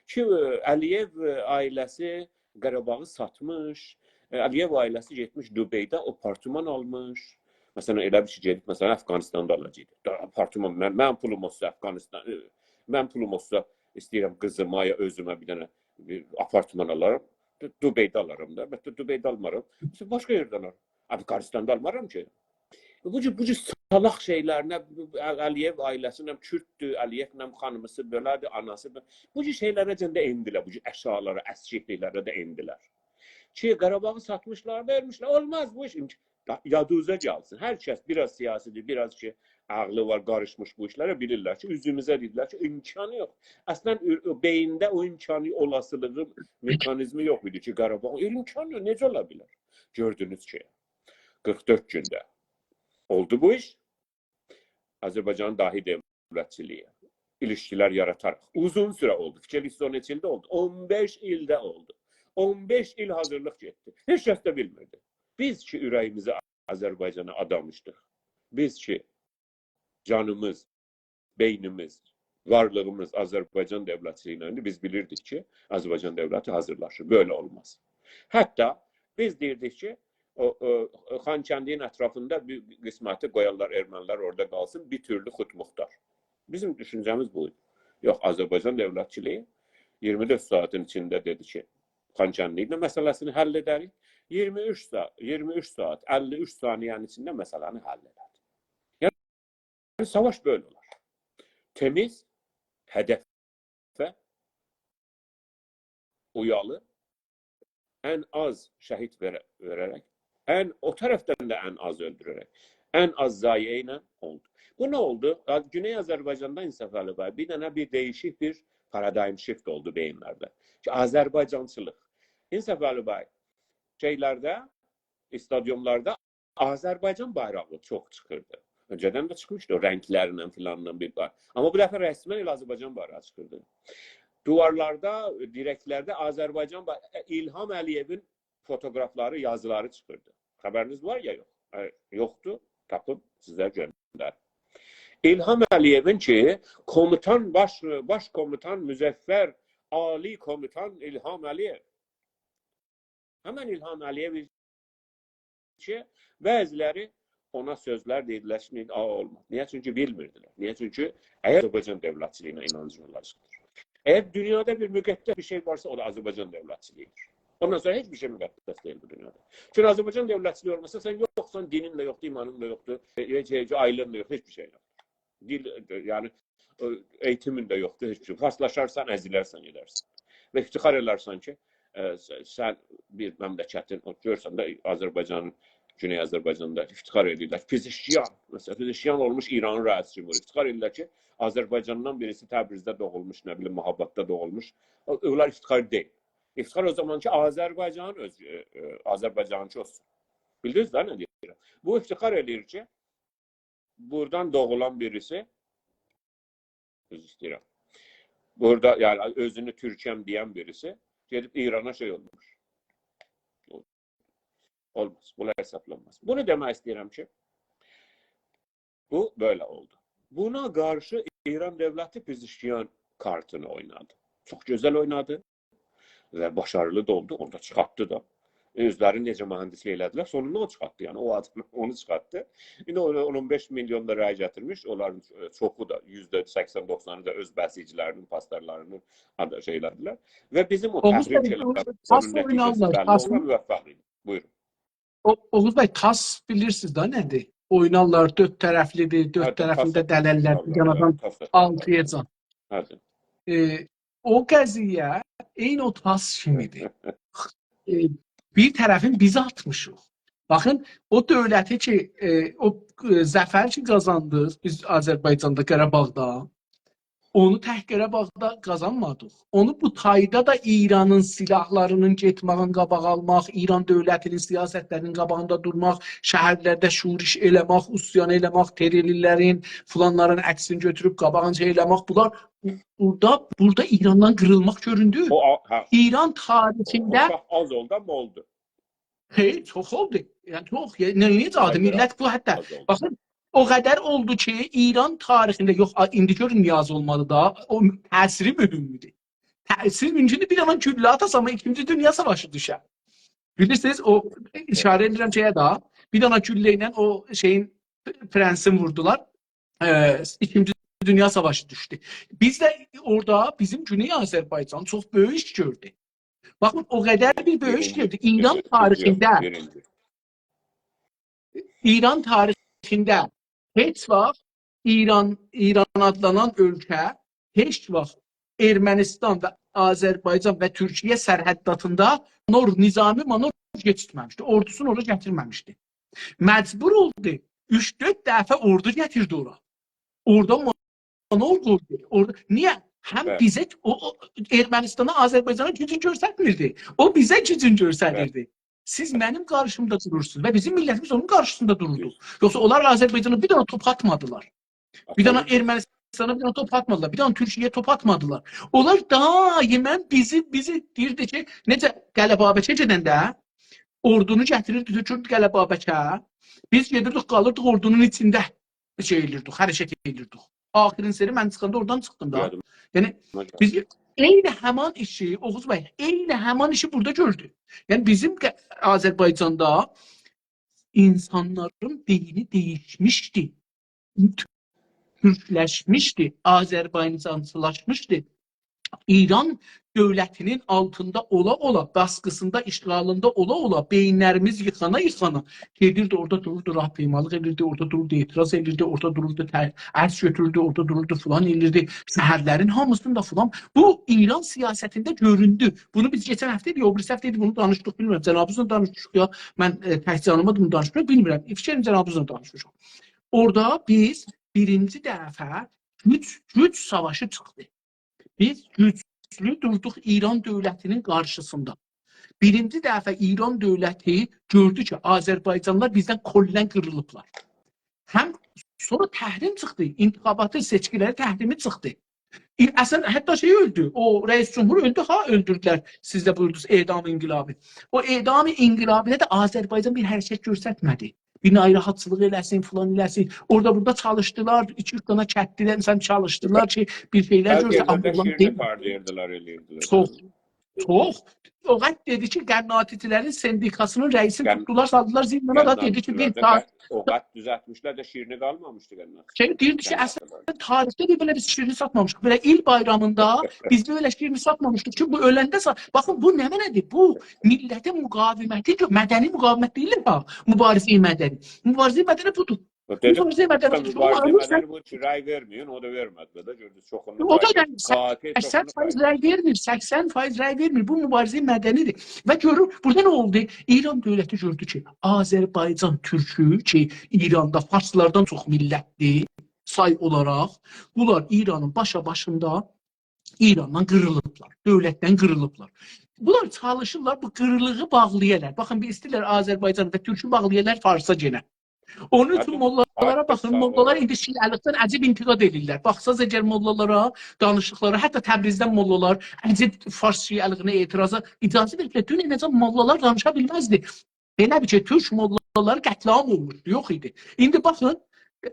کی، ائ، علی‌یئو، ائ، عائله‌سی قاراباغی ساتمیش، ائ، علی‌یئو عائله‌سی گئتمیش دوبئیده آپارتمان آلمیش. مثلا، ائله بیر شئی گئدیب، مثلا، افغانستاندا آلاجاقدی. دا آپارتمان، من، من پولوم اولسا افغانستان، ائ، من پولوم اولسا ایسته‌ییرم قیزیما یا اؤزومه بیر دنه بیر آپارتمان آلارام. دو-، دوبئیده آلارام دا. البته، دوبئیده آلمارام. مثلا، باشقا یئرده آلارام. افغانستاندا آلمارام کی. بو جور، بو جور سالاق شئیلرینه، بو، بو علی‌یئو عائله‌سینن کورددور، علی‌یئونان خانیمیسی بئله‌دیر، آناسی بئ-، بو جور شئیلره‌جن ده ائندیلر، بو جور اشیالارا، اسکیکلیکلره ده ائندیلر. کی، قاراباغی ساتمیشلار، وئرمیشلر. اولماز بو ایش. ایمک-، دا-، یادینیزا گلسین. هر کس بیر آز سیاسی‌دیر، بیر آز کی، عقلی وار، قاریشمیش بو ایشلره، بیلیرلر کی، اوزوموزه دئدیلر کی، امکانی یوخ. اصلا، او، او بئیینده او امکانی، اولاسیلیغی، مکانیزمی یوخ ایدی کی، قاراباغ، امکانی یوخ، نئجه اولا بیلر؟ گؤردونوز کی، قیرخ دؤرد گونده اولدو بو ایش. آذربایجانین داهی دؤولتچیلیگی، ایلیشکیلر یاراتاراق. اوزون سوره اولدو. فیکیر ائلیرسینیز، او نئچه ایلده اولدو؟ اون بئش ایلده اولدو. اون بئش ایل حاضیرلیق گئتدی. هئچ کس ده بیلمیردی. بیز کی، اوره‌ییمیزی آذربایجانا آدامیشدیق. بیز کی، جانیمیز، بئینیمیز، وارلیغیمیز آذربایجان دؤولتچیلیگینه ایدی، بیز بیلیردیک کی، آذربایجان دؤولتی حاضیرلاشیر. بئله اولماز. حتی بیز دئییردیک کی، او، او، خانکندی‌نین اطرافیندا بیر قسمتی قویارلار، ارمنی‌لر اورادا قالسین، بیر تورلو خودمختار. بیزیم دوشونجه‌میز بو ایدی. یوخ، آذربایجان دؤولتچیلیگی ایگیرمی دؤرد ساعاتین ایچینده دئدی کی، خانکندی ایله مسئله‌سینی حل ائدریک. ایگیرمی اوچ ساعات، ایگیرمی اوچ ساعات، اللی اوچ ثانیه‌نین ایچینده مسئله‌نی حل ائله‌دی. یعنی، ساواش بئله اولار. تمیز، هدفه اویالی، ان آز شهید وئره-، وئره‌رک، ان، او طرفدن ده ان آز اؤلدوره‌رک، ان آز ضایعه ایله اولدو. بو نه اولدو؟ آ-، گونئی آذربایجاندا، انصافعلی بی، بیر دنه بیر دییشیک بیر paradigm shift اولدو بئیینلرده. کی، آذربایجانچیلیق. انصافعلی بی، شئیلرده، استادیوملاردا آذربایجان بایراغی چوخ چیخیردی. اؤنجه‌دن ده چیخمیشدی او رنگلرینن فیلانلا بیر بار. آمما بو دفعه رسماً ائله آذربایجان بایراغی چیخیردی. دیوارلاردا، دیرکلرده آذربایجان بای-، الهام علی‌یئوین فوتوگرافلاری، یازیلاری چیخیردی. خبرینیز وار یا یوخ؟ اگر یوخدور، تاپین، سیزه گؤندریم. الهام علی‌یئوین کی، کوموتان، باش، باش کوموتان، مظفر، عالی کوموتان الهام علی‌یئو. همن الهام علی‌یئو کی، بعضیلری اونا سؤزلر دئدیلر کی، «آ، اولماز.» نییه؟ چونکی بیلمیردیلر. نییه؟ چونکی اگر آذربایجان دؤولتچیلیگینه اینانجین اولاجاقدیر. اگر دونیادا بیر مقدس بیر شئی وارسا، او دا آذربایجان دؤولتچیلیگیدیر. اوندان سونرا هئچ بیر شئی مقدس دئییل بو دونیادا. چون آذربایجان دؤولتچیلیگی اولماسا، سن یوخسان، دینین ده یوخدور، ایمانین دا یوخدور، ائ، ائ، ائ، عائله‌ن ده یوخدور، هئچ بیر شئیین یوخدور. دیل، یعنی، ائ، ائییتیمین ده یوخدور، هئچ بیر شئی. فارسلاشارسان، ازیلرسن، گئدرسن. و افتخار ائدرسن کی، ائ، س-، سن بیر مملکتین، او، گؤرورسن ده آذربایجانین، گونئی آذربایجاندا افتخار ائدیرلر. پزشکیان، مثلا، پزشکیان اولموش ایرانین رئیس جمهورو. افتخار ائدیرلر کی، آذربایجاندان بیریسی تبریزده دوغولموش، نه بیلیم، مهاباددا دوغولموش. او، اونلار افتخار دئییل. افتخار او زامان کی، آذربایجانین اؤز، ائ، ائ، آذربایجانچی اولسون. بیلدینیز ده نه دئییرم؟ بو افتخار ائله‌ییر کی، بورادان دوغولان بیریسی، عذر ایسته‌ییرم، بورادا، یعنی، اؤزونو تورکم دئین بیریسی گئدیب ایرانا شئی اولموش. اولماز، بونلار حسابلانماز. بونو دئمک ایسته‌ییرم کی، بو بئله اولدو. بونا قارشی ایران دؤولتی پزشکیان کارتینی اوینادی. چوخ گؤزل اوینادی. و باشاریلی دا اولدو، اونو دا چیخارتدی دا. اؤزلری نئجه مهندسلیک ائله‌دیلر، سونوندا او چیخارتدی. یعنی او آدام اونو چیخارتدی. ایندی اون، اون بئش میلیون دا رأی گتیرمیش، اونلارین، ائ، چوخو دا، یوزده سکسن دوخسانی دا اؤز بسیجی‌لرینین، پاسدارلارینین آدا-، شئی ائله‌دیلر. و بیزیم او اوغوز بی، تحریک ائله‌دیلر، تاس اونون نتیجه‌سی اوینارلار، بللی تاس اولان موفقلیک. بویورون. او، اوغوز بی، تاس بیلیرسینیز ده نه‌دیر؟ اوینارلار، دؤرد طرفلی‌دیر، دؤرد طرفینده دلللر، بیر یانادان آلتییاجان. هه، ده. ائ، او قضیه عینی او تاس کیمی‌دیر. ائ، بیر طرفین بیز آتمیشیق. باخین، او دؤولتی کی، ائ، او، ائ، ظفر کی قازاندیق بیز آذربایجاندا، قاراباغدا، اونو تک قاراباغدا قازانمادیق. اونو بو تایدا دا ایرانین سلاحلارینین گئتمه‌یین قاباغی آلماق، ایران دؤولتینین سیاستلرینین قاباغیندا دورماق، شهرلرده شورش ائله‌مک، عصیان ائله‌مک، تریلی‌لرین، فلانلارین عکسینی گؤتوروب قاباغینجا ائله‌مک، بونلار بو-، بورادا، بورادا ایراندان قیریلماق گؤروندو. او، آ، هه. ایران تاریخینده او چوخ آز اولدو، آمما اولدو. خئیر، چوخ اولدو. یعنی، چوخ، یعنی، نه، نئجه آدی، آز اولدو. میللت بو حتی، آز اولدو. باخین، او قدر اولدو کی، ایران تاریخینده، یوخ، آ، ایندی گؤرون، نییه آز اولمادی دا، او تأثیری مهمدور. تأثیر ممکن‌دور، بیر دنه گولله آتاسان، آمما ایکینجی دونیا ساواشی دوشه. بیلیرسینیز، او، ایشاره ائدیرم شئیه ده، بیر دنه گولله ایله او شئیین، پرنسین ووردولار. ائ، ایکینجی دونیا ساواشی دوشدو. بیز ده اورادا، بیزیم گونئی آذربایجان چوخ بؤیوک ایش گؤردو. باخین، او قدر بیر بؤیوک ایش گؤردو. ایران تاریخینده، ایران تاریخینده هئچ واخت ایران، ایران آدلانان اؤلکه هئچ واخت ارمنستان و آذربایجان و تورکیه سرحداتیندا مانور، نظامی مانور کئچیرتمه‌میشدی. اوردوسونو اورا گتیرمه‌میشدی. مجبور اولدو. اوچ-دؤرد دفعه اوردو گتیردی اورا. اورادا مانور قویدو. اورادا، نییه؟ هم بیزه، او، او ارمنستانا، آذربایجانا گوجون گؤسترمیردی. او بیزه گوجون گؤستریردی. سیز منیم قارشیمدا دورورسونوز و بیزیم میللتیمیز اونون قارشیسیندا دورورلو. یوخسا اونلار آذربایجانا بیر دنه توپ آتمادیلار. بیر دنه ارمنستانا بیر دنه توپ آتمادیلار. بیر دنه تورکیه‌یه توپ آتمادیلار. اونلار دائماً بیزی، بیزی دئییردی کی، نئجه قلعه بابکه گئدنده اوردونو گتیریردی، تؤکوردو قلعه بابکه. بیز گئدیردیک، قالیردیق اوردونون ایچینده شئی ائدیردیک، حرکت ائدیردیک. آخرین سری من چیخاندا اورادان چیخدیم دا. یادیما گلدی. یعنی، بیز عینی همان ایشی، اوغوز بی، عینی همان ایشی بورادا گؤردو. یعنی، بیزیم ق-، آذربایجاندا اینسانلارین بئینی دییشمیشدی. تورکلشمیشدی، آذربایجانچیلاشمیشدی. ایران دؤولتی‌نین آلتیندا اولا-اولا، باسقیسیندا، اشغالیندا اولا-اولا، بئیینلریمیز ییخانا-ییخانا گئدیردی، اورادا دوروردو، راهپیمالیق ائدیردی، اورادا دوروردو، اعتراض ائدیردی، اورادا دوروردو، ته-، عکس گؤتوروردو، اورادا دوروردو، فلان ائدیردی. شهرلرین هامیسیندا فلان. بو ایران سیاستینده گؤروندو. بونو بیز کئچن هفته ایدی، او بیریسی هفته ایدی بونو دانیشدیق، بیلمیرم، جنابینیزلا دانیشمیشیق یا، من، ائ، تک جانیما بونو دانیشمیرام، بیلمیرم. فیکریم جنابینیزلا دانیشمیشام. اورادا بیز بیرینجی دفعه گوج، گوج ساواشی چیخدی. بیز گوجلو دوردوق ایران دؤولتی‌نین قارشیسیندا. بیرینجی دفعه ایران دؤولتی گؤردو کی، آذربایجانلیلار بیزدن کلاً قیریلیبلار. هم سونرا تحریم چیخدی، انتخاباتی، سئچکیلری تحریمی چیخدی. ای-، اصلاً حتی شئی اؤلدو، او رئیس جمهور اؤلدو ها، اؤلدوردولر. سیز ده بویوردونوز، اعدام انقلابی. او اعدام انقلابی‌ده ده آذربایجان بیر حرکت گؤسترمه‌دی. بیر ناراحتچیلیق ائله‌سین، فلان ائله‌سین. اورادا بورادا چالیشدیلار، ایکی اوچ دنه کتلی‌ده مثلاً چالیشدیلار کی، بیر شئیلر گؤرسه، آمما اولان دئییل. پارلاییردیلار، ائله‌ییردیلر. چوخ، چوخ. او قدر دئدی کی، قناعتچی‌لرین سندیکاسی‌نین رئیسینی توتدولار، سالدیلار زندانا دا، دئدی کی، بیر ساعت او قدر دوزلتمیشلر ده شیرینی قالمامیشدی قناعتچی. شئی دئییردی کی، اصلاً تاریخده بیر بئله بیز شیرینی ساتمامیشیق. بئله ایل بایرامی‌ندا بیز بئله شیرینی ساتمامیشدیق کی، بو اؤلنده سا-، باخین، بو نمنه‌دیر؟ بو میللتین مقاومتی، مدنی مقاومت دئییرلر ها، مبارزه‌ی مدنی. مبارزه‌ی مدنی بودور. مبارزه‌ی مدنی بودور. مبارزه‌ی مدنی بو کی، رأی وئرمه‌یین، او دا وئرمه‌دی ده، گؤردونوز، چوخونلوق. او دا، یعنی، سکسن فایز رأی وئرمیر، سکسن فایز رأی وئرمیر. بو مبارزه‌ی مدنی‌دیر. و گؤرور، بورادا نه اولدو؟ ایران دؤولتی گؤردو کی، آذربایجان تورکو کی، ایراندا فارسلاردان چوخ میللتدیر، سای اولاراق، بونلار ایرانین باشا-باشیندا ایراندان قیریلیبلار، دؤولتدن قیریلیبلار. بونلار چالیشیرلار بو قیریلیغی باغلایالار. باخین، بیر ایسته‌ییرلر آذربایجان و تورکو باغلایالار فارسا یئنه. اونون اوچون موللالارا باخین، موللالار ایندی شیعه‌لیکدن عجیب انتقاد ائدیرلر. باخساز اگر موللالارا، دانیشیقلارا، حتی تبریزدن موللالار عجیب فارس شیعه‌لیگینه اعتراضا اجازه وئریبلر. دوننه‌جن موللالار دانیشا بیلمزدی. بئله بیر شئی، تورک موللالاری قتل‌عام اولموشدو، یوخ ایدی. ایندی باخین،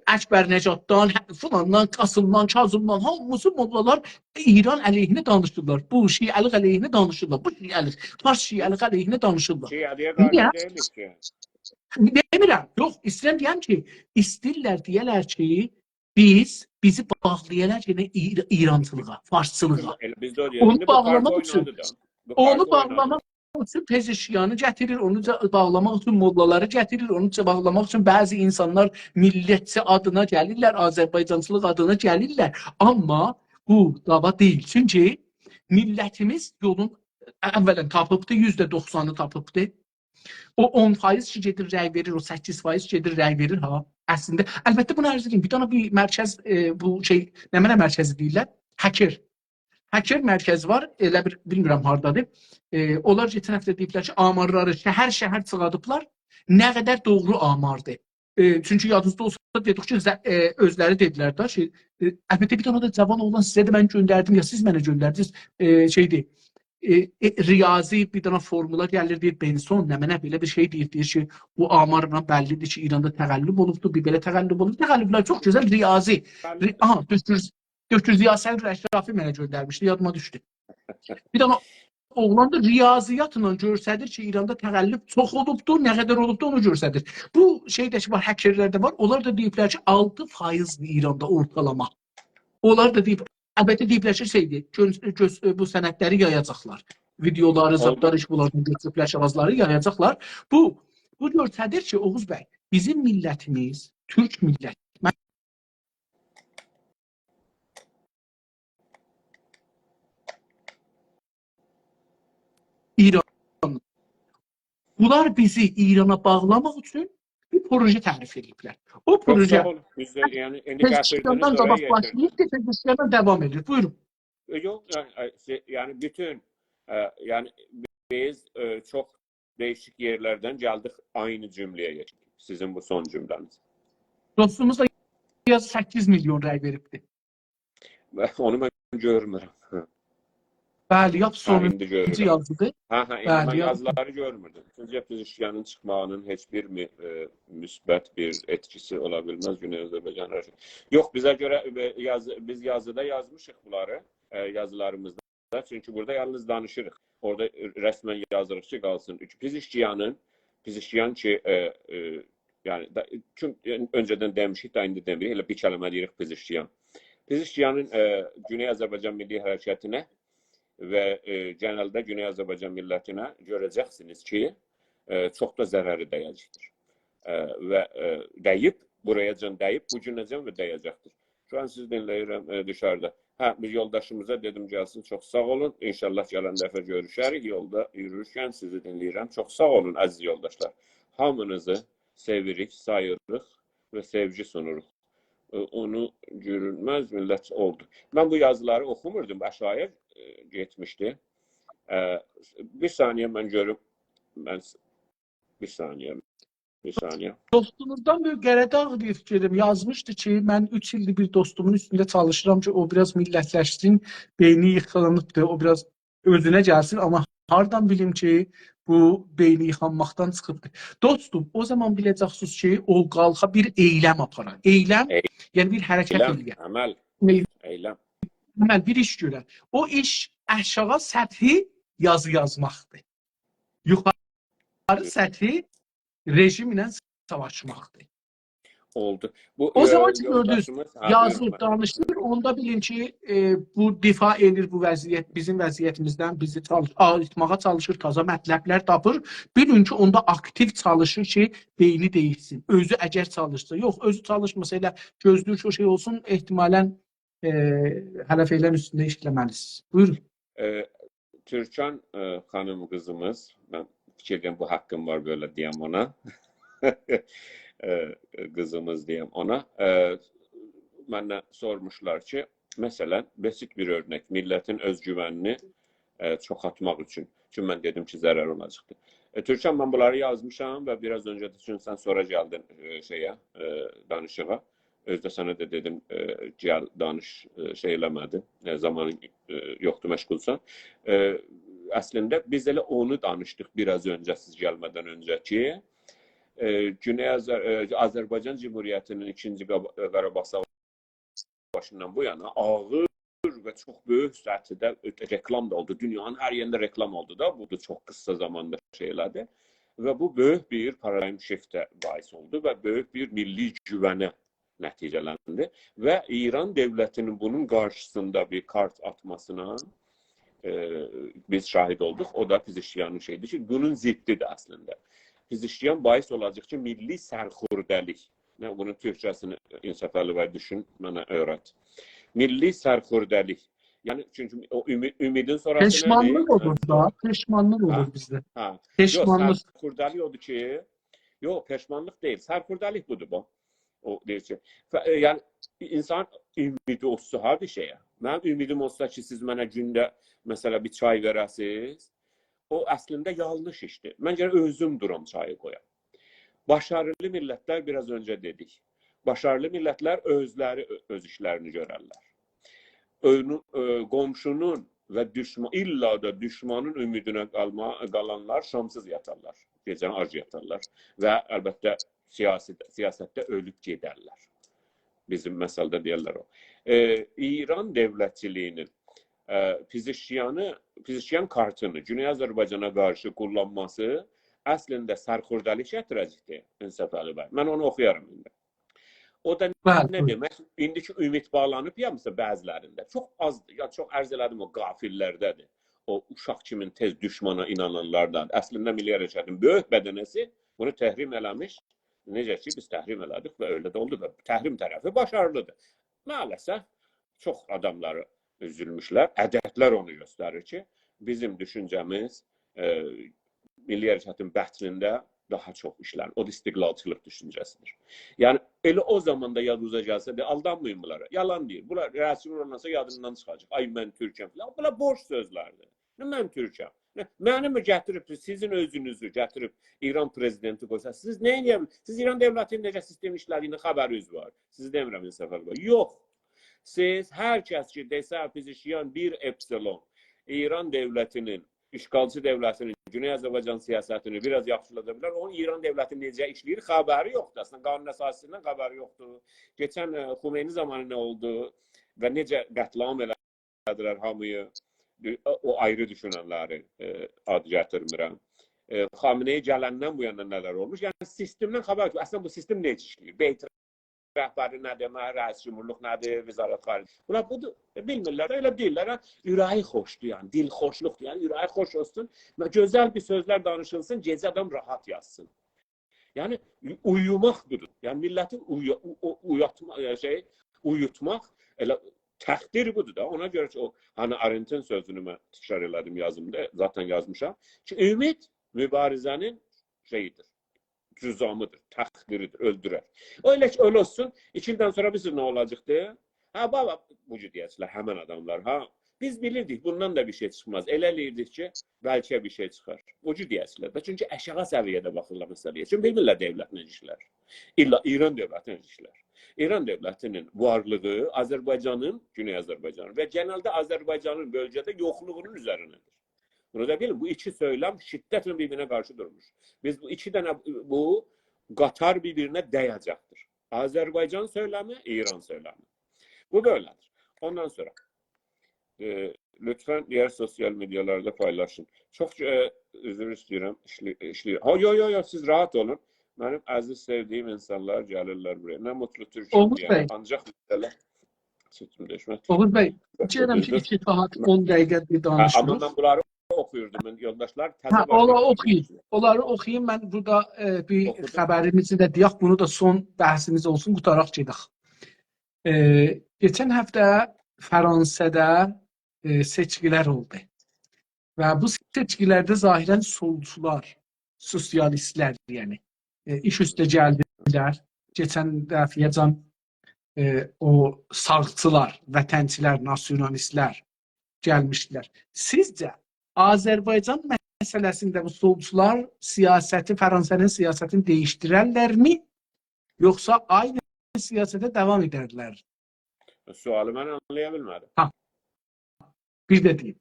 اکبر نژاددان، هه، فلاندان، قاسمدان، کاظمدان، هامیسی موللالار ایران علیهینه دانیشیرلار. بو شیعه‌لیک علیهینه دانیشیرلار. بو شیعه‌لیک، فارس شیعه‌لیگی علیهینه دانیشیرلار. شیعه‌لیگه قارشی دئییلمیش کی. دئمیرم، یوخ، ایسته‌ییرم دئیم کی، ایسته‌ییرلر دئیه‌لر کی، بیز، بیزی باغلایالار یئنه ایر-، ایرانچیلیغا، فارسچیلیغا. ائله بیز ده او دئیک. اونو باغلاماق اوچون، اونو باغلاماق اوچون پزشکیانی گتیریر، اونو جا-، باغلاماق اوچون موللالاری گتیریر، اونو جا-، باغلاماق اوچون بعضی اینسانلار میللتچی آدینا گلیرلر، آذربایجانچیلیق آدینا گلیرلر. آمما بو دعوا دئییل. چونکی میللتیمیز یولون اولاً تاپیبدی، یوزده دوخسانی تاپیبدی. او اون فایز کی گئدیر رأی وئریر، او سککیز فایز گئدیر رأی وئریر ها. اصلینده، البته بونو عرض ائدیم، بیر دنه بیر مرکز، ائ، بو شئی، نمنه مرکزی دئییرلر؟ هکر. هکر مرکزی وار، ائله بیر، بیلمیرم هاردادیر. ائ، اونلار کئچن هفته دئییبلر کی، آمارلاری شهر-شهر چیخادیبلار. نه قدر دوغرو آماردیر؟ ائ، چونکی یادینیزدا اولسا دئدیک کی، زه-، ائ، اؤزلری دئدیلر ده، شئی، ائ، البته بیر دنه ده جاوان اوغلان سیزه ده من گؤندردیم، یا سیز منه گؤندردینیز، ائ، شئیدیر، ائ، ائ، ریاضی بیر دنه فورمولا گلیر، دئییر، بنسون، نمنه، بئله بیر شئی دئییر، دئییر کی، بو آمارلا بللی‌دیر کی، ایراندا تقلب اولوبدور، بیر بئله تقلب اولوب. تقلب‌لر چوخ گؤزل، ریاضی. ری-، آها، دکتر، دکتر ضیاءالصبر اشرفی منه گؤندرمیشدی، یادیما دوشدو. بیر دنه اوغلان دا ریاضیاتلا گؤستریر کی، ایراندا تقلب چوخ اولوبدور، نه قدر اولوبدور، اونو گؤستریر. بو شئی ده کی وار، هکرلر ده وار، اونلار دا دئییبلر کی، آلتی فایزدیر ایراندا اورتالاما. اونلار دا دئییب، البته دئییبلر کی، شئیدیر، گؤ-، گؤ-، بو سندلری یایاجاقلار. ویدئولاری، زادلاری، ایش بونلاردان گؤتوروبلر، شاهکارلاری یایاجاقلار. بو، بو گؤستریر کی، اوغوز بی، بیزیم میللتیمیز، تورک میللتی، ایران. بونلار بیزی ایرانا باغلاماق اوچون بیر پروژه تعریف ائدیبلر. او پروژه، چوخ ساغ اولون. بیز ده، یعنی، ایندی گتیردینیز، اورا یئتیردینیز. پزشکیاندان قاباق باشلاییب، پزشکیاندان داوام ائدیر. بویورون. یوخ، یعنی، ائ، سه-، یعنی، بیتون، ائ، یعنی، بیز، ائ، چوخ دَییشیک یئرلردن گلدیک عینی جمله‌یه یئتیردیک. سیزین بو سون جمله‌نیز. دوستوموز دا یازی سککیز میلیون رأی وئریبدی. اونو من گؤرمورم. بلی، لاپ سونونجو، ایندی گؤرورم. یازیدیر. هه، هه، ایندی بلی، من یاز- یازیلاری گؤرموردوم. چونکی پزشکیانین چیخماغینین هئچ بیر می-، ائ، مثبت بیر ائتکیسی اولا بیلمز گونئی آذربایجان حرکتی. یوخ، بیزه گؤره، ائ، یازی، بیز یازیدا یازمیشیق بونلاری، ائ، یازیلاریمیزدا. چونکی بورادا یالنیز دانیشیریق. اورادا، ائ، رسماً یازیریق کی، قالسین. پزشکیانین، پزشکیان کی، ائ، ائ، یعنی، دا، چون-، یعنی، اؤنجه‌دن دئمیشیک ده، ایندی دئمیریک، ائله بیر کلمه دئییریک پزشکیان. پزشکیانین، ائ، گونئی آذربایجان میللی حرکتینه و، ائ، گئنلده گونئی آذربایجان میللتینه گؤره‌جکسینیز کی، ائ، چوخ دا ضرری دیه‌جکدیر. ائ، و، ائ، دییب، بورایا جان دییب، بو گونه جان و دیه‌جکدیر. شو آن سیزی دینله‌ییرم، ائ، دیشاریدا. هه، بیر یولداشیمیزا دئدیم گلسین، چوخ ساغ اولون. ان‌شاءالله گلن دفعه گؤروشریک، یولدا یورویورکن سیزی دینله‌ییرم. چوخ ساغ اولون، عزیز یولداشلار. هامینیزی سئویریک، ساییریق و سئوگی سونوروق. ائ، اونو گؤرونمز میللت اولدو. من بو یازیلاری اوخوموردوم، آشاغییا، ائ، گئتمیشدی. ائ، بیر ثانیه من گؤروم، من س-، بیر ثانیه، بیر ثانیه. دوستوموزدان بیر قره‌داغ بیر فیکریم یازمیشدی کی، من اوچ ایلدیر بیر دوستومون اوستونده چالیشیرام کی، او بیر آز میللتلشسین، بئینی ییخانیبدیر، او بیر آز اؤزونه گلسین، آمما هاردان بیلیم کی، بو بئینی ییخانماقدان چیخیبدیر. دوستوم، او زامان بیله‌جکسینیز کی، او قالخا بیر ائیلم آپارا. ائیلم، ائیلم، یعنی بیر حرکت ائله‌یه. عمل، ائیلم. عمل، بیر ایش گؤره. او ایش آشاغی سطحی یازی یازماقدیر. یوخاری سطحی رژیم ایله ساواشماقدیر. اولدو. بو، او زامان ائ، کی گؤردونوز، یولداشیمیز، هه، یازیر، بویورون، بویورون. دانیشیر، اوندا بیلین کی، ائ، بو دفاع ائدیر بو وضعیت، بیزیم وضعیتیمیزدن، بیزی چال-، آییلتماغا چالیشیر، تازا مطلب‌لر تاپیر. بیلین کی، اوندا آکتیو چالیشیر کی، بئینی دییشسین. اؤزو اگر چالیشسا، یوخ، اؤزو چالیشماسا، ائله گؤزله‌ییر کی، او شئی اولسون، احتمالاً، ائ، هله فعلاً اوستونده ایش ائله‌مه‌لیسینیز. بویورون. ائ، تورکان، ائ، خانیم قیزیمیز، من فیکیر ائدیرم، بو حاققیم وار بئله دئیم اونا. ائ، قیزیمیز دئیم اونا. ائ، منه سورموشلار کی، مثلاً، بسیط بیر اؤرنک، میللتین اؤزگوونینی، ائ، چوخالتماق اوچون. چونکی من دئدیم کی، ضرر اولاجاقدیر. ائ، تورکان، من بونلاری یازمیشام و بیر آز اؤنجه ده، چونکی سن سونرا گلدین، ائ، شئیه، ائ، دانیشیغا. اؤزو ده سنه ده دئدیم، ائ، گل، دانیش، ائ، شئی ائله‌مه‌دین. ائ، زامانین، ائ، یوخدور، مشغولسان. ائ، اصلینده بیز ائله اونو دانیشدیق بیر آز اؤنجه، سیز گلمه‌دن اؤنجه کی، ائ، گونئی آذر-، ائ، آذربایجان جمهوریتی‌نین ایکینجی قابا-، قاراباغ ساواشیندان بو یانا آغیر و چوخ بؤیوک سطحده رکلام دا اولدو. دونیانین هر یئرینده رکلام اولدو دا. بو دا چوخ قیسا زاماندا شئی ائله‌دی. و بو بؤیوک بیر پارادایم شیفته باعث اولدو و بؤیوک بیر میللی گوونه نتیجه‌لندی. و ایران دؤولتی‌نین بونون قارشیسیندا بیر کارت آتماسینا، ائ، بیز شاهید اولدوق. او دا پزشکیانین شئییدیر کی، بونون ضدی‌دیر اصلینده. پزشکیان باعث اولاجاق کی، میللی سرخورده‌لیک. نه، بونون تورکجه‌سینی، انصاف علی، وار، دوشون، منه اؤیرت. میللی سرخورده‌لیک. یعنی، چونکی او اومی-، اومیدین سونراسی نه‌دیر؟ پئشمانلیق اولور دا، پئشمانلیق اولور، هه، بیزده. هه. یوخ، پئشمانلیق. سرخورده‌لیک اودور کی، یوخ، پئشمانلیق دئییل، سرخورده‌لیک بودور بو. او دئییر کی، ف-، ائ، یعنی، اینسان اومیدی اولسا ها بیر شئیه. منیم اومیدیم اولسا کی، سیز منه گونده، مثلا، بیر چای وئره‌سیز، او اصلینده یانلیش ایشدیر. من گرک اؤزوم دورام چایی قویام. باشاریلی میللتلر، بیر آز اؤنجه دئدیک، باشاریلی میللتلر اؤزلری اؤ-، اؤز ایشلرینی گؤررلر. اؤنو-، ائ، قونشونون و دوشما-، الّا دا دوشمانین اومیدینه قالما-، قالانلار شامسیز یاتارلار. گئجه‌نی آج یاتارلار. و البته سیاسی-، سیاستده اؤلوب گئدرلر. بیزیم مثلده دئیرلر او. ائ، ایران دؤولتچیلیگی‌نین، ائ، پزشکیانی، پزشکیان کارتینی گونئی آذربایجانا قارشی قوللانماسی اصلینده سرخورده‌لیک گتیره‌جکدیر، انصاف علی بی. من اونو اوخویارام ایندی. او دا، بلی، نه، بویورون. دئمک، ایندی کی اومید باغلانیب یا، مثلا، بعضی‌لرینده. چوخ آز، یا چوخ عرض ائله‌دیم، او غافل‌لرده‌دیر. او اوشاق کیمین تئز دوشمانا اینانانلاردان. اصلینده میللی حرکتین بؤیوک بدنه‌سی بونو تحریم ائله‌میش. نئجه کی، بیز تحریم ائله‌دیک و ائله ده اولدو و تحریم طرفی باشاریلی‌دیر. مع‌الاسف، چوخ آداملاری اوزولموشلر. عددلر اونو گؤستریر کی، بیزیم دوشونجه‌میز، ائ، میللی حرکتین بطنینده داها چوخ ایشلنیر. او دا استقلالچیلیق دوشونجه‌سی‌دیر. یعنی، ائله او زامان دا یادینیزا گلسه، دئ، آلدانمایین بونلارا. یالان دئییر. بونلار رسمی اولاندان سونرا یادیندان چیخاجاق. آی، من تورکم فلان. بونلار بوش سؤزلردیر. نه، من تورکم. نه، منی گتیریب، سیزین اؤزونوزو گتیریب ایران پرزیدنتی قویسا، سیز نه ائدیه بیل-، سیز ایران دؤولتی‌نین نئجه سیستم ایشله‌دیگینی خبرینیز وار. سیزی دئمیرم، انصاف علی بی. یوخ. سیز هر کس کی دئسه، پزشکیان بیر اپسیلون ایران دؤولتی‌نین، اشغالچی دؤولتی‌نین گونئی آذربایجان سیاستینی بیر آز یاخشیلادا بیلر، اونون ایران دؤولتی نئجه ایشله‌ییر، خبری یوخدور. اصلینده قانون اساسی‌سیندن خبری یوخدور. کئچن، ائ، خمینی زامانی نه اولدو و نئجه قتل‌عام ائله‌دیلر هامی‌نی، او آیری دوشوننلری، ائ، آد گتیرمیرم. ائ، خامنه‌ای گلندن بو یانا نه‌لر اولموش؟ یعنی، سیستمدن خبر یوخ. اصلینده بو سیستم نئجه ایشله‌ییر؟ بیت رهبری نه دئمک، رئیس جمهورلوق نه‌دیر، وزارت خارجه. بونلار بودور، بیلمیرلر ده، ائله دئییرلر، ها، اوره‌یی خوشدور، یعنی دیل خوشلوقدور، یعنی اوره‌یی خوش اولسون و گؤزل بیر سؤزلر دانیشیلسین، گئجه آدام راحت یاتسین. یعنی اویوماق بودور. یعنی میللتی اویا-، او-، او-، اویاتما-، ائ، شئی، اویوتماق ائله تقدیر بودور دا. اونا گؤره کی، او، هانی آرنتین سؤزونو من تکرار ائله‌دیم یازیمدا، ذاتاً یازمیشام کی، امید مبارزه‌نین شئییدیر، جذامیدیر، تقدیریدیر، اؤلدورر. او ائله کی، اؤله اولسون، ایکی ایلدن سونرا بیز نه اولاجاقدی؟ هه، بابا، بو جور دئیه‌جکلر همین آداملار، ها. بیز بیلیردیک، بوندان دا بیر شئی چیخماز. ائله ائله‌ییردیک کی، بلکه بیر شئی چیخار. او جور دئیه‌جکلر ده. چونکی آشاغی سویه‌ده باخیرلار مسئله‌یه. چونکی بیلمیرلر دؤولت نئجه ایشلر. الا ایران دؤولتی نئجه ایشلر. ایران دؤولتینین وارلیغی آذربایجانین، گونئی آذربایجانین و گئنلده آذربایجانین بؤلگه‌ده یوخلوغونون اوزرینده‌دیر. بونو دا بیلین، بو ایکی سؤیلم شدتله بیر-بیرینه قارشی دورموش. بیز بو ایکی دنه، بو قاتار بیر-بیرینه دَیه‌جکدیر. آذربایجان سؤیلمی، ایران سؤیلمی. بو بئله‌دیر. اوندان سونرا، ائ، لطفاً دیگر سوسیال مئدیالاردا پایلاشین. چوخ، ائ، عذر ایسته‌ییرم، ایشلی-، ایشله‌ییر. ها، یو، یو، یو، سیز راحت اولون. منیم عزیز، سئودیگیم اینسانلار گلیرلر بورایا. نه موتلو تورکوم اوغوز دئینده. بی. آنجاق مسئله، سؤزومو دئییشمک. اوغوز بی، ایسته‌ییرم کی، ایکی ساعات، اون دقیقه بیر، هه، آمما دانیشیریق. من بونلاری اوخویوردوم. من یولداشلار تازه، هه، باشقا اونلاری شئی اوخویون. دئییشدی. اونلاری اوخویون، من بورادا، ائ، بیر، اوخودوم. خبریمیزی ده دئیک، بونو دا سون بحثیمیز اولسون، قوتاراق گئدک. ائ، کئچن هفته فرانسه‌ده، ائ، سئچکیلر اولدو. و بو سئچکیلرده ظاهراً سولچولار، سوسیالیستلر، یعنی، ائ، ایش اوسته گلدیلر. کئچن دفعه‌جن، ائ، او ساغچیلار، وطنچیلر، ناسیونالیستلر گلمیشدیلر. سیزجه آذربایجان مسئله‌سینده بو سولچولار سیاستی، فرانسه‌نین سیاستینی دییشدیررلرمی؟ یوخسا عینی سیاسته داوام ائدرلر؟ سؤالی من آنلایا بیلمه‌دیم. ها. بیر ده دئییم.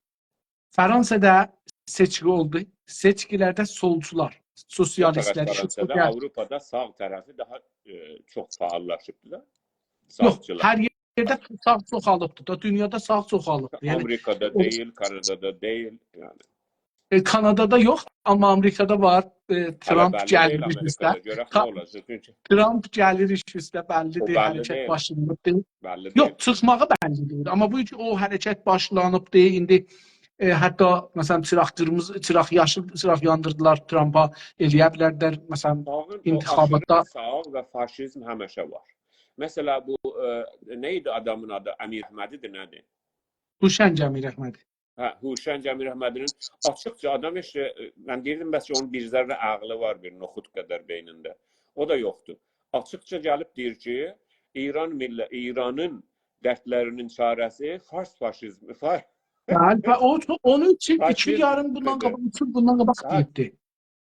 فرانسه‌ده سئچکی اولدو. سئچکیلرده سولچولار، سوسیالیستلر، یوخ، فقط ایش اوسته فرانسه‌ده، گلدی. آوروپادا ساغ طرفی داها، ائ، چوخ فعاللاشیبدی دا. یوخ، ساغچیلار. هر یئرده ساغ چوخالیبدی دا، دونیادا ساغ چوخالیبدی. یعنی، آمریکادا او دئییل، کانادادا دئییل، یعنی. ائ، کانادادا یوخ، آمما آمریکادا وار. ائ، هله ترامپ بللی گلیر دئییل ایش اوسته. آمریکادا. گؤرک نه تا-، اولاجاق، چونکی ترامپ گلیر ایش اوسته، بللی او دئییل، بللی حرکت دئییل. باشلانیبدیر. بللی یوخ، دئییل. چیخماغی بللی دئییل. آمما بو کی، او حرکت باشلانیبدیر. ایندی، ائ، حتی، مثلا، چیراغ قیرمیزی، چیراغ یاشیل، چیراغ یاندیردیلار ترامپا، ائلیه بیلردیلر، مثلا، ساغین او انتخاباتدا. آشیری ساغ و فاشیزم همیشه وار. مثلا، بو، ائ، نه ایدی آدامین آدی؟ امیراحمدی‌دیر، نه‌دیر؟ هوشنگ امیراحمدی. هه، هوشنگ امیراحمدی‌نین آچیقجا آدام هئچ، ائ، من دئییردیم، بس اونون بیر ذره عقلی وار، بیر نخود قدر بئینینده. او دا یوخدور. آچیقجا گلیب دئییر کی، ایران میلله-، ایرانین دردلرینین چاره‌سی فارس فاشیزمی، فار-، بلی، و او، اونون اوچون ایکی ایل، فاشیزم، یاریم بوندان قدر، قاباق، اوچ ایل بوندان قاباق، هه، دئییبدی.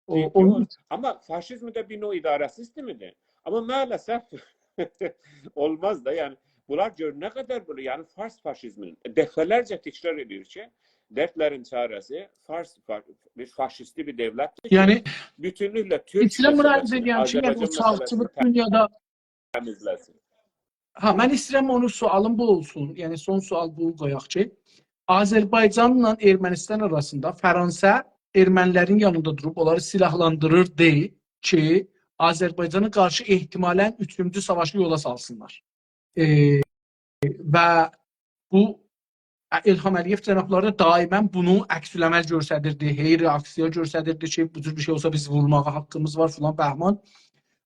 او، جدی اونون اول-، اوچون. آمما فاشیزم ده بیر نوع اداره سیستمی‌دیر. آمما مع‌الاسف اولماز دا، یعنی، بونلار گؤر نه قدر بئله، یعنی، فارس فاشیزمینین، دفعه‌لرجه تکرار ائدیر کی، دردلرین چاره‌سی فارس، فا-، بیر فاشیستی بیر دؤولتدیر کی، یعنی، بوتونلوکله تورک ایسته‌ییرم بونو عرض مسئله‌سینی، ائدیم کی، یعنی، او آذربایجان ساغچیلیق مسئله‌سینی دونیادا، تمیزله‌سین. ها، من ایسته‌ییرم اونو، سؤالیم بو اولسون. یعنی، سون سؤال بونو قویاق کی، آذربایجانلا ارمنستان آراسیندا فرانسه ارمنی‌لرین یانیندا دوروب، اونلاری سیلاحلاندیریردی کی، آذربایجانا قارشی احتمالاً اوچونجو ساواشی یولا سالسینلار. ائ، و بو، ا، الهام علی‌یئو جنابلاری دا دائماً بونو عکس‌العمل گؤستریردی، هئی رئاکسیا گؤستریردی کی، بو جور بیر شئی اولسا بیز وورماغا حاققیمیز وار، فلان بهمان.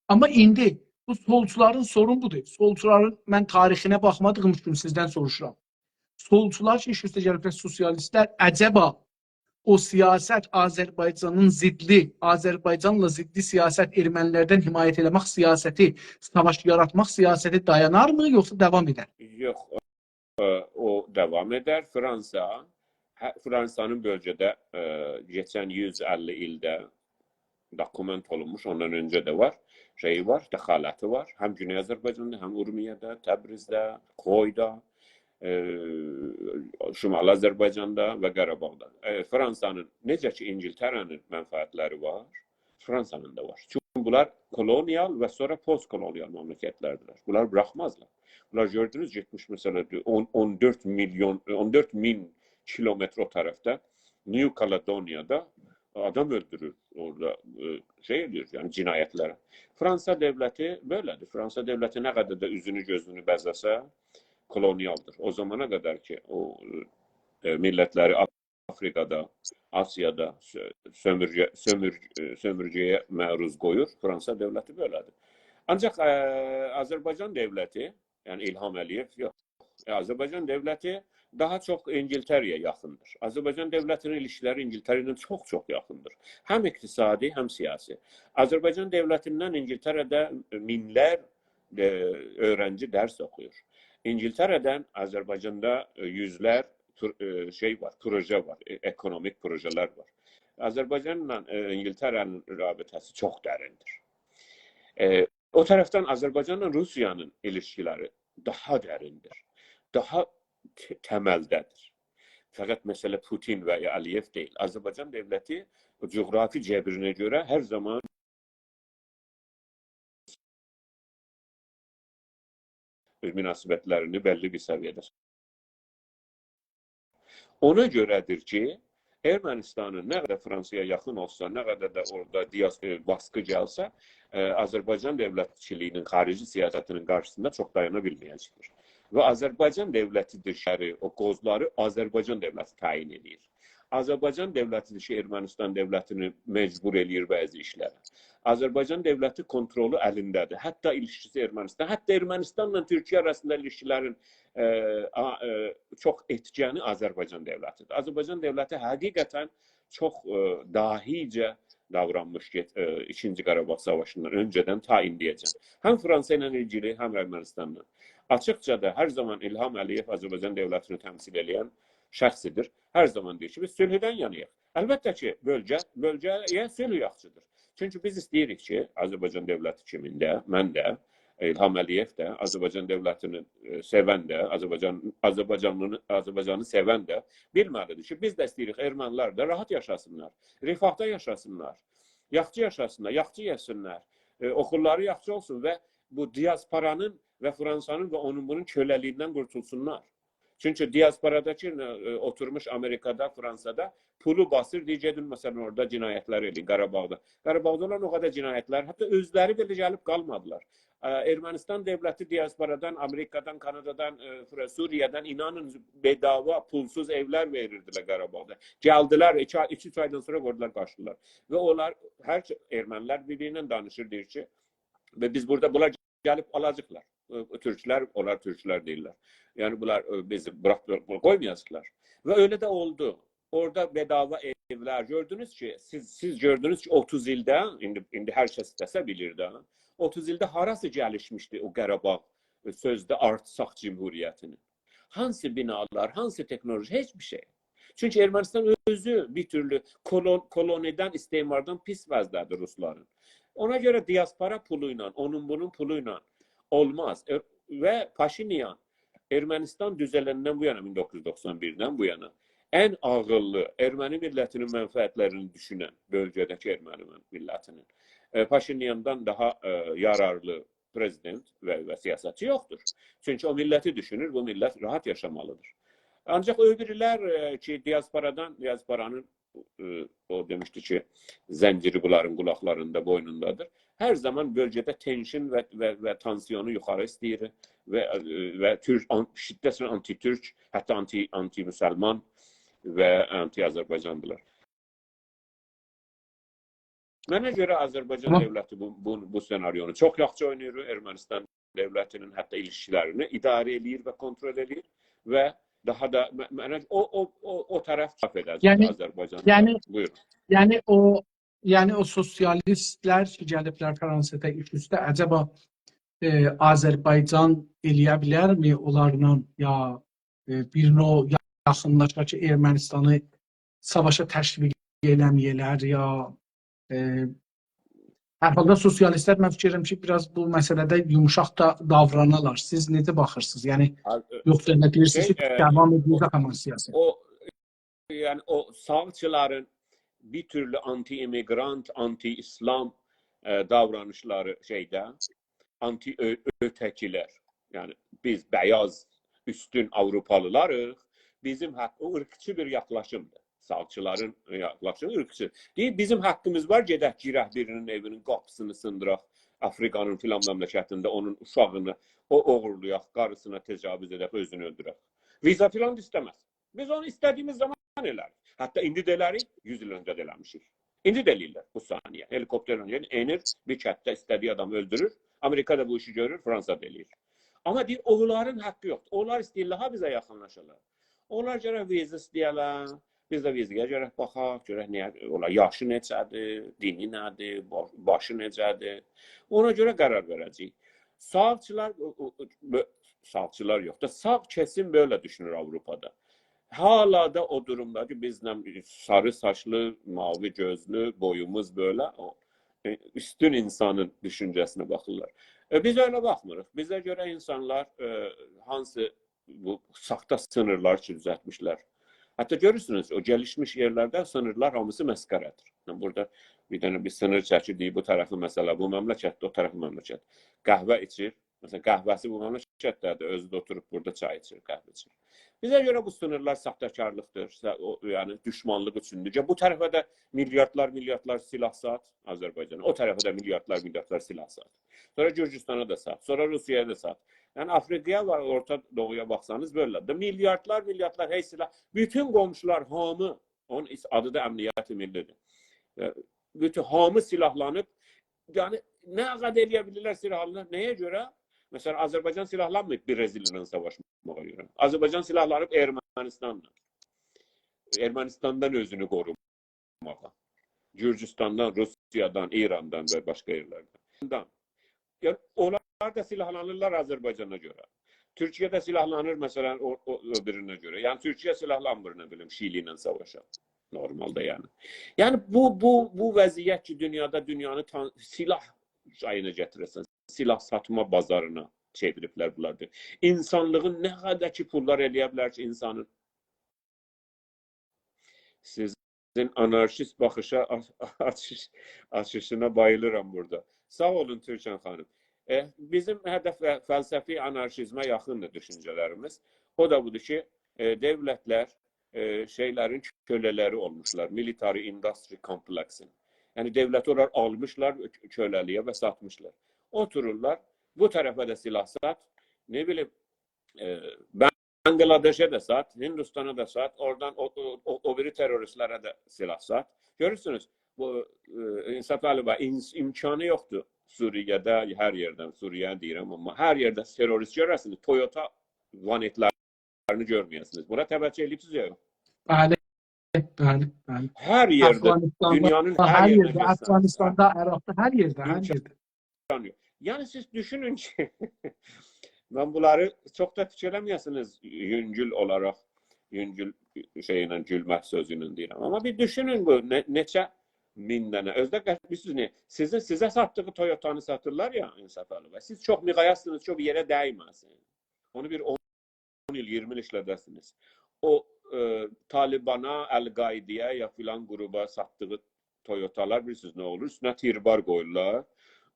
آمما ایندی بو سولچولارین، سورون بودور. سولچولارین من تاریخینه باخمادیغیم اوچون سیزدن سوروشورام. سولچولار کی، ایش اوسته گلیبلر، سوسیالیستلر، عجبا او سیاست آذربایجانین ضدی، آذربایجانلا ضدی سیاست، ارمنی‌لردن حمایت ائله‌مک سیاستی، ساواش یاراتماق سیاستی دایانارمی، یوخسا داوام ائدر؟ یوخ، ائ، او داوام ائدر. فرانسا، هه، فرانسانین بؤلگه‌ده، ائ، کئچن یوز اللی ایلده دوکومنت اولونموش، اوندان اؤنجه ده وار، شئیی وار، دخالتی وار. هم گونئی آذربایجاندا، هم اورمیه‌ده، تبریزده، خویدا، ائ، شمالی آذربایجاندا و قاراباغدا. ائ، فرانسانین، نئجه کی، اینگیلتره‌نین منفعتلری وار، فرانسانین دا وار. چونکی بونلار کولونیال و سونرا پست‌کولونیال مملکتلردیرلر. بونلاری بوراخمازلار. بونلار گؤردونوز، گئتمیش، مثلا، اون، اون دؤرد میلیون، اون دؤرد مین کیلومتر او طرفده، نیو کالادونیادا آدام اؤلدورور اورادا، ائ، شئی ائدیر، یعنی جنایتلر. فرانسا دؤولتی بئله‌دیر. فرانسا دؤولتی نه قدر ده اوزونو، گؤزونو بزه‌سه، کولونیالدیر. او زامانا قدر کی، او، ائ، میللتلری آفریقادا، آسیادا سؤ-، سؤمورگه، سؤمور-، ائ، سؤمورگه‌یه معروض قویور، فرانسا دؤولتی بئله‌دیر. آنجاق، ائ، آذربایجان دؤولتی، یعنی الهام علی‌یئو، یوخ. ائ، آذربایجان دؤولتی داها چوخ اینگیلتره‌یه یاخیندیر. آذربایجان دؤولتی‌نین ایلیشکیلری اینگیلتره ایله چوخ-چوخ یاخیندیر. هم اقتصادی، هم سیاسی. آذربایجان دؤولتیندن اینگیلتره‌ده مینلر، ائ، اؤیرنجی درس اوخویور. اینگیلتره‌دن آذربایجاندا، ائ، یوزلر پرو-، ائ، شئی وار، پروژه وار، ائ، اکونومیک پروژه‌لر وار. آذربایجانلا، ائ، اینگیلتره‌نین رابطه‌سی چوخ دریندیر. ائ، او طرفدن آذربایجانلا روسیانین ایلیشکیلری داها دریندیر، داها ت-، تملده‌دیر. فقط مسئله پوتین و یا علی‌یئو دئییل. آذربایجان دؤولتی او جغرافی جبرینه گؤره هر زامان اؤز مناسبتلرینی بللی بیر سویه‌ده. اونا گؤره‌دیر کی، ارمنستانین نه قدر فرانسایا یاخین اولسا، نه قدر ده اورادا دیاس-، ائ، باسقی گلسه، ائ، آذربایجان دؤولتچیلیگی‌نین، خاریجی سیاستی‌نین قارشیسیندا چوخ دایانا بیلمه‌یه‌جکدیر. و آذربایجان دؤولتی‌دیر شهری، او قوزلاری آذربایجان دؤولتی تعیین ائدیر. آذربایجان دؤولتی‌دیر کی، ارمنستان دؤولتینی مجبور ائله‌ییر بعضی ایشلره. آذربایجان دؤولتی کونترولو الینده‌دیر. حتی ایلیشکیسی ارمنستان، حتی ارمنستانلا تورکیه آراسیندا ایلیشکیلرین، ائ، آ-، ائ، چوخ ائتکنی آذربایجان دؤولتی‌دیر. آذربایجان دؤولتی حقیقتاً چوخ، ائ، داهیجه داورانمیش گئت-، ائ، ایکینجی قاراباغ ساواشیندان اؤنجه‌دن تا ایندیه‌جن. هم فرانسا ایله ایلگیلی، هم ارمنستانلا. آچیقجا دا هر زامان الهام علی‌یئو آذربایجان دؤولتینی تمثیل ائله‌ین شخصی‌دیر. هر زامان دئییر کی، بیز صلحدن یاناییق. البته کی، بؤلگه، بؤلگه‌یه صلح یاخشی‌دیر. چونکی بیز ایسته‌ییریک کی، آذربایجان دؤولتی کیمین ده، من ده، الهام علی‌یئو ده، آذربایجان دؤولتینی، ائ، سئون ده، آذربایجان، آذربایجانلینی، آذربایجانی سئون ده بیلمه‌لی‌دیر کی، بیز ده ایسته‌ییریک ارمنی‌لر ده راحت یاشاسینلار، رفاهدا یاشاسینلار، یاخشی یاشاسینلار، یاخشی یئسینلر، ائ، اوخوللاری یاخشی اولسون و بو دیاسپورانین و فرانسانین و اونون بونون کؤله‌لیگیندن قورتولسونلار. چونکی دیاسپوراداکی، ائ، اوتورموش آمریکادا، فرانسادا پولو باسیر، دئییر، گئدین، مثلاً، اورادا جنایتلر ائله‌یین، قاراباغدا. قاراباغدا اولان او قدر جنایتلر، حتی اؤزلری بئله گلیب قالمادیلار. ائ، ارمنستان دؤولتی دیاسپورادان، آمریکادان، کانادادان، ائ، فر-، سوریه‌دن، اینانین، بداوا، پولسوز ائولر وئریردیلر قاراباغدا. گلدیلر، ایکی آی، ایکی، اوچ آیدان سونرا قویدولار، قاچدیلار. و اونلار، هر کی-، ارمنی‌لر بیر-بیری ایله دانیشیر، دئییر کی، و بیز بورادا، بونلار گلیب آلاجاقلار. ائ، تورکلر، اونلار تورکلر دئییرلر. یعنی بونلار، ائ، بیزی بوراخ، بوراخ قویمایاجاقلار. و ائله ده اولدو. اورادا بداوا ائولر. گؤردونوز کی، سیز، سیز گؤردونوز کی، اوتوز ایلده، ایندی، ایندی هر کس ایسته‌سه بیلیر ده، اوتوز ایلده هاراسی گلیشمیشدی او قاراباغ، ائ، سؤزده آرتساق جمهوریتی‌نین؟ هانسی بینالار، هانسی تکنولوژی؟ هئچ بیر شئی. چونکی ارمنستان اؤزو بیر تورلو کولون-، کولونیدن، استعماردان پیس وضعده‌دیر روسلارین. اونا گؤره دیاسپورا پولو ایله، اونون بونون پولو ایله اولماز. ائ، و پاشینیان ارمنستان دوزلندن بو یانا، مین دوققوز یوز دوخسان بیردن بو یانا ان عاغیللی، ارمنی میللتی‌نین منفعتلرینی دوشونن، بؤلگه‌ده‌کی ارمنی میللتی‌نین، ائ، پاشینیاندان داها، ائ، یارارلی پرزیدنت و، و سیاستچی یوخدور. چونکی او میللتی دوشونور، بو میللت راحت یاشامالی‌دیر. آنجاق او بیری‌لر، ائ، کی، دیاسپورادان، دیاسپورانین، ائ، او دئمیشدی کی، زنجیری بونلارین قولاقلاریندا، بوینوندادیر. هر زامان بؤلگه‌ده تنشن و، و، و تانسیونو یوخاری ایسته‌ییر و، ائ، و تورک، آن-، شدتله آنتی-تورک، حتی آنتی، آنتی-مسلمان و آنتی-آذربایجاندیلار. منه گؤره آذربایجان، تامام، دؤولتی بو، بو، بو سناریونو چوخ یاخشی اویناییر. ارمنستان دؤولتی‌نین حتی ایلیشکیلرینی اداره ائله‌ییر و کونترول ائله‌ییر و داها دا م-، منه او، او، او، او طرف چاپ ائده‌جک، یعنی، آذربایجاندا. یعنی، بویورون. یعنی او، یعنی او سوسیالیستلر کی، گلیبلر فرانسادا ایش اوسته، عجبا، ائ، آذربایجان ائله‌یه بیلرمی اونلارلا، یا، ائ، بیر نوع یاخینلاشا کی، ارمنستانی ساواشا تشویق ائله‌مه‌یه‌لر، یا، ائ، هر حالدا سوسیالیستلر، من فیکیر ائدیرم کی، بیر آز بو مسئله‌ده یومشاق دا داورانالار. سیز نئجه باخیرسینیز؟ یعنی، ها، ائ، یوخسا ائله دئییرسینیز شئی، کی، ائ، داوام ائده‌جک او، همین سیاست؟ او، یعنی او ساغچیلارین بیر تورلو آنتی-ایمیگرانت، آنتی-ایسلام، ائ، داورانیشلاری شئیده، آنتی-اؤ-، اؤته‌کی‌لر. یعنی بیز بیاز، اوستون آوروپالی‌لاریق، بیزیم حق، او عیرقچی بیر یاخلاشیمدیر. ساغچیلارین، یا، لافچین ایرکچی. دئییر، بیزیم حاققیمیز وار، گئدک، گیرک بیرینین ائوینین قاپیسینی سیندیراق، آفریقانین فلان مملکتینده اونون اوشاغینی او اوغورلایاق، قاریسینا تجاوز ائدک، اؤزونو اؤلدورک. ویزا فلان دا ایسته‌مز. بیز اونو ایسته‌دیییمیز زامان ائلریک. حتی ایندی ده ائلریک، یوز ایل اؤنجه ده ائله‌میشیک. ایندی ده ائله‌ییرلر بو ثانیه. هلیکوپترله، یعنی، ائنیر، بیر کتده ایسته‌دییی آدامی اؤلدورور. آمریکا دا بو ایشی گؤرور، فرانسا دا ائله‌ییر. آمما دئییر، اونلارین حاققی یوخدور. اونلار ایسته‌ییرلر ها بیزه یاخینلاشالار. اونلار گرک ویزا ایسته‌یه‌لر، بیز ده ویزایا گرک باخاق، گؤرک نییه، اولار یاشی نئچه‌دیر، دینی نه‌دیر، با-، باشی نئجه‌دیر. اونا گؤره قرار وئره‌جه‌ییک. ساغچیلار، او، او، او، بؤ-، ساغچیلار یوخ دا، ساغ کسیم بئله دوشونور آوروپادا. حالا دا او دورومدا کی، بیزله ساری ساچلی، ماوی گؤزلو، بویوموز بئله، او، ائ، اوستون اینسانین دوشونجه‌سینه باخیرلار. ائ، بیز ائله باخمیریق. بیزه گؤره اینسانلار، ائ، هانسی بو ساختا سینیرلار کی، دوزلتمیشلر. حتی گؤرورسونوز، او گلیشمیش یئرلرده سینیرلار هامیسی مسخره‌دیر. یعنی، بورادا بیر دنه بیر سینیر چکیر، دئییر، بو طرفی، مثلا، بو مملکتدیر، او طرفی مملکت. قهوه ایچیر، مثلا، قهوه‌سی بو مملکتده‌دیر، اؤزو ده اوتوروب بورادا چای ایچیر، قهوه ایچیر. بیزه گؤره بو سینیرلار ساختاکارلیقدیر، سا-، او، یعنی دوشمانلیق اوچوندور. گه-، بو طرفه ده میلیاردلار، میلیاردلار سلاح سات، آذربایجانا. او طرفه ده میلیاردلار، میلیاردلار سلاح سات. سونرا گورجوستانا دا سات، سونرا روسیایا دا سات. یعنی آفریقایا و اورتا دوغویا باخسانیز بئله ده میلیاردلار، میلیاردلار هئی سلاح. بوتون قونشولار، هامی، اونون ایس-، آدی دا امنیت ملی‌دیر. ائ، بوتون هامی سلاحلانیب، یعنی نه قدر ائلیه بیلیرلر سلاحلانیر. نه‌یه گؤره؟ مثلا، آذربایجان سلاحلانماییب برزیلیایلا ساواشماغا گؤره. آذربایجان سلاحلانیب ارمنیستانلا. ارمنیستاندان اؤزونو قوروماغا. گورجوستاندان، روسیادان، ایراندان و باشقا یئرلردن. یعنی، اونلار دا سلاحلانیرلار آذربایجانا گؤره. تورکیه ده سلاحلانیر، مثلا، او، او، او بیرینه گؤره. یعنی، تورکیه سلاحلانمیر، نه بیلیم، شیلی ایله ساواشا. نورمالدا، یعنی. یعنی، بو، بو، بو وضعیت کی، دونیادا، دونیانی تان-، سلاح شئیینه گتیره‌سن، سلاح ساتما بازارینا چئویریبلر بونلار دا. اینسانلیغین نه قدر کی، پوللار ائلیه بیلر کی، اینسانین سیزین آنارشیست باخیشا، آچیش-، آچیشینا باییلیرام بورادا. ساغ اولون، تورکن خانیم. ائ، بیزیم هدف و فلسفی آنارشیزمه یاخیندیر دوشونجه‌لریمیز. او دا بودور کی، ائ، دؤولتلر، ائ، شئیلرین کؤله‌لری اولموشلار. Military Industry Complex'ین. یعنی دؤولتی اونلار آلمیشلار کؤله‌لییه و ساتمیشلار. اوتورورلار، بو طرفه ده سلاح سات، نه بیلیم، ائ، بنگلادشه ده سات، هندوستانا دا سات، اورادان او، او، او، او بیری تروریستلره ده سلاح سات. گؤرورسونوز، بو، ائ، انصافعلی وار، این-، امکانی یوخدور سوریه‌ده، هر یئرده، سوریه‌نی دئییرم، آمما هر یئرده تروریست گؤره‌سینیز، تویوتا وانتلرینی گؤرمه‌یه‌سینیز. بونا توجه ائدیبسینیز یا یوخ؟ بلی، بلی، بلی. هر یئرده، افغانستاندا، دونیانین هر هر یئرینه یئرده، گئتسن. افغانستاندا، عراقدا، هر یئرده، هر امکان یئرده. یوخ. یعنی سیز دوشونون کی، من بونلاری چوخ دا فیکیر ائله‌مه‌یه‌سینیز، یونگول اولاراق، یونگول شئی ایله، گولمک سؤزو ایله دئییرم. آمما بیر دوشونون بو نه-، نئچه مین دنه. اؤزو ده قه-، بیلیرسینیز نه؟ سیزین، سیزه ساتدیغی تویوتانی ساتیرلار یا، انصافعلی وار. سیز چوخ میغایاسینیز کی، او بیر یئره دیمه‌سین. اونو بیر اون ایل، اییرمی ایل ایشلده‌سینیز. او، ائ، طالبانا، القاعده‌یه یا فلان قروپا ساتدیغی تویوتالار، بیلیرسینیز نه اولور؟ اوستونه تیربار قویورلار.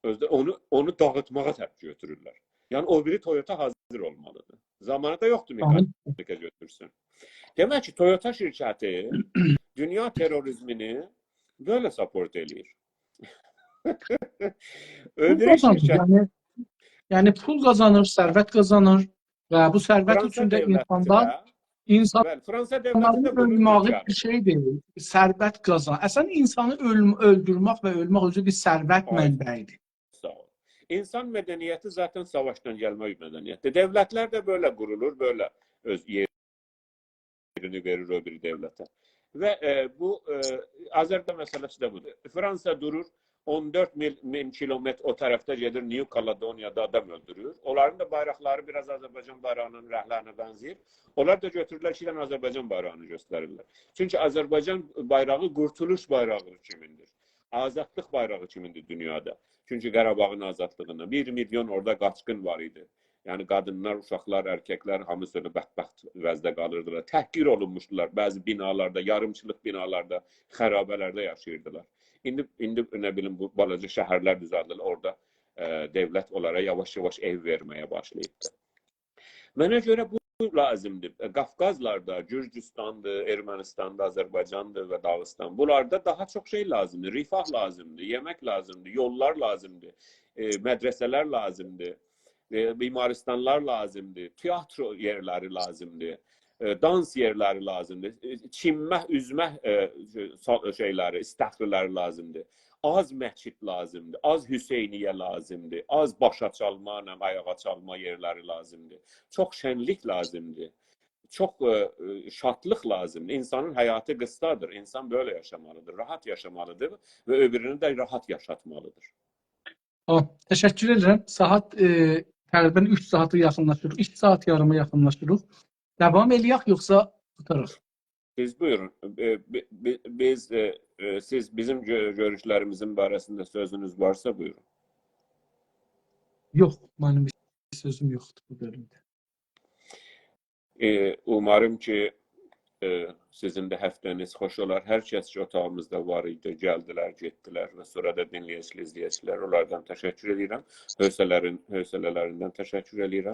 اؤزو ده اونو، اونو داغیتماغا تپکی گؤتورورلر. یعنی او بیری تویوتا حاضر اولمالیدیر. زامانی دا یوخدور، بلی، مکانیکا گؤتورسون. دئمک کی، تویوتا شرکتی دونیا تروریزمینی بئله ساپورت ائله‌ییر. او بیری قازانیر، شرکت یعنی، یعنی پول قازانیر، ثروت قازانیر و بو ثروت فرانسا اوچون ده دؤولتی اینسانلار، ده، اینسان بلی، فرانسا دؤولتی ده بونو اؤلمه‌یی بئجریر. بیر شئیدیر، ثروت قازان-، اصلا، اینسانی اؤل-، اؤلدورمک و اؤلمک اؤزو بیر ثروت، آی، منبعیدیر. ساغ اول. اینسان مدنیتی ذاتا ساواشدان گلمه بیر مدنیتدیر. دؤولتلر ده بئله قورولور، بئله اؤز یئرینی وئریر او بیری دؤولته. و، ائ، بو، ائ، آذربایجان مسئله‌سی ده بودور. فرانسا دورور، اون دؤرد مین، مین کیلومتر او طرفده گئدیر، نیو کالادونیادا آدام اؤلدورور. اونلارین دا بایراقلاری بیر آز آذربایجان بایراغینین رنگلرینه بنزه‌ییر. اونلار دا گؤتورورلر، ایکی دنه آذربایجان بایراغینی گؤستریرلر. چونکی آذربایجان بایراغی قورتولوش بایراغی کیمیندیر. آزادلیق بایراغی کیمیندیر دونیادا. چونکی قاراباغین آزادلیغیندا بیر میلیون اورادا قاچقین وار ایدی. یعنی قادینلار، اوشاقلار، ارککلر هامیسی اؤیله بدبخت وضعده قالیردیلار. تحقیر اولونموشدولار. بعضی بینالاردا، یاریمچیلیق بینالاردا، خرابه‌لرده یاشاییردیلار. ایندی، ایندی نه بیلیم، بو بالاجا شهرلر دوزلدیلیر. اورادا، ائ، دؤولت اونلارا یاواش-یاواش ائو وئرمه‌یه باشلاییبدی. منه گؤره بو لازیمدیر. قافقازلاردا، گورجوستاندیر، ارمنیستاندیر، آذربایجاندیر و داغیستان. بونلاردا داها چوخ شئی لازیمدیر. رفاه لازیمدیر، یئمک لازیمدیر، یوللار لازیمدیر، ائ، مدرسه‌لر لازیمدیر، ائ، بیمارستانلار لازیمدیر، تئاتر یئرلری لازیمدیر، ائ، دانس یئرلری لازیمدیر، ائ، چیممه، اوزمه، ائ، شئی-، شئیلری، استخرلری لازیمدیر. آز مسجد لازیمدیر، آز حسینیه لازیمدیر، آز باشا چالما، نه، آیاغا چالما یئرلری لازیمدیر. چوخ شنلیک لازیمدیر. چوخ، ائ، ائ، شادلیق لازیمدیر. اینسانین حیاتی قیسادیر. اینسان بئله یاشامالیدیر، راحت یاشامالیدیر و او بیرینی ده راحت یاشاتمالیدیر. آه، تشکر ائدیرم. ساعت، ائ، تقریباً اوچ ساعاتا یاخینلاشیریق. ایکی ساعات یاریما یاخینلاشیریق. داوام ائله‌یک یوخسا قوتاراق؟ سیز بویورون. ائ، بی-، بی-، بیز، ائ، ائ، سیز بیزیم گؤ-، گؤروشلریمیزین باره‌سینده سؤزونوز وارسا، بویورون. یوخ، منیم بیر سؤزوم یوخدور بو بؤلومده. ائ، اوماریم کی، ائ، سیزین ده هفته‌نیز خوش اولار. هر کس کی، اوتاغیمیزدا وار ایدی، گلدیلر، گئتدیلر و سونرا دا دینله‌ییجیلر، ایزله‌ییجیلر، اونلاردان تشکر ائدیرم. حوصله‌لرین-، حوصله‌لریندن تشکر ائدیرم.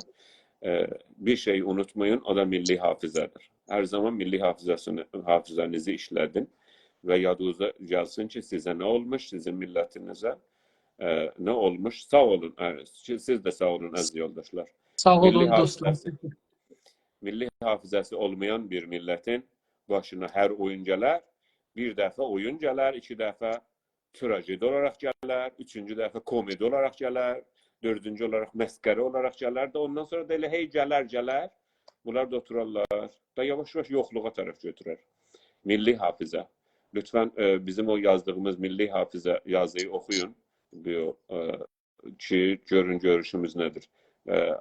ائ، بیر شئی اونوتمایین، او دا میللی حافظه‌دیر. هر زامان میللی حافظه‌سینی، حافظه‌نیزی ایشله‌دین و یادینیزا گلسین کی، سیزه نه اولموش، سیزین میللتینیزه، ائ، نه اولموش. ساغ اولون، ائ، سیز ده ساغ اولون، عزیز یولداشلار. ساغ اولون، میللی دوستلار. حافظه‌سی، میللی حافظه‌سی اولمایان بیر میللتین باشینا هر اویون گلر، بیر دفعه اویون گلر، ایکی دفعه تراژدی اولاراق گلر، اوچونجو دفعه کمدی اولاراق گلر، دؤردونجو اولاراق مسخره اولاراق گلر ده، اوندان سونرا دا ائله هئی گلر، گلر. بونلار دا اوتورارلار، دا یاواش-یاواش یوخلوغا طرف گؤتورر. میللی حافظه. لطفاً، ائ، بیزیم او یازدیغیمیز میللی حافظه یازینی اوخویون. بو، ائ، کی، گؤرون گؤروشوموز نه‌دیر. ائ،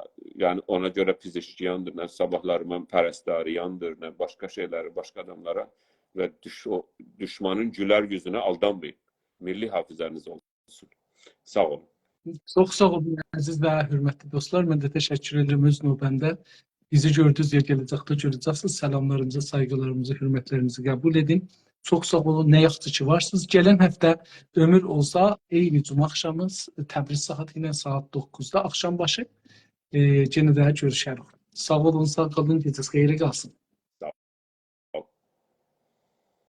یعنی، اونا گؤره پزشکیاندیر، نه صاباحلاری من پرستاریاندیر، نه باشقا شئیلری، باشقا آداملارا و دوش-، او دوشمانین گولر اوزونه آلدانمایین. میللی حافظه‌نیز اولسون. ساغ اولون. چوخ ساغ اولون، عزیز و حؤرمتلی دوستلار. من ده تشکر ائدیرم اؤز نوبه‌مده. بیزی گؤردویونوز یئر، گله‌جکده گؤره‌جکسینیز. سلاملاریمیزی، سایغیلاریمیزی، حؤرمتلریمیزی قبول ائدین. چوخ ساغ اولون، نه یاخشی کی وارسینیز. گلن هفته عؤمور اولسا، عینی جمعه آخشامی، تبریز ساعاتی ایله ساعات دوققوزدا آخشام باشی، ائ، یئنه ده گؤروشریک. ساغ اولون، ساغ قالین، گئجه‌نیز خئیره قالسین.